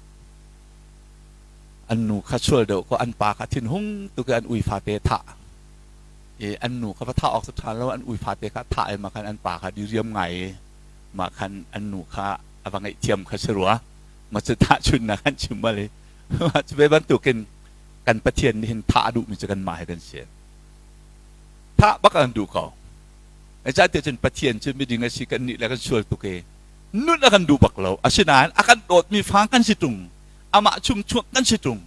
an nu kha sual deuh ko an pa kha thinhung tuk i an ui fate thah i an nu kha va thah awk cu ṭha lo an ui fate kha thah i mah khan an pa kha diriam ngai i mah khan an nu kha a va ngaihthiam kha si rua ma cu tahchunnak an chim bal i cu ve bantukin kan Pathian nih hin thah a duhmi cu kanmah he kan si thah bak an duh ko Zeicahtiah cun Pathian cu miding a si kan nih le kan sual tuk i nun a kan duh bak lo asinain a kan dawtmi fa kan si ṭung amah chung chuak kan si ṭung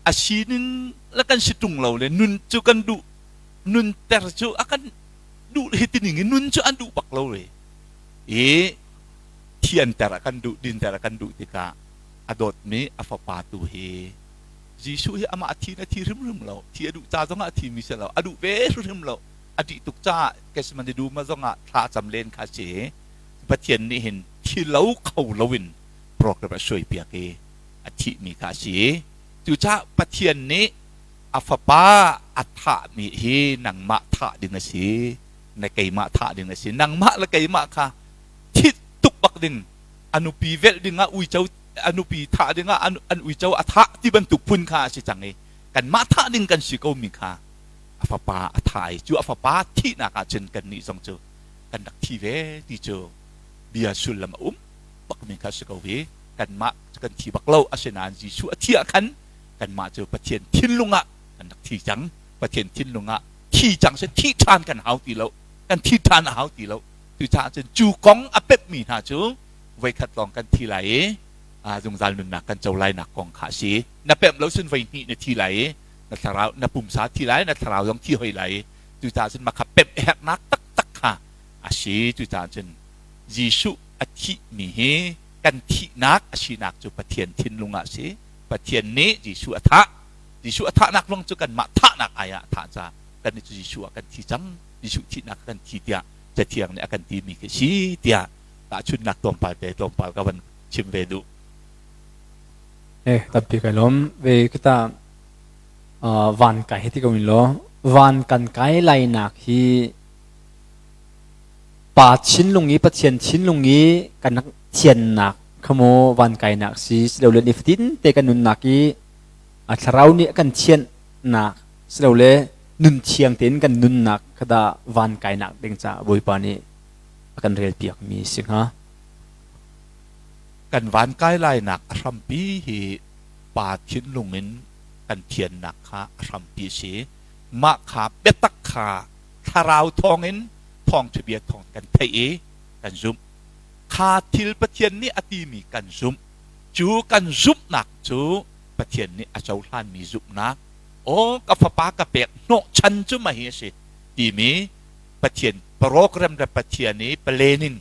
a sinin le kan si ṭung lo le nun cu kan duh nunter cu a kan duh hi tining in nun cu an duh bak lo re i thianter a kan duh dinter a kan duh tikah a dawtmi a fapa tu hi Jesuh hi amah thi na thi hrimhrim lo thi a duh ca zongah a thimi si lo a duh ve hrimhrim lo a dih tuk caah Gethsemane dum zongah thla cam len kha si Pathian nih hin thi lo kho loin program a suai piak i a thihmi kha a si. Cucaah Pathian nih a fapa a thahmi hi nangmah thah ding a si, na keimah thah ding a si. Nangmah le keimah kha thit tuk bak ding, a nupi velh ding ah uico a nupi thah ding ah an uico a thah ti bantuk phun kha a si cang i kanmah thah ding kan si komi kha a fapa a thah i cu a fapa thihnak ah cun kannih zong cu kan rak thi ve ti cu bia sullam a um bakmi kha si ko hi. Kanmah cu kan thi bak lo, asinain Jesuh a thi ah khan kanmah cu Pathian thinlung ah kan rak thi cang. Pathian thinlung ah thi cang si, thih ṭhan kan hau ti lo, kan thi ṭhan a hau ti lo. Cucaah cun cu kong a pemhmi hna cu voikhat lawng kan thi lai i zungzal nunnak kan co lainak kong kha a si. Na pemh lo cun voi hnih na thi lai i na thlarau, na pumsa thi lai, na thlarau zong thi hoi lai i cucaah cun mah kha pemh a herhnak taktak kha a si. Cucaah cun Jesuh a thihmi hi kan thihnak a sinak cu Pathian thinlung ah a si. Pathian nih Jesuh a thah. Jesuh a thahnak ruang cu kanmah thahnak ai ah a thah caah kannih cu Jesuh ah kan thi cang. Jesuh thihnak kan thi tiah Cathiang nih a kan timi khi si tiah tahchunhnak tlawmpal te tlawmpal ka van chim ve duh. Eh, tampi kai lawm. Ve kita van kai hi ti ko in law van kan kai lainak hi Pa thinlung i Pathian thinlung i kan rak thiannak kha maw van kainak si silole nifatin te kan nunnak i a thlarau nih a kan thianhnak silole nun thiang tein kan nunnak kha dah van kainak ding caah Bawipa nih a kan relpiakmi si hnga. Kan van kai lainak a hrampi hi Pa thinlung in kan thiannak kha a hrampi a si. Mah kha biatak kha thlarau thawngin thawngṭhabia thawng kan theih i kan zumh. Kha thil Pathian nih a timi kan zumh. Cu kan zumhnak cu Pathian nih a cohlanmi zumhnak, aw ka fapa ka pek hnawhchan cu mah hi a si timi Pathian program le Pathian i plan in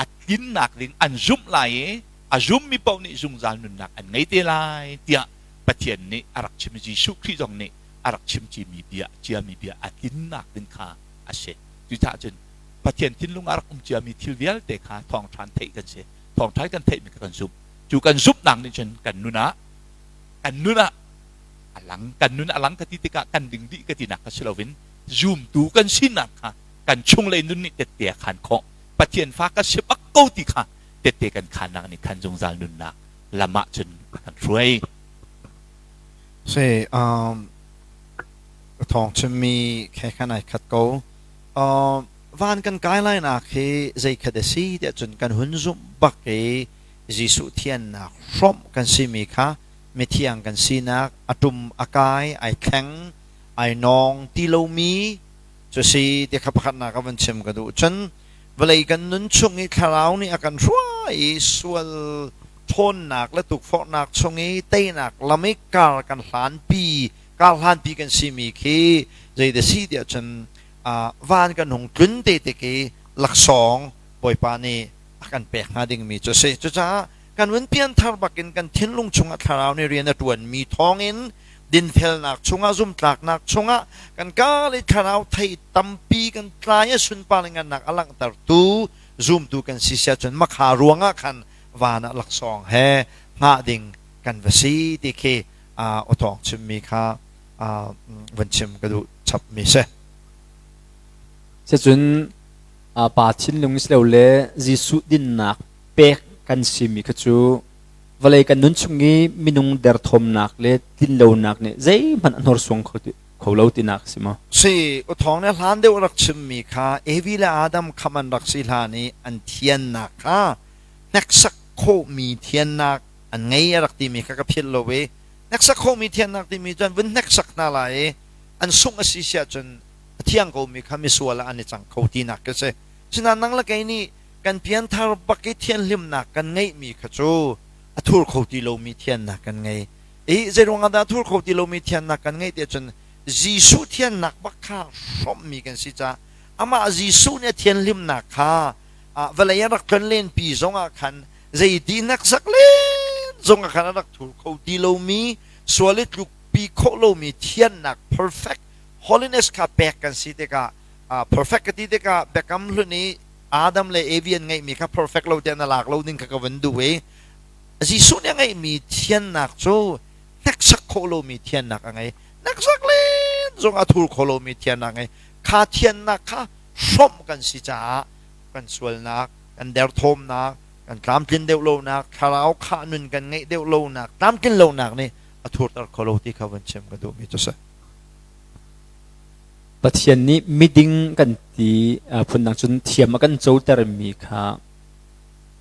a tlinnak ding an zumh lai i a zummi paoh nih zungzal nunnak an ngei te lai tiah Pathian nih a rak chim. Jesuh Khrih zong nih a rak chim cimi bia ciami bia a tlinnak ding kha a si. Cucaah cun Pathian thinlung ah rak um ciami thil vialte kha thawngṭha theih kan si. Thawngṭha kan theihmi kha kan zumh. Cu kan zumhnak nih cun kan nun ah kan nun ah a lang. Kan nun a lang ka ti tikah kan ding dih ka tinak kha si loin zumtu kan sinak kha kan chunglei nun nih tette a khan khawh. Pathian fa ka si bak ko ti kha tette kan khannak nih khan zungzal nunnak lam ah cun a kan hruai. Si, thawng chimmi khe khan ai khat ko. Van kan kai lainak hi zeikhat a si tiah cun kan hun zumh bak i Jesuh thiannak hrawmh kan simi kha mithiang kan sinak a ṭum a kai ai thleng ai nawng ti lomi cu si ti kha pakhatnak ka van chim ka duh. Cun vawlei kan nun chung i thlarau nih a kan hruai i sual ṭhawnnak le tukforhnak chung i teinak lam i kar kan hlanpi kar hlanpi kan simi khi zeidah si tiah cun van kan hung tlun te tik i laksawng Bawipa nih a kan pek hnga dingmi cu a si. Cucaah kan vun pianthar bakin kan thinlung chungah thlarau nih rian a ṭuanmi thawngin dinfelnak chungah zumtlaknak chungah kan ka le thlarau thei tampi kan tlai a sunpar ngannak a langhtertu zumtu kan si sia cun makha ruangah khan van ah laksawng he hngah ding kan va si ti khi awthawng chimmi kha van chim ka duh chapmi si. Sicun pa thinlung si lo le Jesuh dinnak pek kan simi kha cu vawlei kan nun chung i minung derthawmnak le tlinlonak nih zeihmanh a hnorsuang kho lo tinak si maw? Si, uthawng nih hlan deuh rak chimmi kha Evi le Adam kham an rak si hlan i an thiannak kha hneksak khawhmi thiannak an ngei a rak timi kha ka philh lo i hneksak khawhmi thiannak timi cu an vun hneksak hna lai i an sungh a si siah cun a thiang komi kha misual ah an i cang kho tinak khi si. Sinain nang le kei nih kan pianthar bak i thianhlimnak kan ngeihmi kha cu a thur kho ti lomi thiannak kan ngei. I zeiruang ah dah a thur kho ti lomi thiannak kan ngeih tiah cun Jesuh thiannak bak kha hrawmhmi kan si caah amah Jesuh nih a thianhlimnak kha vawlei a rak tlonlenpi zongah khan zeiti hneksak len zongah khan a rak thur kho ti lomi sual i tlukpi khawh lomi thiannak perfect holiness kha pek kan si tikah perfect ka ti tikah biakam hlun i Adam le Evi an ngeihmi kha perfect lo tiah na lak lo ding kha ka van duh i Jesuh nih a ngeihmi thiannak cu hneksak khawh lomi thiannak a ngei. Hneksak len zong a thur kho lomi thiannak a ngei. Kha thiannak kha hrawmh kan si caah kan sualnak, kan derthawmnak, kan tlamtlin deuh lonak, thlarau khah nun kan ngeih deuh lonak, tlamtlin lonak nih a thurter kho lo ti kha vun chim ka duhmi cu si. Pathian nih miding kan ti phundang cun thiam a kan cotermi kha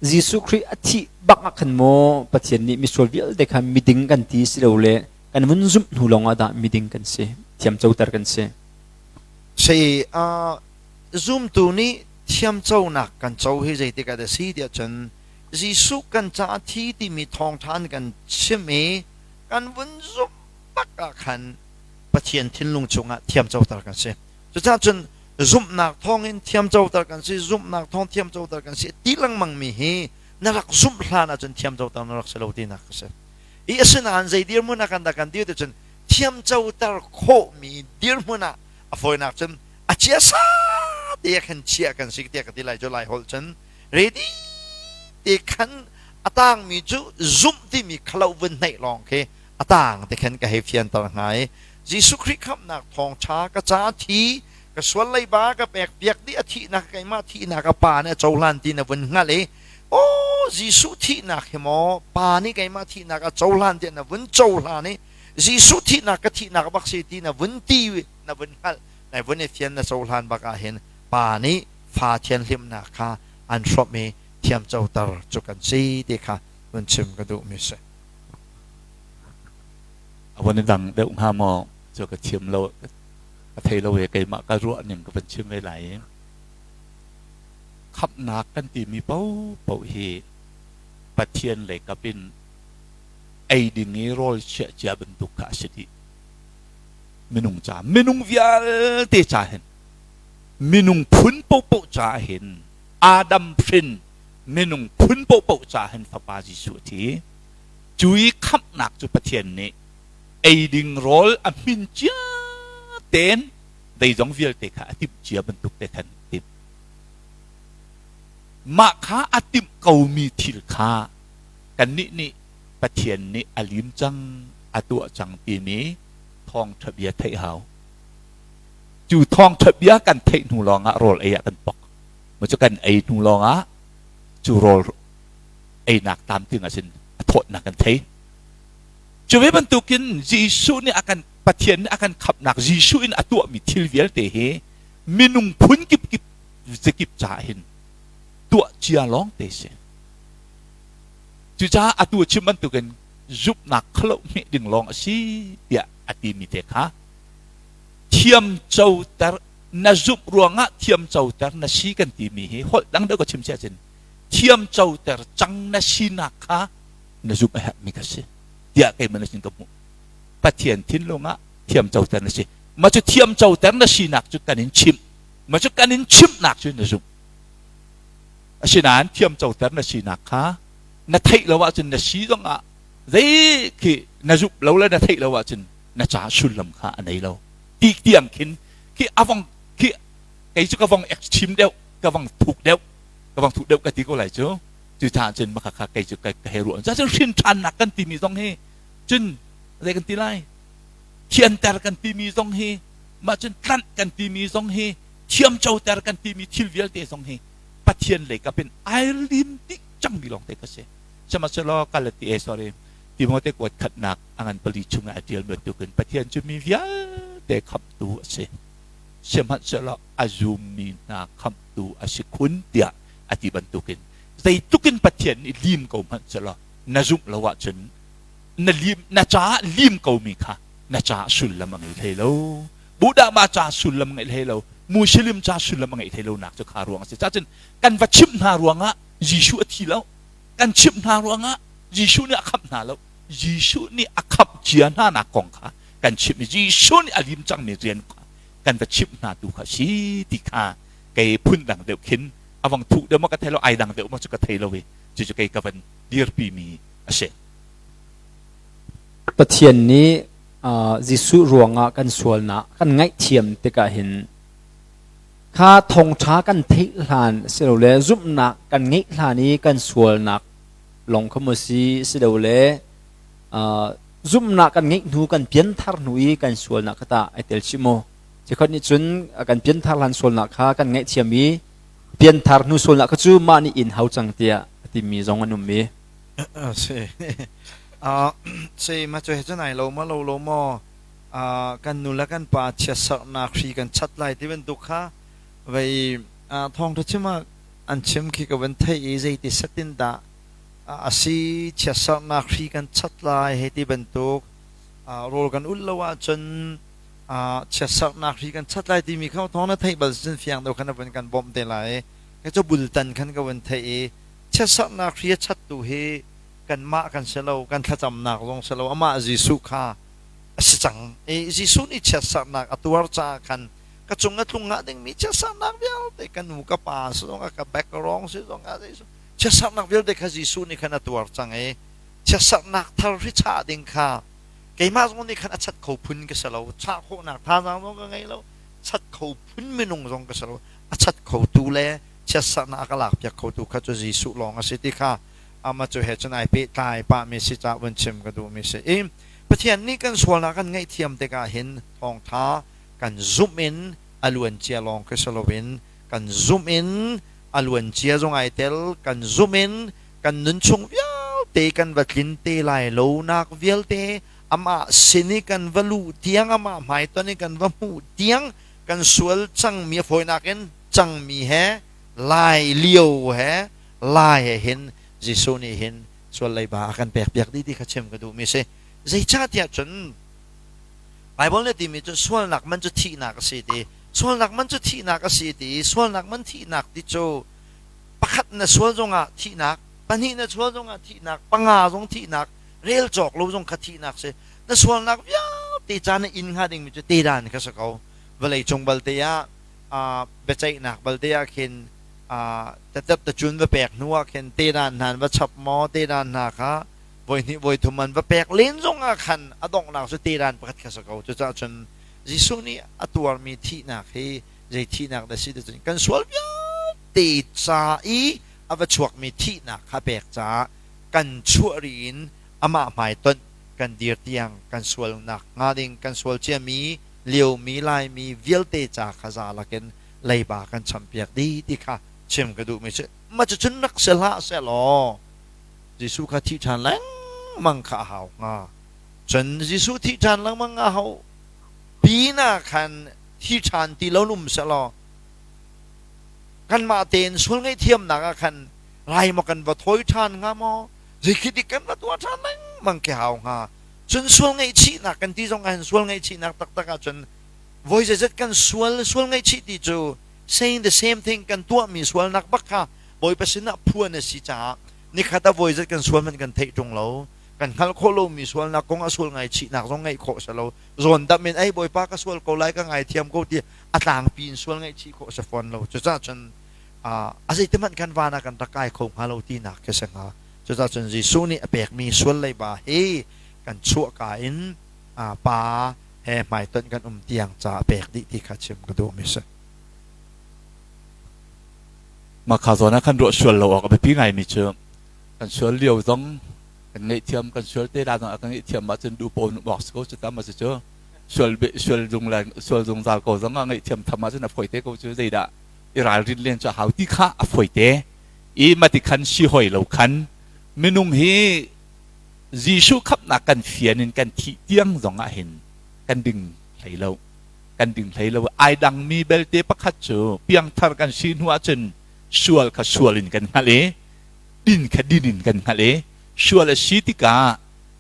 Jesuh Khrih a thih bak ah khan maw Pathian nih misual vialte kha miding kan ti si lo le kan vun zumh hnu lawng ah dah miding kan si, thiam coter kan si? Sei zumtu nih thiamconak kan co hi zeitik ah dah si tiah cun Jesuh kan caah thi timi thawngṭha an kan chimh i kan vun zumh bak ah khan Pathian thinlung chungah thiamcoter kan si. Cucaah cun zumhnak thawngin thiamcoter kan si, zumhnak thawng thiamcoter kan si ti lengmang mi hi na rak zumh hlan ahcun thiamcoter na rak si lo tinak a si. I asinain zei dirhmun ah kan dah kan dir ti cun thiamcoter khawhmi dirhmun ah a fawinak cun a chiasa te khan chia kan si tiah ka ti lai cu lai holh cun ready te khan a tangmi cu zumh timi khalo vun hnaih lawng khi a tang te khan ka hei fianter hnga i Jesuh Khrih khamhnak thawngṭha ka ca thi ka sual leiba ka pek piak dih a thihnak keimah thihnak a pa nih a cohlan ti na vun hngalh i aw Jesuh thihnak hi maw pa nih keimah thihnak a cohlan tiah na vun cohlan i Jesuh thihnak ka thihnak bak si ti na vun ti na vun hngalh na vun i fian na cohlan bak ah hin pa nih fa thianhlimnak kha an hrawmh i thiamcoter cu kan si ti kha vun chim ka duhmi si. A von i dang deuh hnga maw cu ka thiam lo ka thei lo i keimah ka ruah ning ka van chim ve lai i khamhnak kan timi paohpaoh hi Pathian lei kap in ei ding i rawl chiah cia bantuk kha a si dih. Minung ca minung vialte ca hin minung phun paohpaoh ca hin Adam hrin minung phun paohpaoh ca hin Fapa Jesuh a thi. Cu i khamhnak cu Pathian nih ei ding rawl a hmin cia tein zeizong vialte kha a timh cia bantuk te khan a timh. Mah kha a timh komi thil kha kannih nih Pathian nih a lim cang, a tuah cang timi thawngṭha bia theih hau. Cu thawngṭha bia kan theih hnu lawngah rawl ei ah kan pok. Cu kan ei hnu lawngah cu rawl einak tlamtling ah cun a thawtnak kan thei. Cu ve bantukin Jesuh nih a kan Pathian nih a kan khamhnak Jesuh in a tuahmi thil vialte hi minung phun kip kip zakip caah hin tuah cia lawng te si. Cucaah atu a chim bantukin zumhnak khalo hmeh ding lawng a si tiah a timi te kha thiam coter na zumh ruangah thiam coter na si kan timi hi holh dang deuh ka chim si ahcun thiam coter cang na sinak kha na zumh a herhmi ka si tiah keimah na sin ka hmuh. Pathian thinlung ah thiam coter na si. Mah cu thiam coter na sinak cu kan in chimh. Mah cu kan in chimhnak cu na zumh. Asinain thiam coter na sinak kha na theih lo ahcun na si zong ah zei khi na zumh lo le na theih lo ahcun na ca sullam kha a nei lo. Ti tiang khin khi avong khi kei cu ka vong extreme deuh ka vong thuk deuh ka vong thuk deuh ka ti ko lai cu cucaah cun maka kha kei cu ka hei ruah cun hrin ṭhannak kan timi zong hi cun zei kan ti lai thianter kan timi zong hi mah cun tlanh kan timi zong hi thiamcoter kan timi thil vialte zong hi Pathian lei kap in ai lim dih cangmi lawngte ka si sihmanhsehlaw Galati eh sorry Timote kuat khatnak a ngan pali chungah a ṭial bantukin Pathian cu mi vialte khamhtu a si sihmanhsehlaw a zummi hna khamhtu a si khun tiah a ti bantukin zeitluk in Pathian nih lim ko hmanh selaw na zumh lo ahcun na lim na caah lim komi kha na caah sullam a ngei hlei lo Buddha ma ca sullam ngei hlei lo Muslim ca sullam a ngei hlei lo nak cu kha ruang a si cacun kan va chimh hna ruangah Jesuh a thi lo kan chimh hna ruangah Jesuh nih a khamh hna lo Jesuh nih a khamh cia hna nak kong kha kan chimh i Jesuh nih a lim cangmi rian kha kan va chimh hna tu kha si ti kha kei phun dang deuh khin a vang thuh deuh maw ka thei lo ai dang deuh maw cu ka thei lo i cucu kei ka van dirpi mi a si. Pathian nih Jesuh ruangah kan sualnak kan ngaihthiam tikah hin kha thawngṭha kan theih hlan silole zumhnak kan ngeih hlan i kan sualnak lawng kha maw si silole. Zumhnak kan ngeih hnu kan pianthar hnu i kan sualnak kha tah ai tel chih maw? Chikkhat nih cun kan pianthar hlan sualnak kha kan ngaihthiam i pianthar hnu sualnak kha cu mah nih in hau cang tiah a timi zong an um i. Si. Si ma cu he cun ai lo ma lo lo maw kan nu le kan pa chiatserhnak hri kan chat lai ti bantuk kha vei thawngṭha chim ah an chim khi ka van theih i zeiti setin dah a si chiatserhnak hri kan chat lai hei ti bantuk rawl kan ulh lo ahcun chiatserhnak hri kan chat lai timi kha thawng na theih bal cun fiang deuh khan a vun kan bawmh te lai. Kei cu bultan khan ka vun theih i chiatserhnak hri a chattu hi kanmah kan si lo, kan thlacamnak zong si lo, amah Jesuh kha a si cang i Jesuh nih chiatserhnak a tuar caah khan ka cung a tlung hnga dingmi chiatserhnak vialte ka nu ka pa si zong ah ka background si zong ah chiatserhnak vialte kha Jesuh nih khan a tuar cang i chiatserhnak thar hri chah ding kha keimah zong nih khan a chat kho phun ka si lo, chah khawhnak thazaang zong ka ngei lo, chat kho phun minung zong ka si lo. A chat khotu le chiatserhnak a ka lakpiak khotu kha cu Jesuh lawng a si ti kha amah cu he cun ai pehtlai pahmi si caah vun chim ka duhmi si i Pathian nih kan sualnak kan ngaihthiam tikah hin thawngtha kan zumh in a luancia lawng khi si loin kan zumh in a luancia zong ai tel, kan zumh in kan nunchung vialte kan va tlin te lai lonak vialte amah sin i kan va luh tiang, amah hmaitonh i kan va hmuh tiang kan sual cangmi a fawinak in cangmi he lai lio he lai he hin Jesuh nih hin sual leiba a kan pekpiak dih ti kha chim ka duhmi si. Zeicahtiah cun Baibal nih a timi cu sualnak man cu thihnak a si ti. Sualnak man cu thihnak a si ti. Sualnak man thihnak ti cu pakhat na sual zongah thihnak, pahnih na sual zongah thihnak, panga zong thihnak, rel cawk lo zong kha thihnak si. Na sualnak vialte ca na in hnga dingmi cu tedan kha si ko. Vawlei cung balte ah biaceihnak balte ah khin tatep tacun va pek hnu ah khin tedan hna va chap maw tedan hna kha voihnih voithum an va pek len zong ah khan a donghnak cu tedan pakhat kha si ko. Cucaah cun Jesuh nih a tuarmi thihnak hi zei thihnak dah si ti cun kan sual vialte ca i a va chuakmi thihnak kha pek caah kan chuah ri in amah hmaitonh kan dir tiang kan sualnak hnga ding kan sual ciami liomi Laimi vialte ca kha za lakin leiba kan champiak dih ti kha chim ka duhmi cu mah cucun rak si hlah sehlaw Jesuh kha thih ṭhan lengmang kha a hau hnga. Cun Jesuh thih ṭhan lengmang a hau pinah khan thi ṭhan ti lo um sehlaw kanmah tein sual ngaihthiamnak ah khan rai maw kan va thawi ṭhan hnga maw, zeikhi dik kan va tuah ṭhan lengmang khi hau hnga. Cun sual ngaihchihnak kan ti zong ah hin sual ngaihchihnak taktak ahcun voi zeizat kan sual, sual ngaihchih ti cu saying the same thing kan tuahmi sualnak bak kha Bawipa sinah phuan a si caah nikhat ah voi zat kan sual hmanh kan theih ṭung lo. Kan hngalh khawh lomi sualnak kong ah sual ngaihchihnak zong ngeih khawh si lo. Zawn dam in ei Bawipa ka sual ko lai ka ngaithiam ko ti a tlangpi in sual ngaihchih khawh si fawn lo. Cucaah cun a zeitihmanh kan van ah kan rak kai kho hnga lo tinak khi si hnga. Cucaah cun Jesuh nih a pekmi sual leiba hi kan chuahka in pa he hmaitonh kan um tiang ca a pek dih ti kha chim ka duhmi si. Mah kha zawn ah khan ruah sual lo awk a biapi ngaimi cu kan sual lio zong kan ngaihthiam, kan sual te la zong ah kan ngaihthiam ahcun duh paoh in um awk si ko cu ta ma cu sual sual zung sual zungzal ko zong ah ngaihthiam tham ahcun a fawi te ko cu. Zeidah i ralrin len cu a hau ti kha a fawi te i mati khan si hoi lo khan minung hi Jesuh khamhnak kan fian in kan thih tiang zong ah hin kan ding hlei lo, kan ding hlei lo. Ai dangmi belte pakhat cu piangthar kan si hnu ahcun sual kha sual in kan hngalh i din kha din in kan hngalh i sual a si tikah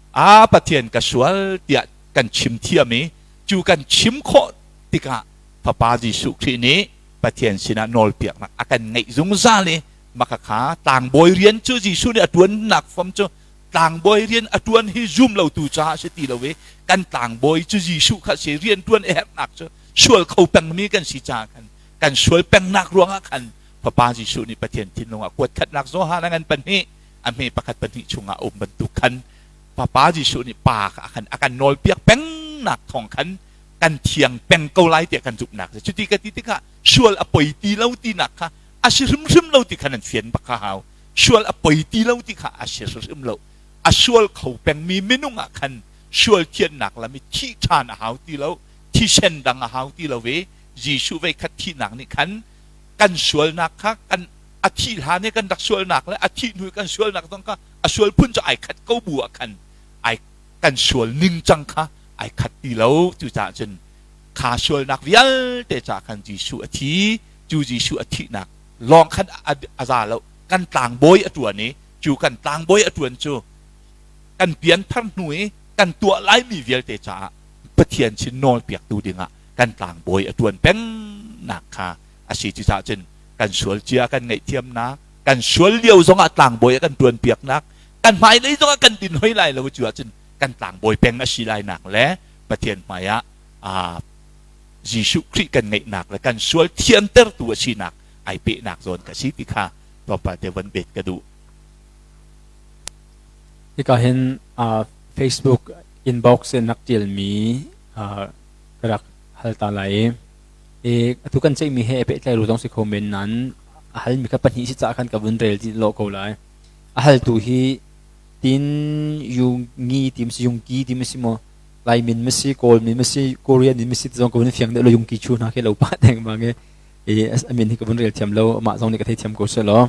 a Pathian ka sual tiah kan chim thiam i cu kan chim khawh tikah Fapa Jesuh Khrih nih Pathian sinah nawlpiaknak a kan ngeih zungzal i maka kha tlangbawi rian cu Jesuh nih a ṭuannak fom cu tlangbawi rian a ṭuan hi zum lotu caah si ti lo i kan tlangbawi cu Jesuh kha si. Rian ṭuan a herhnak cu sual kho pengmi kan si caah khan kan sual pengnak ruangah khan Fapa Jesuh nih Pathian thinlung ah kuat khatnak Johan a ngan pahnih a hme pakhat pahnih chungah a um bantuk khan Fapa Jesuh nih Pa kha khan a kan nawlpiak pengnak thawng khan kan thiang peng ko lai tiah kan zumhnak cu ti ka ti tikah sual a poi ti lo tinak kha a si hrimhrim lo ti khan an fian bak kha hau. Sual a poi ti lo ti kha a si hrimhrim lo. A sual kho pengmi minung ah khan Sual thiannak lam i thih ṭhan a hau ti lo, thisen dang a hau ti lo i Jesuh voikhat thihnak nih khan kan sualnak kha kan a thih hlan i kan rak sualnak le a thih hnu i kan sualnak zong kha a sual phun cu ai khat ko bu ah khan ai kan sual ningcang kha ai khat ti lo. Cucaah cun kha sualnak vialte ca khan Jesuh a thi. Cu Jesuh a thihnak lawng khan a za lo, kan tlangbawi a ṭuan i cu kan tlangbawi a ṭuan cu kan pianthar hnu i kan tuah laimi vialte caah Pathian sin nawlpiaktu dingah kan tlangbawi a ṭuan pengnak kha a si. Cucaah cun kan sual cia kan ngaihthiamnak, kan sual lio zongah tlangbawi a kan ṭuanpiaknak, kan hmailei zongah kan din hoi lai lo, cu ahcun kan tlangbawi peng a si lainak le Pathian hmaiah Jesuh Khrih kan ngeihnak le kan sual thiantertu a sinak ai pehnak zawn ka si ti kha tlawmpal te von bet ka duh. Hika hin Facebook inbox in rak ṭialmi ka rak hal ta lai i atu kan ceihmi he pehtlai ru zong si kho men nain a halmi kha pahnih si caah khan ka vun rel dih lawh ko lai. A haltu hi Tin Yung Ngi ti si Yung Ki ti si maw Lai min ma si Kawl min ma si Korean min ma si ti zong ka vun fiang deuh lo. Yung Ki chu hna khi lo pah deng bang i a min hi ka vun rel thiam lo, amah zong nih ka thei thiam ko seh law.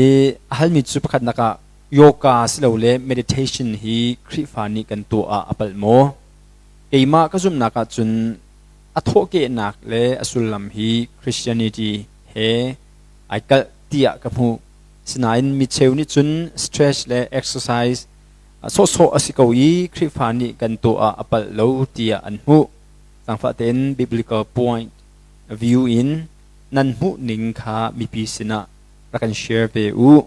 I a halmi cu pakhatnak ah yoga silole meditation hi Khrihfa nih kan tuah ah a palh maw? Keimah ka zumhnak ahcun a thawhkehnak le a sullam hi Christianity he ai kalh tiah ka hmuh. Sinain micheu nih cun stress le exercise sawhsawh a si ko i Khrihfa nih kan tuah ah a palh lo tiah an hmuh. Zaangfah tein biblical point view in nan hmuh ning kha mipi sinah rak kan share ve u.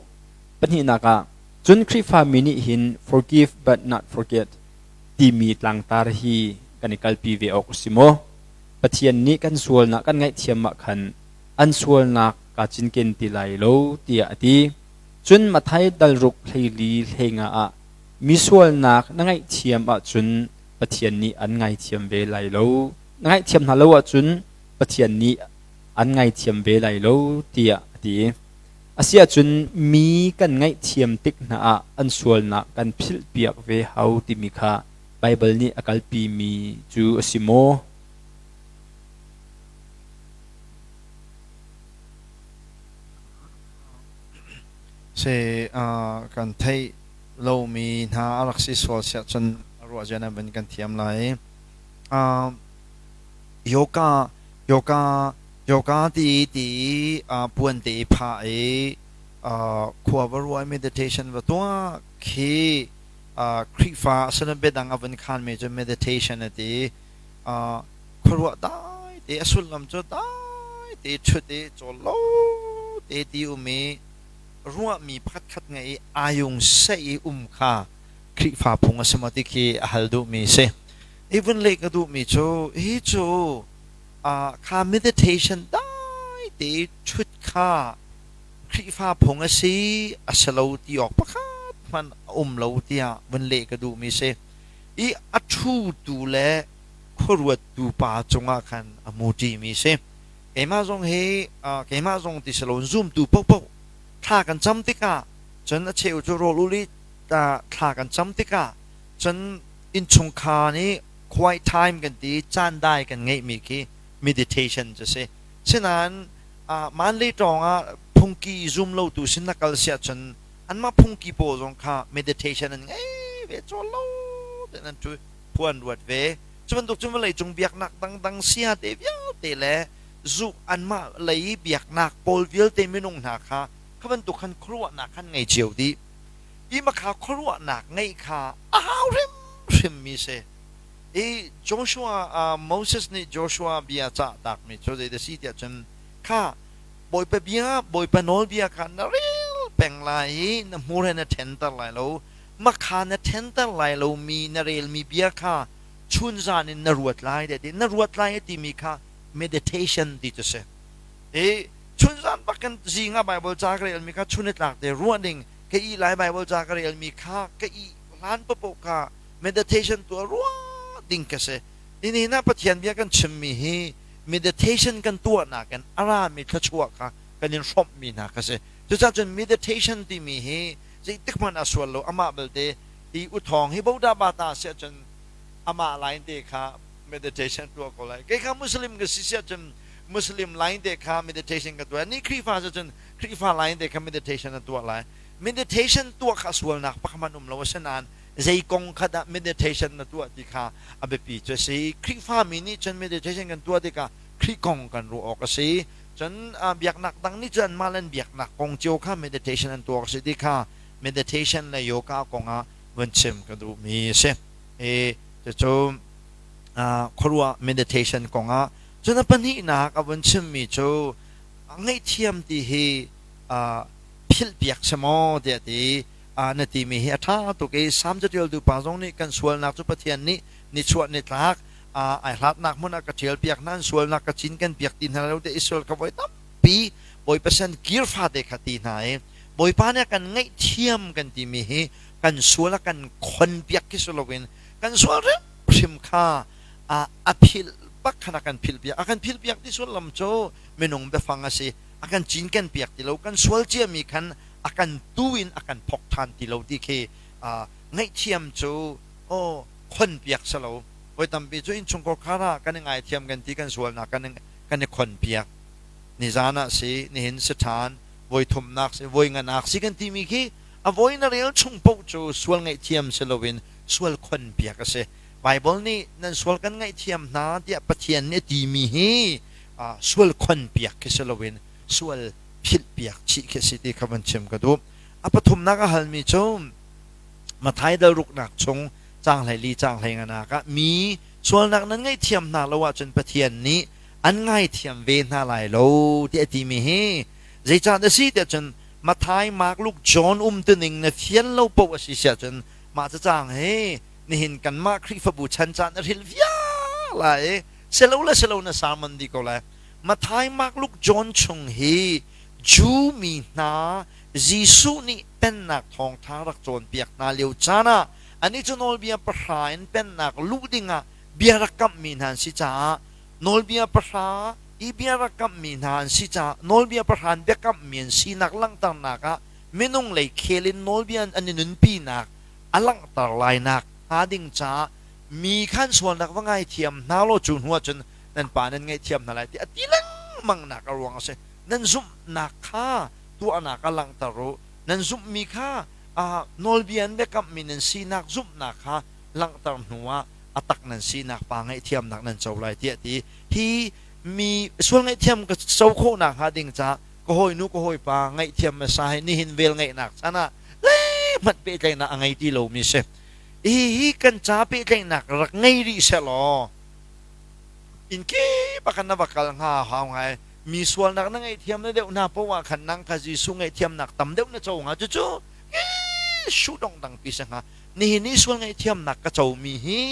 Pahnihnak ah, cun Khrihfa mi nih hin forgive but not forget timi tlangtar hi kan i kalpi ve awk a si maw? Pathian nih kan sualnak kan ngaihthiam ah khan an sualnak kaa cinken ti lai lo tiah a ti. Cun Matthai dalruk 14 hleinga ah mi sualnak na ngaihthiam ahcun Pathian nih an ngaithiam ve lai lo. Na ngaihthiam hna lo ahcun Pathian nih an ngaithiam ve lai lo tiah a ti. Asiahcun mi kan ngaihthiam tik hna ah an sualnak kan philhpiak ve hau timi kha Baibal nih a kalpimi cu a si maw? Si kan theih lomi hna a rak si sual siah cun a ruah zia nan van kan thiam lai. Yoga yoga yoga ti ti puan te i phah i khua va ruah i meditation va tuah khi Khrihfa a biadang a vun khanmi cu meditation a ti. Khuaruah dai te a sullam cu dai te ṭhut i cawl lo te ti um i ruahmi pakhatkhat ngeih i ayung seh i um kha Khrihfa phung a si maw ti khi a hal duhmi a si. I vun leh ka duhmi cu hi cu kha meditation dai te ṭhut kha Khrihfa phung a si a si lo ti awk pakhat hmanh a um lo tiah vun leh ka duhmi si. I a ṭhutu le khuaruattu pa cungah khan a muṭimi si. Keimah zong hi keimah zong ti si loin zumtu paohpaoh thla kan cam tikah cun a cheu cu rawl ul i thla kan cam tikah cun innchungkhar nih quiet time kan ti, caan dai kan ngeihmi khi meditation cu si. Sinain manlei ṭawng ah phungki zum lotu sin na kal siah cun anmah phungki pawl zong kha meditation an ngei ve, cawl lo tein an ṭhu, phu an ruat ve. Cu bantuk cun vawleicung biaknak dangdang sia te vialte le zu anmah lei biaknak pawl vialte minung hna kha kha bantuk khan khuaruahnak khan ngei cio dih. I makha khuaruahnak ngeih kha a hau hrimhrim mi si. I Joshua Moses nih Joshua bia cah takmi cu zei si tiah cun kha Bawipa bia, Bawipa nawlbia kha na rel peng lai i na hmur he na ṭhenter lai lo. Makha na ṭhenter lai lomi na relmi bia kha chunzan in na ruat lai deh ti. Na ruat lai a timi kha meditation ti cu si. I chunzan bak kan zing ah Bible ca ka relmi kha chun i tlak te ruah ding, ka ih lai Bible ca ka relmi kha ka ih hlan paoh kha meditation tuah ruah ding ka si. Nihin ah Pathian bia kan chimmi hi meditation kan tuahnak in a rami thluachuah kha kan in hrawmhmi hna kha si. Cucaah cun meditation timi hi zeitik hmanh ah sual lo, amah belte Hi uthawng hi boda bata si ahcun amah line te kha meditation tuah ko lai. Kei kha Muslim ka si si ahcun Muslim line te kha meditation ka tuah. Ni Khrihfa si cun Khrihfa line te kha meditation na tuah lai. Meditation tuah kha sualnak pakhat um lo asinain zei kong kha dah meditation na tuah ti kha a biapi cu a si. Khrihfa mi nih cun meditation kan tuah tikah Khrih kong kan ruah awk a si. Cun biaknak dang nih cun anmah le an biaknak kong cio kha meditation an tuah awk a si ti kha meditation le yoga kong ah vun chim ka duhmi a si. I cucu khuaruah meditation kong ah cun a pahnihnak a vun chimmi cu ngaihthiam ti hi philhpiak si maw tiah ti na timi hi a ṭha tuk i Salm caṭialtu pa zong nih kan sualnak cu Pathian nih nichuah nitlak ai hlatnak hmun ah ka ṭialpiak hna, an sualnak ka cinken piak ti hna lo te Israel kha voi tampi Bawipa sin kir fate kha ti hna i Bawipa nih a kan ngaihthiam kan timi hi kan sual a kan khonpiak khi si loin kan sual hrimhrim kha a philh bak khan a kan philhpiak. A kan philhpiak ti sullam cu minung biafang a si. A kan cinken piak ti lo. Kan sual ciami khan a kan tu in a kan phok ṭhan ti lo ti khi ngaihthiam cu aw khonpiak si lo. Voi tampi cu innchungkhar khar ah kan i ngaithiam kan ti kan sualnak kan i khonpiak. Nizan ah si, nihin si ṭhan, voi thumnak si, voi nganak si kan timi khi a voi na rel chung paoh cu sual ngaihthiam si loin sual khonpiak a si. Baibal nih nan sual kan ngaihthiam hna tiah Pathian nih a timi hi sual khonpiak khi si loin sual philhpiak chih khi a si ti kha van chim ka duh. A pathumnak a halmi cu Matthai dal ruknak chung caang 14 caang 15 ah mi sualnak nan ngaihthiam hna lo ahcun Pathian nih an ngaithiam ve hna lai lo tiah a timi hi zeicah a si tiah cun Matthai, Mark, Luke, John umtuning na fian lo paoh a si siah cun mah cacang hi nihin kanmah Khrihfabu chan caan a hril vial lai i selo le selo na sermon dih ko lai. Matthai, Mark, Luke, John chung hi Jew mi hna Jesuh nih pennak thawngṭha rak cawnpiak hna lio caan ah anih cu nawlbia pahra in pennak luh dingah bia rak kamhmi hna an si caah nawlbia pahra i bia rak kamhmi hna an si caah nawlbia pahra in biakamhmi an sinak langhternak ah minung lei khel in nawlbia an i nunpinak a langhter lainak hnga ding caah mi khan sualnak va ngaithiam hna law cu hnu ah cun nan pa nan ngaihthiam hna lai ti a ti lengmang nak a ruang a si. Nan zumhnak kha tuahnak ah langhter u. Nan zumhmi kha nawlbia in biakamhmi nan sinak zumhnak kha langhter hnuah a tak nan sinak pa ngaihthiamnak nan co lai tiah ti. Hi mi sual ngaihthiam ka co khawhnak hnga ding caah ka hawinu ka hawipa ngaihthiam hmasa hi nihin vel ngeihnak chan ah zeihmanh pehtlaihnak a ngei ti lomi si. Hihi kan ca pehtlaihnak rak ngei rih sehlaw inn kip ah khan na va kal hnga hau ngai. Mi sualnak na ngaihthiam na deuh hna poah ah khan nang kha Jesuh ngaihthiamnak tam deuh na co hnga. Cucu shu dongdang pi si hnga. Nihin i sual ngaihthiamnak ka comi hi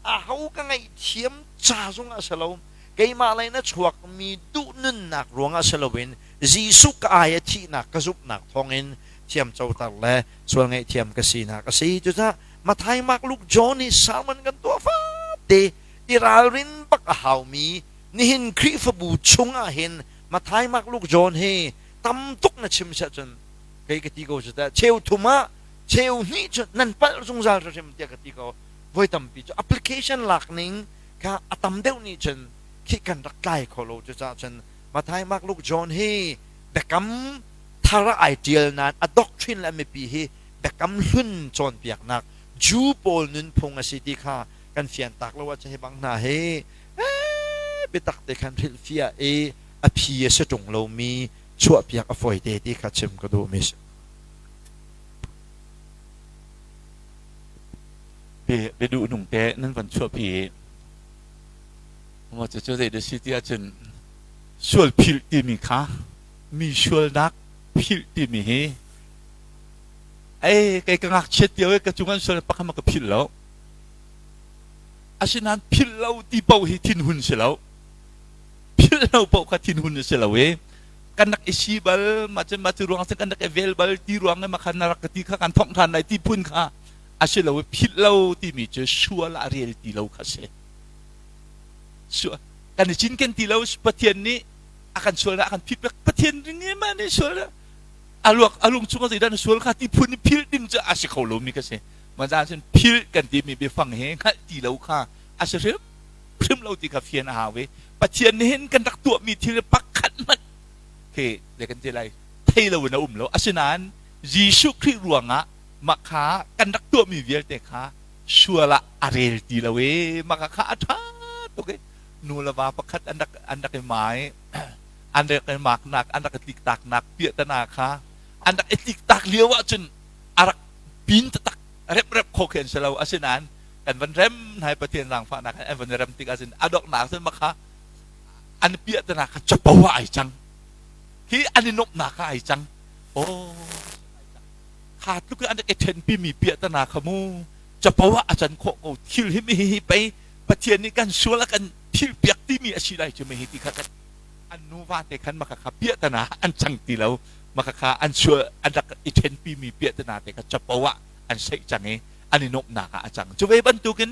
aho ka ngaihthiam ca zongah si lo, keimah lei na chuakmi duh nunnak ruangah si loin Jesuh ka ai a thihnak ka zumhnak thawngin thiam coter le sual ngaihthiam ka sinak a si. Cucaah Matthai, Mark, Luke, John hi sermon kan tuah fate i ralrin bak a haumi nihin Khrihfabu chungah hin Matthai, Mark, Luke, John hi tam tuk na chim siah cun kei ka ti ko cu teh cheu thum ah cheu hnih cu nan palh zungzal hrim tiah ka ti ko. Voi tampi cu application lak ning kha a tam deuh nih cun khi kan rak tlai kho lo. Cucaah cun Matthai, Mark, Luke, John hi biakam thar ah ai ṭial nain a doctrine le a mipi hi biakam hlun cawnpiaknak Jew pawl nunphung a si ti kha kan fian tak lo ahcun hi bang hna hi biatak te khan hrilhfiah i a phi a si ṭung lomi chuahpiak a fawi te ti kha chim ka duhmi si. Bia duh nung te nan van chuahpi i maw cucu zei dah si ti ahcun sual philh timi kha mi sualnak philh timi hi ei kei ka ngakchiat lio i ka cung an sual pakhat ka philh lo. Asinain philh lo ti paoh hi thinhun si lo, philh lo paoh kha thinhun a si lo i kan rak i si bal mah cun mah cu ruang cun kan rak i vel bal ti ruang i mah kha na rak ka ti kha kan thongh ṭhan lai ti phun kha a si lo i philh lo timi cu sual ah rel ti lo kha si. Kan i cinken ti lo. Pathian nih a kan sualnak a kan phit pek. Pathian ring i mah nih sual a luak a lung chung ah zeidah na sual kha ti phun i philh ding cu a si kho lomi ka si. Maza cun philh kan timi biafang he hngalh ti lo kha a si hrim hrim lo ti kha fian a hau i Pathian nih hin kan rak tuahmi thil pakhat hmanh khi zei kan ti lai thei lo in a um lo. Asinain Jesuh Khrih ruangah mah kha kan rak tuahmi vialte kha sual ah a rel ti lo i mah kha a ṭha tuk i nu le va pakhat an rak i ma i an rak i maknak an rak i tliktaknak piahtana kha an rak i tliktak lio ahcun a rak pin taktak remrep kho khi an si lo. Asinain kan van rem hna i Pathian zaangfahnak an van rem tik ahcun a donghnak cun mah kha an piahtana kha capo ah ai cang hi an i nuamhnak ah ai cang. Oh, kha tluk in an rak i ṭhenpi mi piahtana kha mu capo ah a can khawh ko. Thil hi mi hi pei Pathian nih kan sual a kan thil piak timi a si lai cu mi hi ti kha kan an nuva te khan maka kha piahtana an cang ti lo. Maka kha an sual an rak i ṭhenpi mi piahtana te kha capo ah an seih cang i an i nuamhnak ah a cang. Cu ve bantukin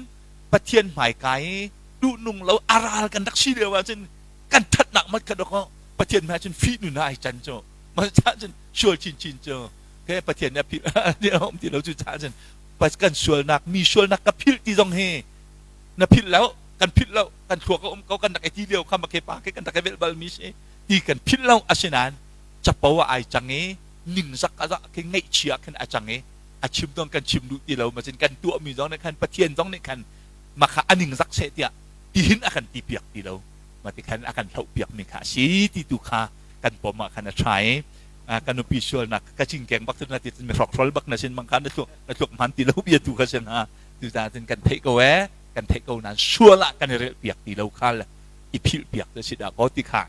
Pathian hmaika i duhnung lo a ral kan rak si lio ahcun kan ṭhatnak mat kha dawk Pathian hmai cun fih nun ah ai can cu. Mah cun sual chinchin cu ke Pathian nih a philh a um ti lo. Cu caah cun kan sualnak mi sualnak ka philh ti zong hi na philh lo, kan philh lo. Kan thluak a um ko. Kan rak i ti lio kha ma ke pa ke kan rak i velh bal mi si ti kan philh lo. Asinain capo ah ai cang i ningzak a zah khi ngaihchia khin a cang i a chim zong kan chim duh ti lo. Macin kan tuahmi zong nih khan Pathian zong nih khan makha a ningzak seh tiah tihin a kan ti piak ti lo. Ma ti khan a kan hloh piak mi kha a si ti tu kha kan pom ah khan a tha i ka nupi sualnak ka cingkeng bak na ti mi hrokhrol bak na sin mang kha na thluak na thluak hman ti lo bia tu kha sin ha. Tu ta cun kan theih ko e, kan theih ko nan sual ah kan i relh piak ti lo kha le i philh piak te si dah ko ti kha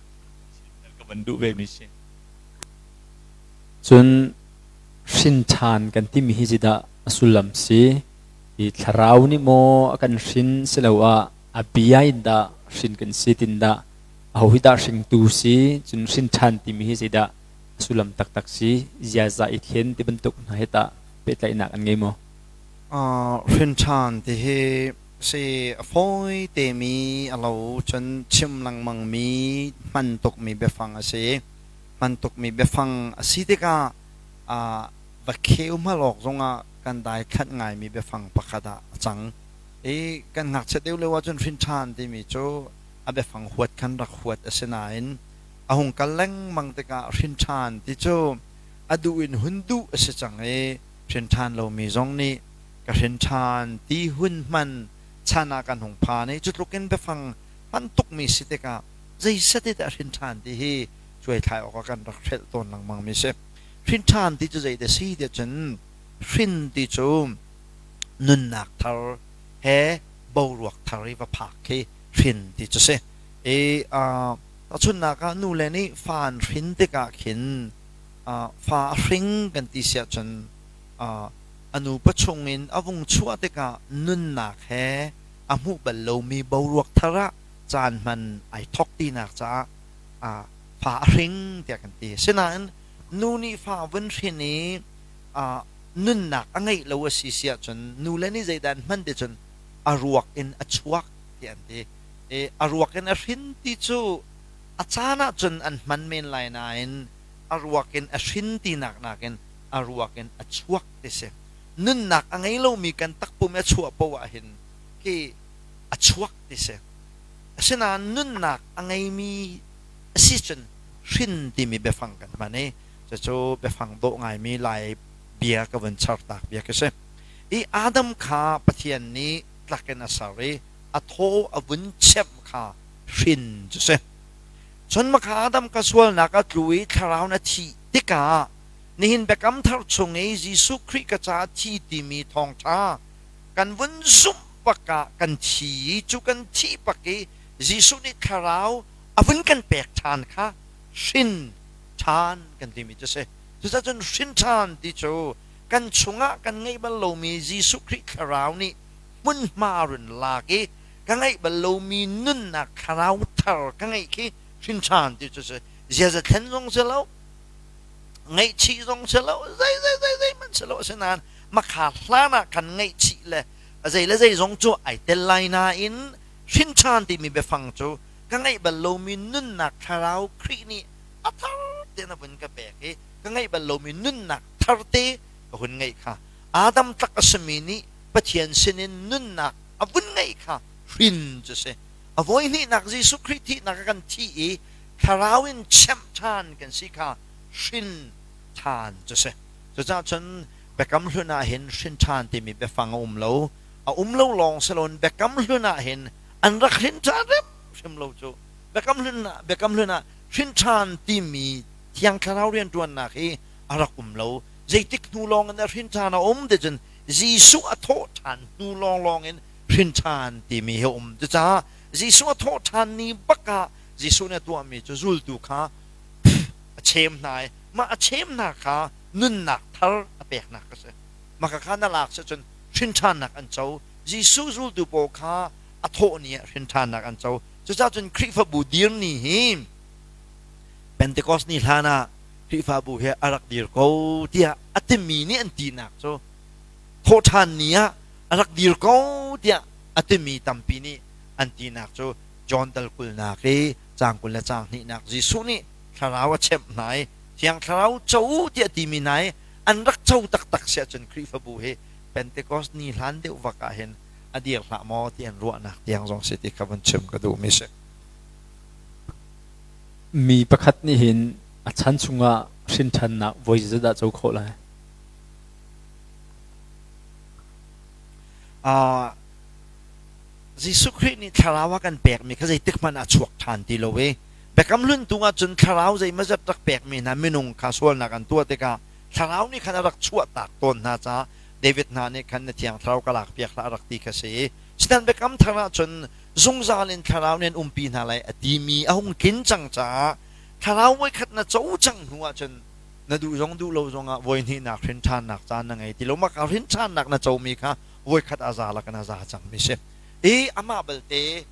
ka van duh ve mi si. Cun hrin ṭhan kan timi hi zeidah a sullam si? I thlarau nih maw a kan hrin siloah a bia in dah hrin kan si tin dah aho hi dah hringtu si? Cun hrin ṭhan timi hi zeidah a sullam taktak si? Ziaza i thlen ti bantuk hna hi tah pehtlaihnak an ngei maw? Hrin ṭhan ti hi si a fawi temi a lo cun chim lengmang mi hman tukmi biafang a si. Hman tukmi biafang a si tikah va kheu hmal awk zongah kan daithlanh ngaimi biafang pakhat ah a cang. I kan ngakchiat deuh lio ahcun hrin ṭhan timi cu a biafang huat khan rak huat a si nain a hung kal lengmang tikah hrin ṭhan ti cu a duh in hun duh a si cang i hrin ṭhan lomi zong nih ka hrin ṭhan ti hun hman chan ah kan hung phan i cu tluk in biafang hman tukmi si tikah zei set i dah hrin ṭhan ti hi cuaithlai awk ah kan rak hrelh tawn lengmang mi si. Hrin ṭhan ti cu zei dah si tiah cun hrin ti cu nunnak thar he boruak thar i va phak khi hrin ti cu si. I tahchunhnak ah nu le nih fa an hrin tikah khin fa a hring kan ti si ahcun a nu pachung in a vung chuah tikah nunnak he a hmuh bal lomi boruak thar ah caan hman ai thok tinak caah fa a hring tiah kan ti. Sinain nu nih fa vun hrin i nunnak a ngeih lo a si si ahcun nu le nih zeidah an hman ti cun a ruak in a chuak tiah an ti. I a ruak in a hrin ti cu a caan ahcun an hman men lai nain a ruak in a hrin tinak nakin a ruak in a chuak ti si. Nunnak a ngei lomi kan takpum i a chuah poah ah hin khi a chuak ti si. Asinain nunnak a ngeimi a si cun hrin timi biafang kan hman i cucu biafang dawh ngaimi Lai bia ka vun chartak bia ka si. I Adam kha Pathian nih tlak in a ser i a thaw a vun chemh kha hrin cu si. Cun maka Adam ka sualnak a tlu i thlarau na thih tikah nihin biakam thar chung i Jesuh Khrih ka caah thi timi thawngṭha kan vun zumh bak ah kan thi i cu kan thih bak i Jesuh nih thlarau a vun kan pek ṭhan kha hrin ṭhan kan timi cu si. Cucaah cun hrin ṭhan ti cu kan chungah kan ngeih bal lomi Jesuh Khrih thlarau nih hmunhma run lak i ka ngeih bal lomi nunnak thlarau thar ka ngeih khi hrin ṭhan ti cu si. Ziaza thlen zong si lo, ngaihchih zong si lo, zei zei zei zei hmanh si lo. Asinain makha hlan ah khan ngaihchih le zei le zei zong cu ai tel lai nain hrin ṭhan timi biafang cu ka ngeih bal lomi nunnak thlarau Khrih nih a thar tein a vun ka pek i ka ngeih bal lomi nunnak thar te ka hun ngeih kha. Adam tlak a simi nih Pathian sinin nunnak a vun ngeih kha hrin cu si. A voihnihnak Jesuh Khrih thihnak a kan thih i thlarau in chemh ṭhan kan si kha hrin ṭhan cu si. Cucaah cun Biakam Hlun ah hin hrin ṭhan timi biafang a um lo. A um lo lawng si loin Biakam Hlun ah hin an rak hrin ṭhan hrimhrim lo cu. Biakam Hlun ah Biakam Hlun ah hrin ṭhan timi Thiang Thlarau rianṭuannak hi a rak um lo. Zeitik hnu lawng in a hrin ṭhan a um ti cun Jesuh a thawh ṭhan hnu lawnglawng in hrin ṭhan timi hi a um. Cucaah Jesuh a thawh ṭhan ni bak ah Jesuh nih a tuahmi cu zultu kha a chem hna i mah a chem hna kha nunnak thar a peknak a si. Mah kha na lak si cun hrin ṭhannak an co. Jesuh zultu pawl kha a thawh ni ah hrin ṭhannak an co. Cucaah cun Khrihfabu dir ni hi Pentecost ni hlan ah Khrihfabu hi a rak dir ko tiah a timi nih an tinak cu thawhṭhan ni ah a rak dir ko tiah a timi tampi nih an tinak cu John dal kulnak i caang 20 le caang hnihnak Jesuh nih thlarau a chemh hna i Thiang Thlarau co u tiah timi hna i an rak co taktak si ahcun Khrihfabu hi Pentecost ni hlan deuh vak ah hin a dir hlah maw ti an ruahnak tiang zong si ti kha vun chim ka duhmi si. Mi pakhat nih hin a chan chungah hrinṭhannak voi zeizat dah co khawh lai? Jesuh Khrih nih thlarau a kan pekmi kha zeitik hmanh ah a chuak ṭhan ti lo i Biakam Hlun tung ah cun thlarau zeimawzat rak pekmi hna minung kha sualnak an tuah tikah thlarau nih khan a rak chuahtak tawn hna caah David hna nih khan na thiang thlarau ka lakpiak hlah a rak ti kha si. Sinain Biakam Thar ah cun zungzal in thlarau nih an umpi hna lai a timi a hung tlin cang caah thlarau voikhat na co cang hnu ah cun na duh zong duh lo zongah voi hnihnak hrin ṭhannak caan na ngei ti lo. Mah ka hrin ṭhannak na comi kha voikhat a za lakin a za cangmi si. I amah balte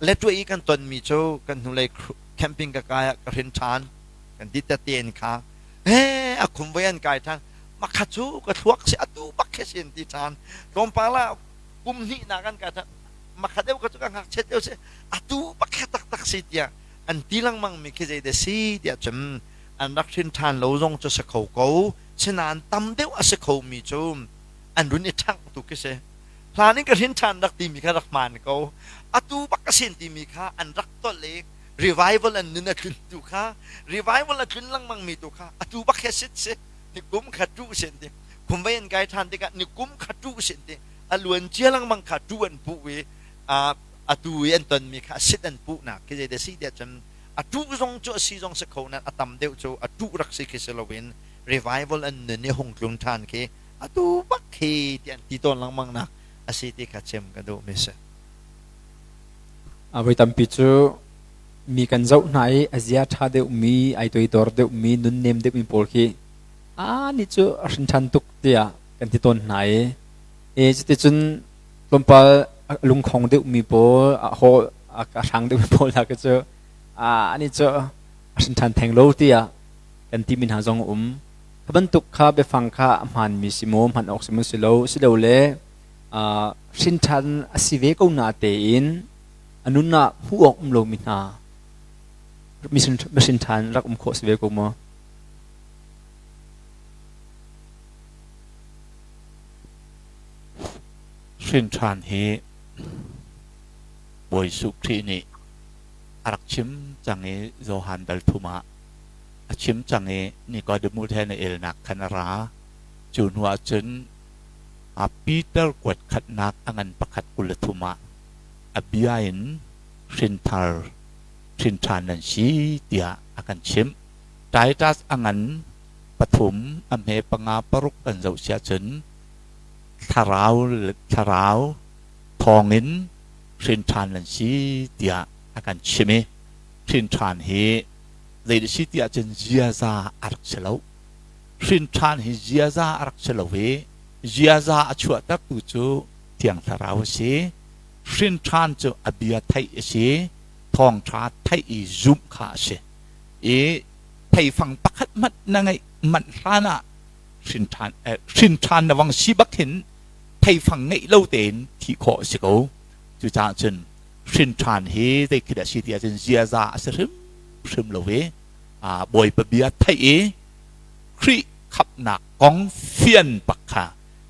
letwe i kan tonmi cu kan hnulei camping ka kai ah ka hrin ṭhan kan ti tein kha he a khum voi an kai ṭhan makha cu ka thluak si atu bak khi sin ti ṭhan tlawmpal ah kum hnihnak an kai ṭhan makha deuh kha cu ka ngakchiat deuh si atu bak khi taktak si tiah an ti lengmang mi khi zei dah si tiah cun an rak hrin ṭhan lo zong cu si kho ko sinain tam deuh a si kho mi cu an run i ṭhangh tu khi si hlan in ka hrin ṭhan rak timi kha rak hmaan ko atu bak ka sin timi kha an rak tolh i revival an nun a tlun tu kha revival a tlun lengmang mi tu kha atu bak he sit si ni kum kha tu sin ti kum vei an kai ṭhan tikah ni kum kha tu sin ti a luan cia lengmang kha tu an puh i atu i an tonmi kha sit an puhnak khi zei si tiah cun a tu zong cu a si zong si kho nan a tam deuh cu a tu rak si khi si loin revival an nun i hung tlung ṭhan khi atu bak khi ti an ti tawn lengmang nak a si ti kha chim ka duh mi si. A voi tampi cu mi kan zoh hna i a zia ṭha deuhmi, ai toidor deuhmi, nunnem deuhmi pawl khi a nih cu a hrin ṭhan tuk tiah kan ti tawn hna i e cuticun tlawmpal lungkhong deuhmi pawl, a haw a hrang deuhmi pawl hna khi cu anih cu a hrin ṭhan theng lo tiah kan timi hna zong a um. Kha bantuk kha biafang kha a hmaanmi si maw, hman awk si maw si lo, silole hrin ṭhan a si ve ko na tein a nun ah hmuh awk um lomi hna mihrin ṭhan rak um khawh si ve ko maw? Hrin ṭhan hi Bawi Jesuh Khrih nih a rak chim cang i Johan dal thum ah a chim cang i Nicodemus he na elnak khan a ra. Cu hnu ah cun Peter kuat khatnak a ngan pakhat 23 ah a bia in hrinthar hrinṭhan nan si tiah a kan chimh. Titus a ngan pathum a hme panga paruk kan zoh si ahcun thlarau thlarau thawngin hrinṭhan nan si tiah a kan chim i hrinṭhan hi zei si ti ahcun ziaza a rak si lo. Hrinṭhan hi ziaza a rak si lo i ziaza a chuahtertu cu Thiang Thlarau a si. Hrinṭhan cu a bia theih a si, thawngṭha theih i zumh kha a si. I theifang pakhat hmanh na ngeih manh hlan ah hrinṭhan hrinṭhan na vang si bak hin theifang ngeih lo tein thih khawh a si ko. Cucaah cun hrinṭhan hi zei khi dah si ti ahcun ziaza a si hrimhrim lo i Bawipa bia theih i Khrih khamhnak kong fian bak kha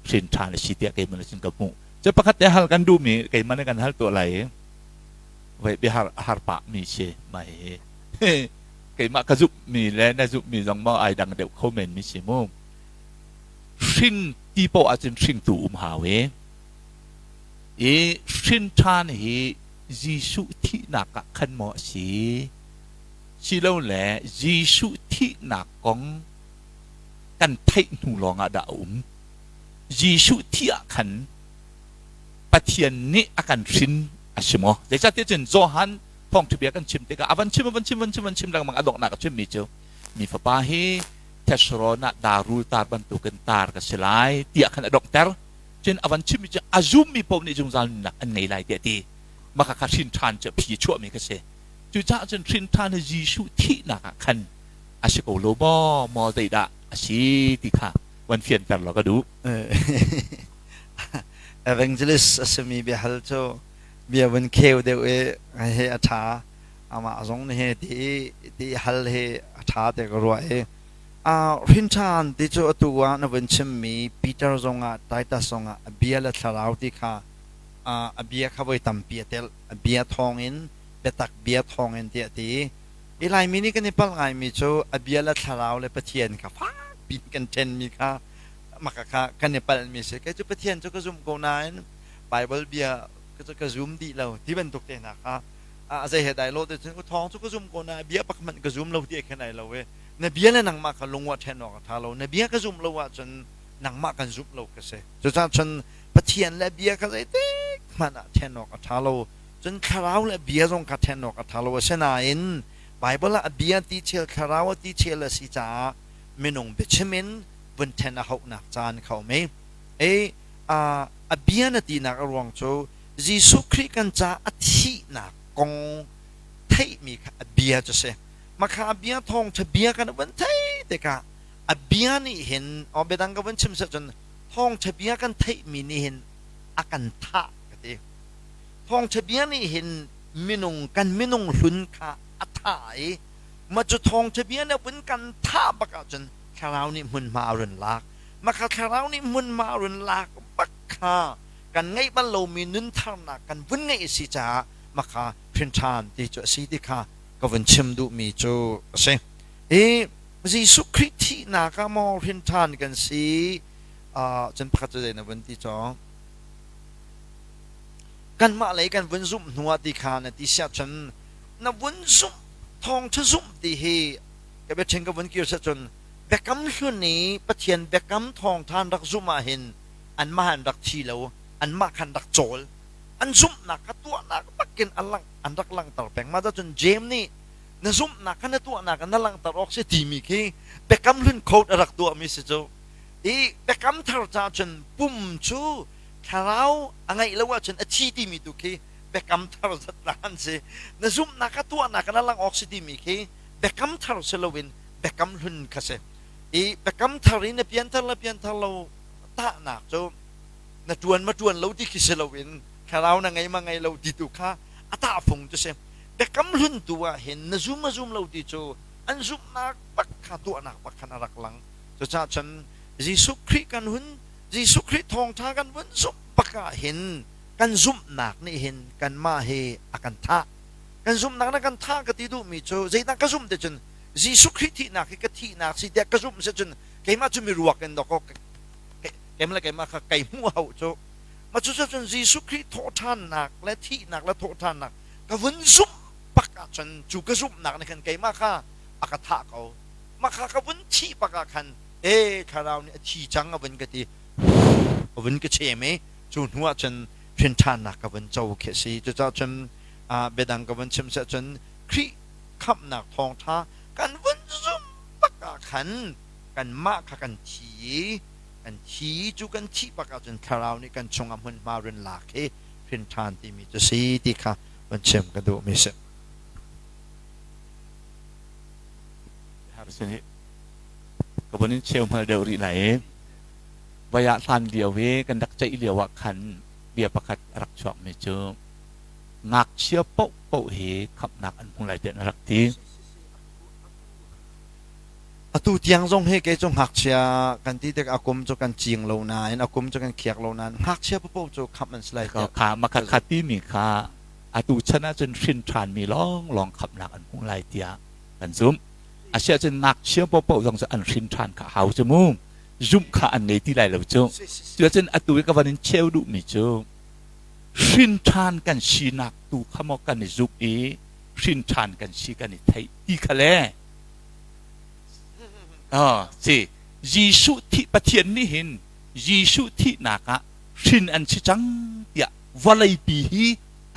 Hrin ṭhan a si tiah keimah nih cun ka hmuh. Cu pakhat te hal kan duhmi keimah nih kan hal tuah lai i voi biahar a har pahmi si mah hi keimah ka zumhmi le na zumhmi zong maw ai dang deuh kho menmi si mu. Hrin ti poah ahcun hringtu um hau i i hrin ṭhan hi Jesuh thihnak ah khan maw a si silole Jesuh thihnak kong kan theih hnu lawngah dah a um? Jesuh thih ah khan Pathian nih a kan hrin a si maw? Zeicahtiah cun Johan thawngṭha kan chim tikah a van chim a van chim van chim van chim lengmang a donghnak a chimmi cu mi fapa hi thesrawn ah darul tar bantukin tar ka si lai tiah khan a donghter. Cun a van chimmi cu a zummi paoh nih zungzal nunnak an ngei lai tiah a ti. Mah kha hrin ṭhan cu a phi chuahmi kha si. Cucaah cun hrin ṭhan hi Jesuh thihnak ah khan a si ko lo maw maw zeidah a si ti kha van fianter law ka duh. Evangelist a simi biahal cu bia vun kheu deuh i he a ṭha amah zong nih he ti ti hal he a ṭha te ka ruah i hrin ṭhan ti cu atu ah na vun chimmi Peter zongah Titus zongah a bia le thlarau ti kha a bia kha voi tampi a telh a bia thawngin biatak bia thawngin tiah a ti i Laimi nih kan i palh ngaimi cu a bia le thlarau le Pathian kha fakpi kan ṭhenmi kha maka kha kan i palhmi si. Kei cu Pathian cu ka zum ko nain Bible bia cu ka zum dih lo ti bantuk te hna kha a zei he dai lo te cun thawng cu ka zum ko nain bia pakhat hmanh ka zum lo ti khan ai lo e. Na bia le nangmah kha lungwa ṭhen awk a ṭha lo. Na bia ka zum lo ahcun nangmah kan zumh lo ka si. Cucaah cun Pathian le bia kha zeitik hmanh ah ṭhen awk a ṭha lo. Cun thlarau le bia zong kha ṭhen awk a ṭha lo. Asinain Baibal ah a bia ti chel, thlarau a ti chel a si caah minung biachim in vun ṭhen a hauhnak caan kha um i e a bia na tinak a ruang cu Jesuh Khrih kan ca a thihnak kong theihmi kha a bia cu si. Makha a bia thawngṭha bia kan vun theih tikah a bia nih hin aw biadang ka vun chim seh cun thawngṭha bia kan theihmi nih hin a kan thah ka ti. Thawngṭha bia nih hin minung kan minung hlun kha a thah i mah cu thawngṭha bia nih vun kan thah bak ahcun thlarau nih hmunhma a run lak. Mah kha thlarau nih hmunhma a run lak bak kha kan ngeih bal lomi nuntharnak kan vun ngeih a si caah mah kha hrin ṭhan ti cu a si ti kha ka vun chim duhmi cu a si. Hi Jesuh Khrih thihnak ah maw hrin ṭhan kan si? Cun pakhat cu zei na vun ti cawng? Kanmah lei kan vun zumh hnu ah ti kha na ti siah cun na vun zumh thawngṭha zumh ti hi ka biaṭhen ka vun kir siah cun biakam hlun i Pathian biakam thawngṭha an rak zumh ah hin anmah an rak thi lo anmah khan rak cawl an zumhnak kha tuahnak bakin an lang an rak langhter peng mah cun James nih na zumhnak kha na tuahnak na langhter awk si timi khi biakam hlun code a rak tuahmi si cu i biakam thar ca cun pum cu thlarau a ngeih lo ahcun a thi timi tu khi biakam thar zatnak an si. Na zumhnak a tuahnak in a lang awk si timi khi biakam thar si loin biakam hlun kha si. I biakam thar i na pianthar le pianthar lo tahnak cu na ṭuan ma ṭuan lo ti khi si loin thlarau na ngei ma ngei lo ti tu kha a tahfung cu si. Biakam hlun tu ah hin na zum ma zum lo ti cu an zumhnak bak kha tuahnak bak khan a rak lang. Cucaah cun Jesuh Khrih kan hun Jesuh Khrih thawngṭha kan vun zumh bak ah hin kan zumhnak nih hin kanmah hi a kan thah. Kan zumhnak na kan thah ka ti duhmi cu zeidah ka zumh ti cun Jesuh Khrih thihnak hi ka thihnak si tiah ka zumh si cun keimah cu miruak in dawkaw keimah le keimah kha kei hmuh hau cu ma cu cun Jesuh Khrih thawhṭhannak le thihnak le thawhṭhannak ka vun zumh bak ahcun cu ka zumhnak nih khan keimah kha a ka thah ko mah kha ka vun thih bak ah khan e thlarau nih a thi cang a vun ka ti a vun ka chem i cu hnu ah cun hrin ṭhannak ka vun co khi a si cucaah cun biadang ka vun chim seh cun Khrih khamhnak thawngṭha kan vun zum bak ah khan kanmah kha kan thi i kan thi cu kan thih bak ahcun thlarau nih kan chungah hmunhma run lak hi hrin ṭhan timi cu si ti kha vun chim ka duhmi si. Ka vun in cheu hmal deuh rih lai i voi ah hlan lio i kan rak ceih lio ah khan bia pakhat a rak chuakmi cu ngakchia paohpaoh hi khamhnak an hmu lai tiah na rak ti. Atu tiang zong hi kei cu ngakchia kan ti tik a kum cu kan ciing lo nain a kum cu kan khiak lo nain ngakchia paoh cu khamh an si lai tiah. Kha makha kha timi kha atu chan ahcun hrin ṭhanmi lawnglawng khamhnak an hmu lai tiah kan zumh. Asiahcun ngakchia paohpaoh zong cu an hrin ṭhan kha hau cu mu. Zumh kha an ngei ti lai lo cu. Cuacun atu i ka van in cheu duhmi cu hrin ṭhan kan sinak tu kha maw kan i zumh i hrin ṭhan kan si kan i theih ti kha le si Jesuh thih Pathian nih hin Jesuh thihnak ah hrin an si cang tiah vawleipi hi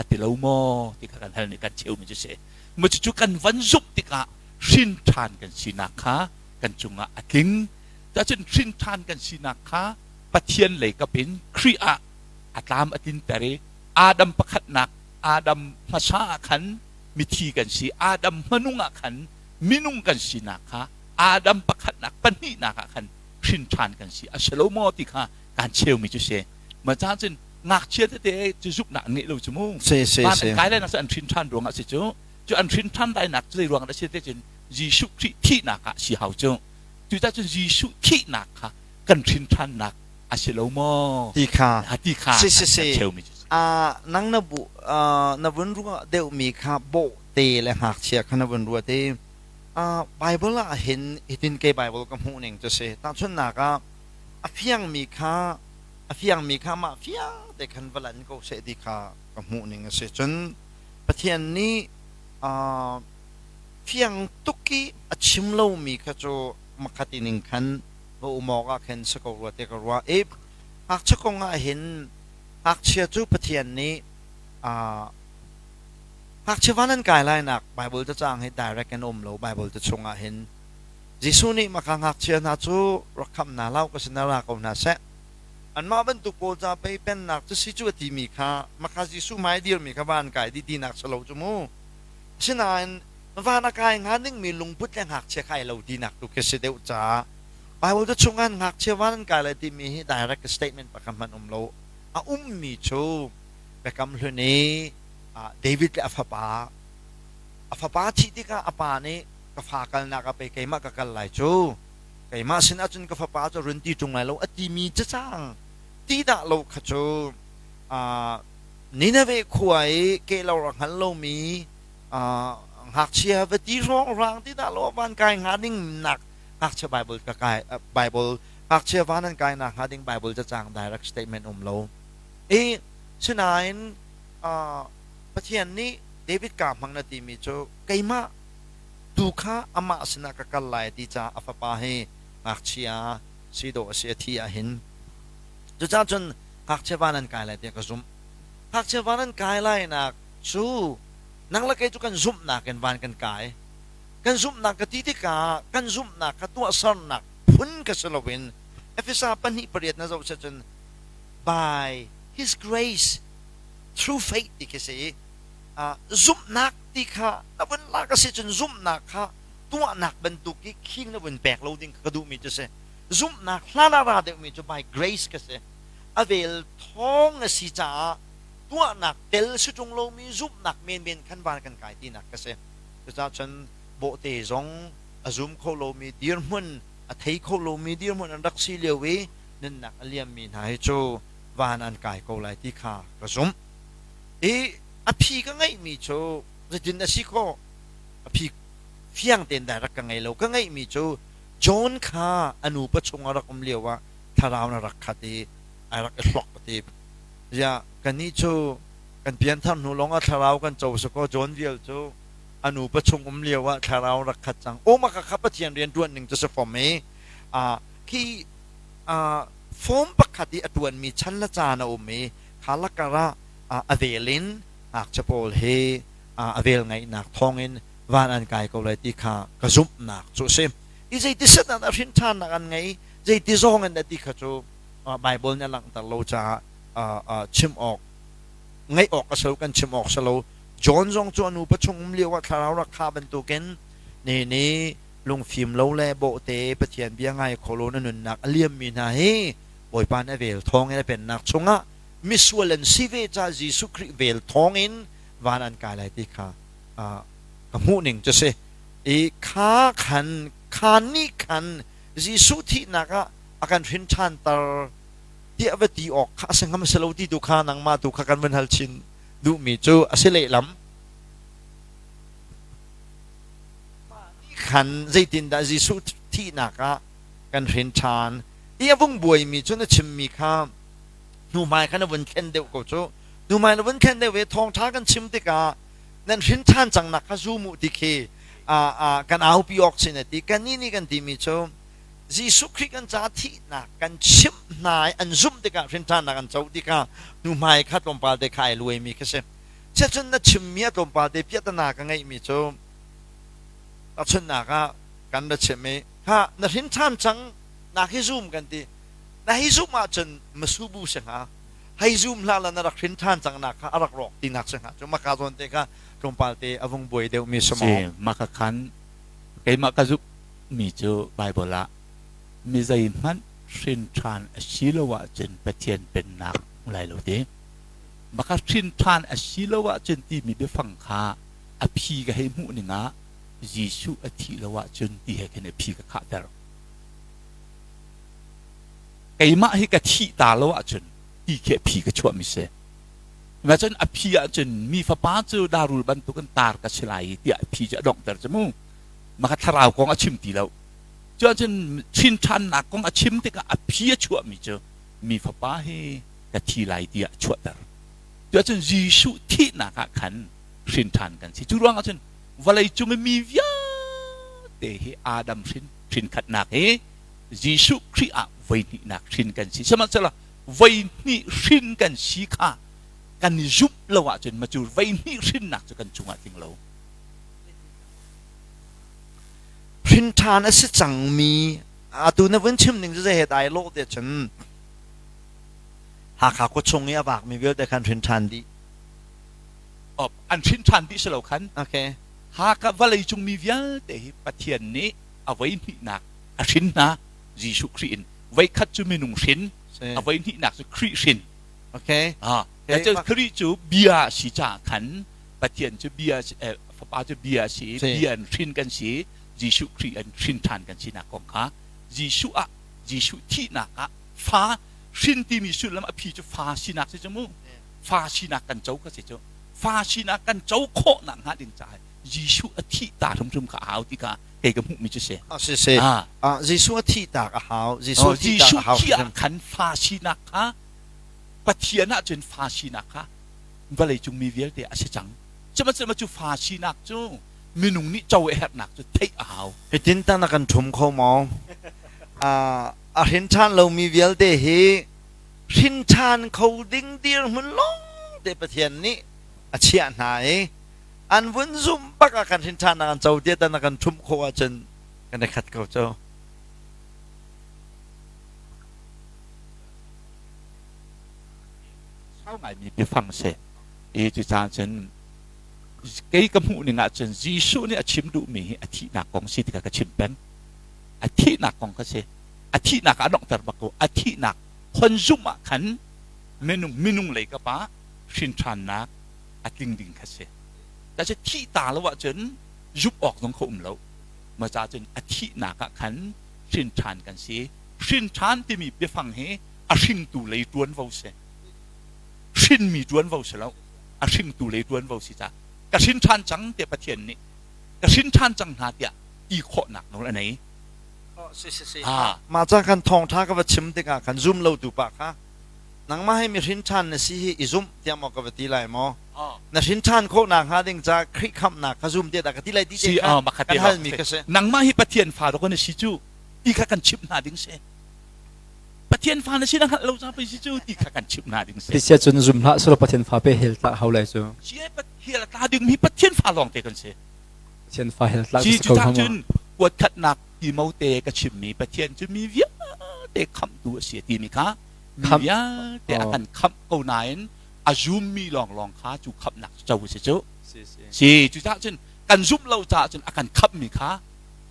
a ti lo maw ti kha kan hal nih kan cheumi cu si. Mu cucu kan van zumh tikah hrin ṭhan kan sinak kha kan cungah a tling. Cun hrin ṭhan kan sinak kha Pathian lei kap in Khrih ah a tlam a tlinter i Adam pakhatnak Adam hmasa ah khan mithi kan si, Adam hmanung ah khan minung kan sinak kha Adam pakhatnak pahnihnak ah khan hrin ṭhan kan si a si lo maw ti kha kan cheumi cu si. Ma caan cun ngakchia tete cu zuknak an ngeih lo cu mu. Si si Van si. an kai lai nak cu an hrin ṭhan ruangah si cu. Cu an hrin ṭhan lai nak cu zei ruangah dah si te cun Jesuh Khrih thihnak ah si hau cu. Cucaah cun Jesuh thihnak kha kan hrin ṭhannak a si lo maw? Ti kha. Ti kha Si si si. kan cheumi cu si. Nang na bu na vun ruah deuhmi kha bawhte le ngakchia kha na vun ruat i Bible ah hin hitin kei Bible ka hmuh ning cu si. Tahchunhnak ah a fiangmi kha a fiangmi kha mah fiang te khan va lan ko seh ti kha ka hmuh ning a si. Cun Pathian nih fiang tuk i a chim lomi kha cu makhat ning khan va um awk ah khin si ko rua ti ka ruah. I ngakchia kong ah hin ngakchia cu Pathian nih ngakchia van an kai lainak Bible cacang hi direct in um lo Bible ca chungah hin Jesuh nih maka ngakchia hna cu rak khamh hna hlah u ka sinah ra ko hna seh. Anmah bantuk pawl ca pei pennak cu si cu a timi kha maka Jesuh hmai dirmi kha van kai dih tinak si lo cu mu. Asinain van a kai hnga dingmi lungput le ngakchia kai lo tinak tu khi si deuh caah Bible ca chungah ngakchia van an kai lai timi hi direct statement pakhat hmanh um lo. A ummi cu Biakam Hlun i David le a fapa a fapa thih tikah a pa nih ka fa kalnak ah pei keimah ka kal lai cu keimah sin ahcun ka fapa cu run ti ṭung lai lo a timi cacang ti dah lo kha cu Nineveh khua i kehlo a hngal lomi ngakchia va ti hrawnghrang ti dah lo van kai hnga ding nak ngakchia Bible ka kai Bible ngakchia van an kai nak hnga ding Bible cacang direct statement um lo i sinain Pathian nih David ka hmang na timi cu keimah tu kha amah sinah ka kal lai ti caah a fapa hi ngakchia si dawh a si a thi ahhin cucaah cun ngakchia van an kai lai tiah ka zumh. Ngakchia van an kai lainak cu nang le kei cu kan zumhnak in van kan kai. Kan zumhnak ka ti tikah kan zumhnak kha tuahsernak phun ka si loin Efesa 2:8 na zoh cun by his grace through faith ti khi si zumhnak ti kha na vun lak a si cun zumhnak kha tuahnak bantuk i khing na vun pek lo ding kha ka duhmi cu si. Zumhnak hlan ah ra deuhmi cu by grace ka si. A vel thawng a si caah tuahnak tel si ṭung lomi zumhnak menmen khan van kan kai tinak ka si. Cucaah cun bawhte zong a zum kho lomi dirhmun a thei kho lomi dirhmun an rak si lio i nunnak a liammi hna hi cu van an kai ko lai ti kha ka zumh. I a phi ka ngeihmi cu zeitin a si khawh? A phi fiang tein direct ka ngei lo. Ka ngeihmi cu John kha a nupa chung a rak um lio ah thlarau na rak khat i ai rak i hlok a ti. Ziah kannih cu kan pianthar hnu lawng ah thlarau kan co si kaw John vial cu a nupa chung um lio ah thlarau rak khat cang. Aw maka kha Pathian rian ṭuan ning cu si fom i khi form pakhat i a ṭuanmi chan le caan a um i kha lakar ah a vel in ngakchia pawl hi a vel ngaihnak thawngin van an kai ko lai ti kha ka zumhnak cu a si. I zeiti set ah dah hrin ṭhannak an ngei, zeiti zawng in dah ti kha cu Baibal nih a langhter lo caah chim awk ngaih awk a si lo, kan chim awk si lo. John zong cu a nupa chung um lio ah thlarau rak kha bantukin ni ni lungfim lo le bawhte Pathian bia ngai kho lo na nunnak a liammi hna hi Bawipa nih a vel thawngin a pennak chungah misual an si ve ca Jesuh Khrih vel thawngin van an kai lai ti kha ka hmuh ning cu si. I kha khan kha Thawngṭha nih khan Jesuh thihnak ah a kan hrin ṭhanter tiah va ti awk kha a si ngam si lo ti tu kha nangmah tu kha kan vun hal chin duhmi cu a si lehlam. Mah nih khan zeitindah Jesuh thihnak ah kan hrin ṭhan i a vung buaimi cu na chimmi kha hnuhmai kha na vun thlen deuh ko cu. Hnuhmai na vun thlen deuh i thawngṭha kan chim tikah nan hrin ṭhan cangnak kha zum u ti khi kan aupi awk si na ti. Kannih nih kan timi cu Jesuh Khrih kan ca thihnak kan chimh hna i an zumh tikah hrin ṭhannak an co tikah hnuhmai kha tlawmpal te kha ai luaimi kha si. Cun na chimmi a tlawmpal te piahtana ka ngeihmi cu tahchunhnak ah kan ra chim i ha na hrin ṭhan cang nak hi zum kan ti. Na hei zumh ahcun masubu si hnga. Hei zum hlah la na rak hrin ṭhan cang nak kha a rak rawk tinak si hnga. Cu maka zawn te kha tlawmpal te a vung buai deuhmi si maw? Si, maka khan keimah ka zumh mi cu Baibal ah mi zeihmanh hrin ṭhan a si lo ahcun Pathian pennak hmu lai lo ti. Maka hrin ṭhan a si lo ahcun timi biafang kha a phi ka hei hmuh ning ah Jesuh a thih lo ahcun ti he khin a phi ka khahter. Keimah hi ka thih ta lo ahcun ti khi a phi ka chuahmi si. Cun a phi ahcun mi fapa cu darul bantukin tar ka si lai tiah a phi cu a donghter cu mu. Maka thlarau kong a chim ti lo. Cu ahcun chin ṭhannak kong a chim tikah a phi a chuahmi cu mi fapa hi ka thi lai tiah a chuahter. Cu ahcun Jesuh thihnak ah khan hrin ṭhan kan si. Cu ruang ahcun vawlei cung i mi vialte hi Adam hrin hrin khatnak hi Jesuh Khrih ah voihnihnak hrin kan si. Sihmanhsehlaw voihnih hrin kan si kha kan i zumh lo ahcun ma cu voihnih hrinnak cu kan cungah tling lo. Hrin ṭhan a si cangmi atu na vun chim ning cu zei he dah ai lawh tiah cun Hakha khua chung i a vakmi vialte khan hrin ṭhan dih. Oh, an hrin ṭhan dih si lo khan. Okay. Hakha vawlei cung mi vialte hi Pathian nih a voihnihnak a hrin hna Jesuh Khrih in. Voikhat cu minung hrin, a voihnihnak cu Khrih hrin. Okay. Ah, Khrih cu bia a si caah khan Pathian cu bia Fapa cu bia a si, bia in hrin kan si, Jesuh Khrih in hrin ṭhan kan sinak kong kha Jesuh ah Jesuh thihnak ah fa hrin timi sullam a phi cu fa sinak si cu mu. Fa sinak kan co kha si cu. Fa sinak kan co khawh nak hnga ding caah Jesuh a thih ta hrimhrim kha a hau ti kha kei ka hmuhmi cu si. Ah si si. Ah Jesuh a thih tak a hau. Jesuh thih tak a hau. Jesuh thih ah khan fa sinak kha Pathian ah cun fa sinak kha vawleicung mi vialte a si cang. Sihmanhsehlaw cu fa sinak cu minung nih co a herhnak cu theih a hau. Hitin tah na kan ṭhum kho maw? A hrin ṭhan lomi vialte hi hrin ṭhan kho ding dirhmun lawngte Pathian nih a chiah hna i an vun zumh bak ah kan hrin ṭhannak an co tiah na kan ṭhumh khawh ahcun kan i khat ko cu. Sau ngaimi biafang si. I cucaah cun kei ka hmuh ning ahcun Jesuh nih a chim duhmi hi a thihnak kong si tikah ka chim peng. A thihnak kong kha si. A thihnak ah a donghter bak ko. A thihnak khon zumh ah khan minung minung lei ka pa hrin ṭhannak a tling ding kha si. Tace thih ta lo ahcun zumh awk zong kha um lo. Ma ca cun a thihnak ah khan hrin ṭhan kan si. Hrin ṭhan timi biafang hi a hringtu lei ṭuanvo si. Hrinmi ṭuanvo si lo. A hringtu lei ṭuanvo si caah ka hrin ṭhan cang tiah Pathian nih ka hrin ṭhan cang hna tiah ti khawhnak nawl a nei. Si si si. Mah ca kan thawngṭha ka va chim tikah kan zum lo tu pa kha nangmah hi mi hrin ṭhan na si hi i zumh tiah maw ka va ti lai maw? Na hrin ṭhan khawh nak hnga ding ca Khrih khamhnak kha zum tiah dah ka ti lai ti te kha kan halmi ka si. Nangmah hi Pathian fa dawk na si cu ti kha kan chimh hna ding si. Pathian fa na si na hngalh lo ca pei si cu ti kha kan chimh hna ding si. Tisia cun zum hlah selaw Pathian fa pe hel tla hau lai cu. Si hel tla ding mi Pathian fa lawng te kan si. Pathian fa hel tla si ko hna cun kuat khatnak Timote ka chimmi Pathian cu mi vialte khamhtu a si timi kha mi vialte a kan khamh ko nain a zummi lawnglawng kha cu khamhnak cu co si cu. Si cucaah cun kan zumh lo caah cun a kan khamhmi kha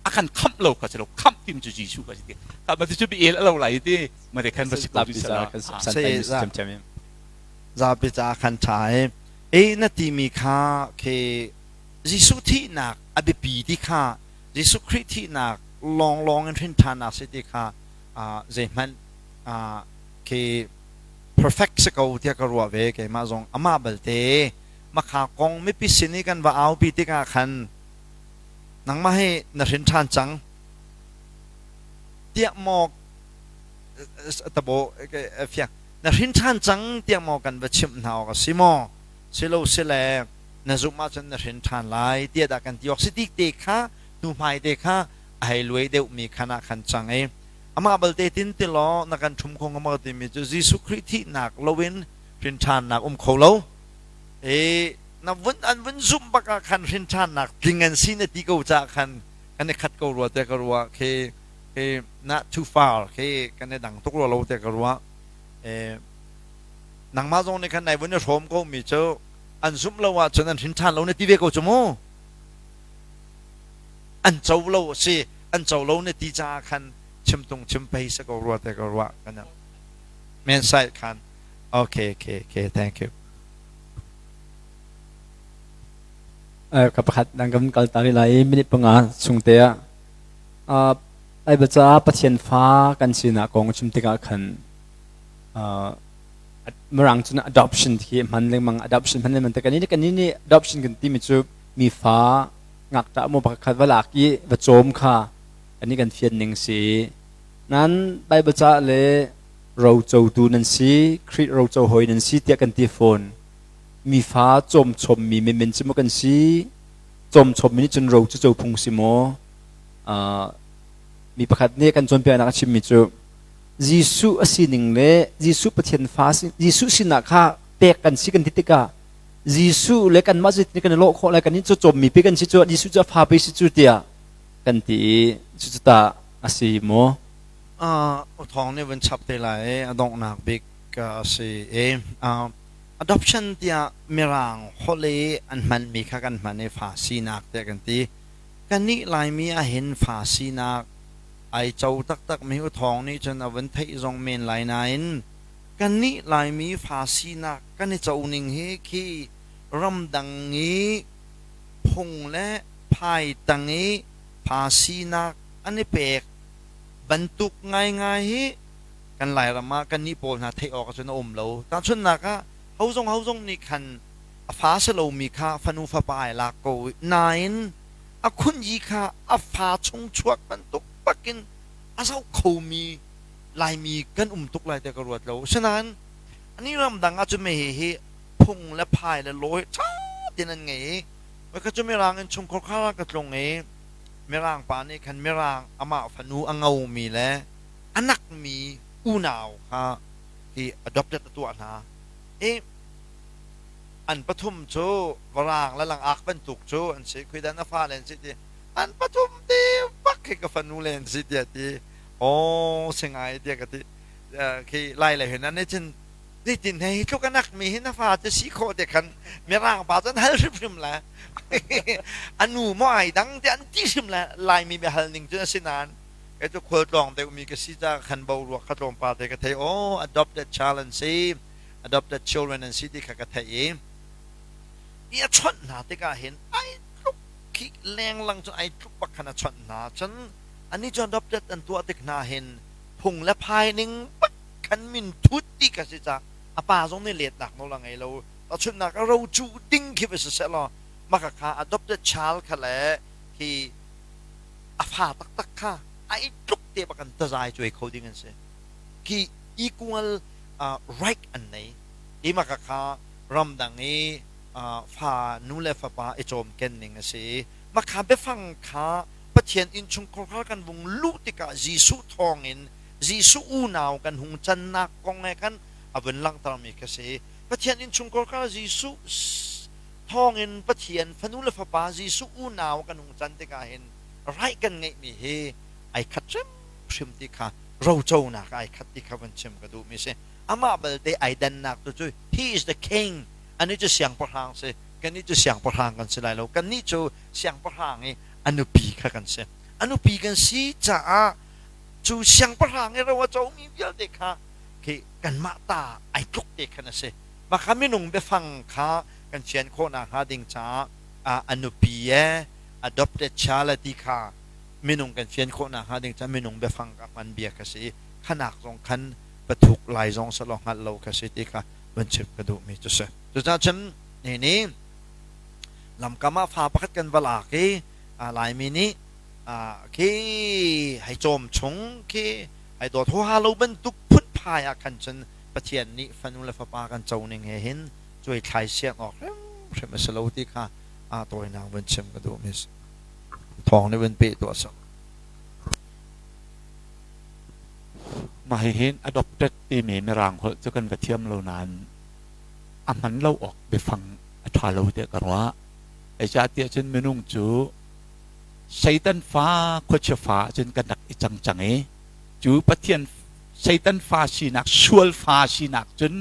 a kan khamh lo kha si lo khamh tim cu Jesuh kha si ti kha ma cu bi el a lo lai ti ma te khan va si ko ti Zapi ca khan ṭha e e na timi kha khi Jesuh thihnak a biapi ti kha Jesuh Khrih thihnak lawnglawng in hrin ṭhannak si ti kha zeihmanh khi perfect si ko tiah ka ruah ve. Keimah zong amah balte makha kong mipi sin i kan va aupi tikah khan nangmah hi na hrin ṭhan cang tiah maw tabo fiang na hrin ṭhan cang tiah maw kan va chimh hna awk a si maw, silo sile na zumh ahcun na hrin ṭhan lai tiah dah kan ti awk si ti te kha hnuhmai te kha a hei luai deuhmi khan ah khan cang i amah balte tin tilaw na kan ṭhum kho hnga maw timi cu Jesuh Khrih thihnak loin hrin ṭhannak um kho lo i na vun an vun zumh bak ah khan hrin ṭhannak tling an si na ti ko caah khan kan i khat ko rua tiah ka ruah. Khi khi not too far, khi kan i dang tuk rua lo tiah ka ruah. Nangmah zong nih khan nai vun i hrawm ko mi cu an zumh lo ahcun an hrin ṭhan lo na ti ve ko cu mu. An co lo a si, an co lo na ti caah khan chimtung chim pei si ko rua te ka ruah kan men side khan. Okay, okay, okay, thank you. Ka pakhat dang kan kal ta rih lai i minute 5 chung te ah Bible caah Pathian fa kan sinak kong chim tikah khan Mirang cun adoption khi hman lengmang, adoption hman lengmang te kan nih kan nih adoption kan timi cu mi fa ngakṭah maw pakhat va lak i va cawm kha kan nih kan fian ning si. Nan Bible caah le rocotu nan si, Khrih roco hawi nan si tiah kan ti fawn. Mi fa cawm chommi menmen cu maw kan si, cawm chommi nih cun ro cu co phung si maw? Mi pakhat nih kan cawnpiaknak a chimmi cu Jesuh a sining le Jesuh Pathian fa Jesuh sinak kha pek kan si kan ti tikah Jesuh le kanmah cu kan i lawh khawh lai, kan nih cu cawmmi pe kan si cu, Jesuh cu a fa pe si cu tiah kan ti i cucu tah a si maw? Thawng nih vun chap te lai. A donghnak bik a si i adoption tiah Mirang holh i an hmanmi kha kan hman i fa sinak tiah kan ti. Kannih Laimi ahhin fa sinak ai co taktak mi u Thawng nih cun a vun theih zong men lai nain kannih Laimi fa sinak kan i co ning hi khi ramdang i phung le phai tang i fa sinak an i pek bantuk ngaingai hi kan Lairam ah kannih pawl hna theih awk ahcun a um lo. Tahchunhnak ah hozong hozong nih khan a fa si lomi kha fanu fapa ai lak ko nain a khunyi kha a fa chung chuak bantuk bakin a zoh khomi Laimi kan um tuk lai tiah ka ruat lo. Asinain ani ramdang ahcun mei hi phung le phai le law hi ṭha tein an ngei i voikhat cu Mirang in chungkhar khar ah ka tlung i Mirang pa nih khan Mirang amah fanu a ngomi le a nakmi unau kha hi adopted a tuah hna i an pathum cu varang le langak bantuk cu an si. Khuidan a fale an si ti an pathum te bak khi ka fanu le an si tiah ti aw singai tiah ka ti. Khi lai le hin an cun zeitin he hi tluk a nak mi hi na fa te si khawh te khan Mirang pa cun hal hrimhrim le a nu maw ai dang te an ti hrim le Laimi bia hal ning cun a si nain kei cu khualtlawng deuh mi ka si caah khan boruak kha tlawmpal te ka thei. Oh, adopted child an si, adopted children an si ti kha ka theih i ti a chawnh hna tikah hin ai tluk khi lenglang cun ai tluk bak khan a chawnh hna. Cun ani cu adopted an tuah tik hna hin phung le phai ning bak khan min thut ti ka si ca a pa zong nih letnak nawl a ngei lo. Tahchunhnak a ro cu ding khi va si seh law maka kha adopted child kha le khi a fa taktak kha ai tluk te bak an tazai cuai kho ding an si khi equal right an nei i maka kha ramdang i fa nu le fapa i cawmken ning a si. Makha biafang kha Pathian innchungkhar kha kan vung luh tikah Jesuh thawngin Jesuh unau kan hung cannak kong he khan a vun langhtermi kha si. Pathian innchungkhar kha Jesuh thawngin Pathian fanu le fapa Jesuh unau kan hung can tikah hin right kan ngeihmi hi ai khat hrimhrim ti kha roconak ai khat ti kha vun chim ka duhmi si. Amah balte ai dannak tu cu he is the king, ani cu siangpahrang si, kannih cu siangpahrang kan si lai lo, kannih cu siangpahrang i a nupi kha kan si. A nupi kan si caah cu siangpahrang i ro a comi vialte kha khi kanmah ta ai tluk te khan a si. Mah kha minung biafang kha kan fian khawh nakhnga ding caah a nupi e adopted child ti kha. Minung kan fian khawh nakhnga ding ca minung biafang ka hman bia kha si i khanak zong khan pathuk lai zong selaw hngalh lo kha si ti kha van chim ka duhmi cu si. Cucaah cun ni lamkam ah fa pakhat kan va lak i Laimi nih khi hei cawm chung khi hei dawt huaha lo bantuk phunphai ah khan cun Pathian nih fanu le fapa kan co ning he hin cuai thlai siang awk hrimhrim a si lo ti kha aa tawinak vun chim ka duhmi si. Thawng nih vun peh tuah sak. Mah hihin adopted timi Mirang holh cu kan va thiam lo nain a hman lo awk biafang a ṭha lo tiah ka ruah. Zeicahtiah cun minung cu Satan fa khuachia fa cun kan rak i cang cang i cu Pathian Satan fa sinak sual fa sinak cun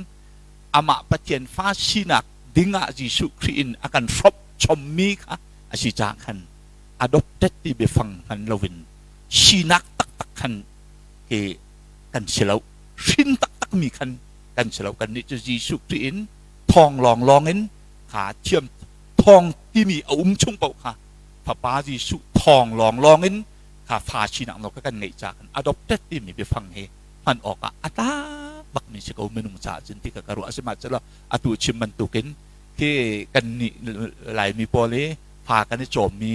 amah Pathian fa sinak dingah Jesuh Khrih in a kan hrawmh chommi kha a si caah khan adopted ti biafang hman loin sinak taktak khan ke kan si lo, hrin taktak mi khan kan si lo. Kannih cu Jesuh Khrih in thawng lawnglawng in kha thiam thawng timi a um chung paoh kha Fapa Jesuh thawng lawnglawng in kha fa sinak nawl kha kan ngeih caah khan adopted timi biafang hi hman awkah a tlak bakmi si ko minung caah cun ti kha ka ruah. Sihmanhsehlaw atu chim bantukin khi kannih Laimi pawl hi fa kan i cawmmi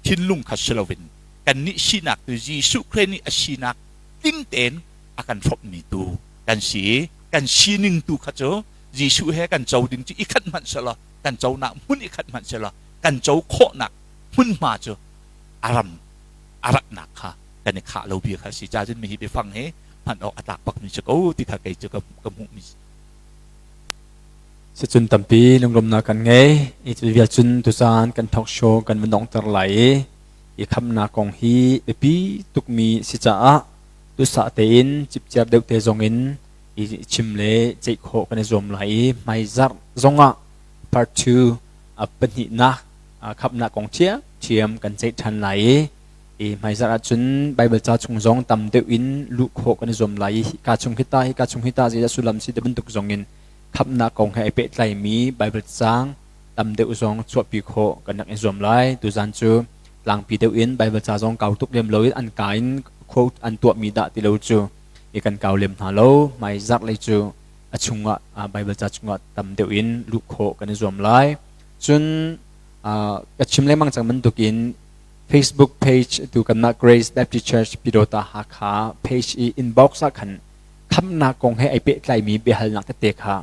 thinlung kha si loin kannih sinak tu Jesuh Khrih nih a sinak tling tein a kan hrawmhmi tu kan si i kan sining tu kha cu Jesuh he kan co ding cu i khat hmanh selaw, kan conak hmun i khat hmanh selaw, kan co khawhnak hmunhma cu a ram a ratnak kha kan i khah lo bia kha si. Ca cun mi hi biafang hi hman awk a tlak bakmi si ko ti kha kei cu ka hmuhmi. Sicun tampi lunglawmhnak kan ngei. I cu vial cun tuzaan kan talk show kan van donghter lai i i khamnak kong hi biapi tukmi si caah duhsah tein cipciar deuh te zong in i chim le ceih khawh kan i zuam lai i hmaizarh zongah part 2 a pahnihnak khamnak kong ṭhiamṭhiam kan ceih ṭhan lai i i hmaizarh ahcun Baibal ca chung zong tam deuh in luh khawh kan i zuam lai i hika chung hi ta, hika chung hi ta zeidah sullam si ti bantuk zong in khamhnak kong he ai pehtlaimi Baibal caang tam deuh zong chuahpi khawh kan rak i zuam lai. Tuzan cu tlangpi deuh in Baibal ca zong kau tuk lem lo in an ka in quote an tuahmi dah ti lo cu i kan kau lem hna lo. Hmaizarh lei cu a chungah Baibal ca chungah tam deuh in luh khawh kan i zuam lai. Cun ka chim lengmang cang bantukin Facebook page tu kanmah Grace Baptist Church Pyidawta Hakha page i inbox ah khan khamnak kong he ai pehtlaimi biahalnak tete kha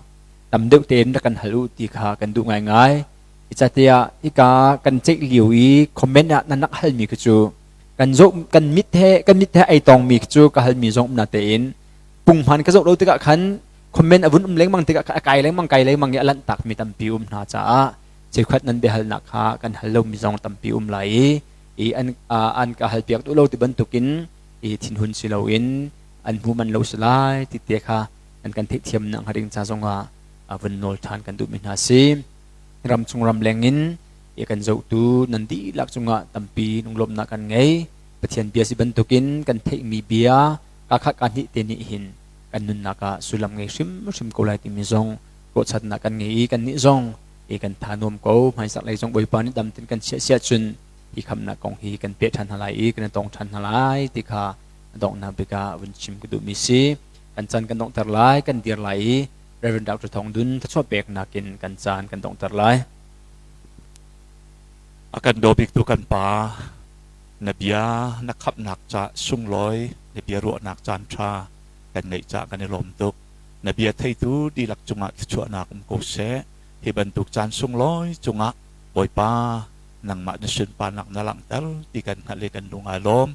tam deuh tein rak kan hal u ti kha kan duh ngaingai. Icatiah hika kan ceih lio i comment ah nan rak halmi khi cu kan zoh kan mit he ai tongmi khi cu ka halmi zong um na tein punghman ka zoh lo tikah khan comment a vun um lengmang tikah a kai lengmang, kai lengmang i a lanh takmi tampi um hna caah cheukhat nan biahalnak kha kan hal lomi zong tampi um lai i an ka halpiak duh lo ti bantukin i thinhun si loin an hmu man lo si lai ti te kha an kan theihthiam nak hnga ding ca zongah vun nawl ṭhan kan duhmi hna si. Ram chung ram leng in i kan zohtu nan dihlak cungah tampi lunglawmhnak kan ngei. Pathian bia si bantukin kan theihmi bia ka khat ka hnih te nih hin kan nunnak ah sullam ngei hrimhrim ko lai timi zong ruahchannak kan ngei i kannih zong i kan tha nuam ko. Hmaizarh lei zong Bawipa nih dam ten kan chiah siah cun hi khamnak kong hi kan peh ṭhan hna lai i kan i tong ṭhan hna lai ti kha a donghnak bik ah vun chim ka duhmi si. Kan caan kan donghter lai, kan dir lai i Reverend Dr. Thawng Dun thluachuah peknak in kan caan kan donghter lai. A kan daw biktu kan Pa, na bia na khamhnak ca sunglawi, na bia ruahnak caan ṭha kan ngeih caah kan i lawm tuk. Na bia theitu dihlak cungah thluachuahnak um ko seh. Hi bantuk caan sunglawi cungah Bawipa, nangmah na sunparnak na langhter ti kan hngalh i kan lung aa lawm.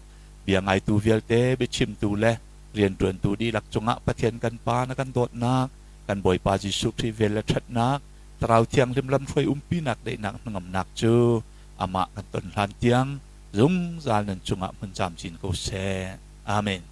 Bia ngaitu vialte, biachimtu le rianṭuantu dihlak cungah Pathian kan Pa na kan dawtnak, kan Bawipa Jesuh Khrih vel le ṭhatnak, Thlarau Thianghlim lamhruai umpinak daihnak hnangamnak cu amah kan ton hlan tiang zungzal nan cungah hmun camcin ko seh. Amen.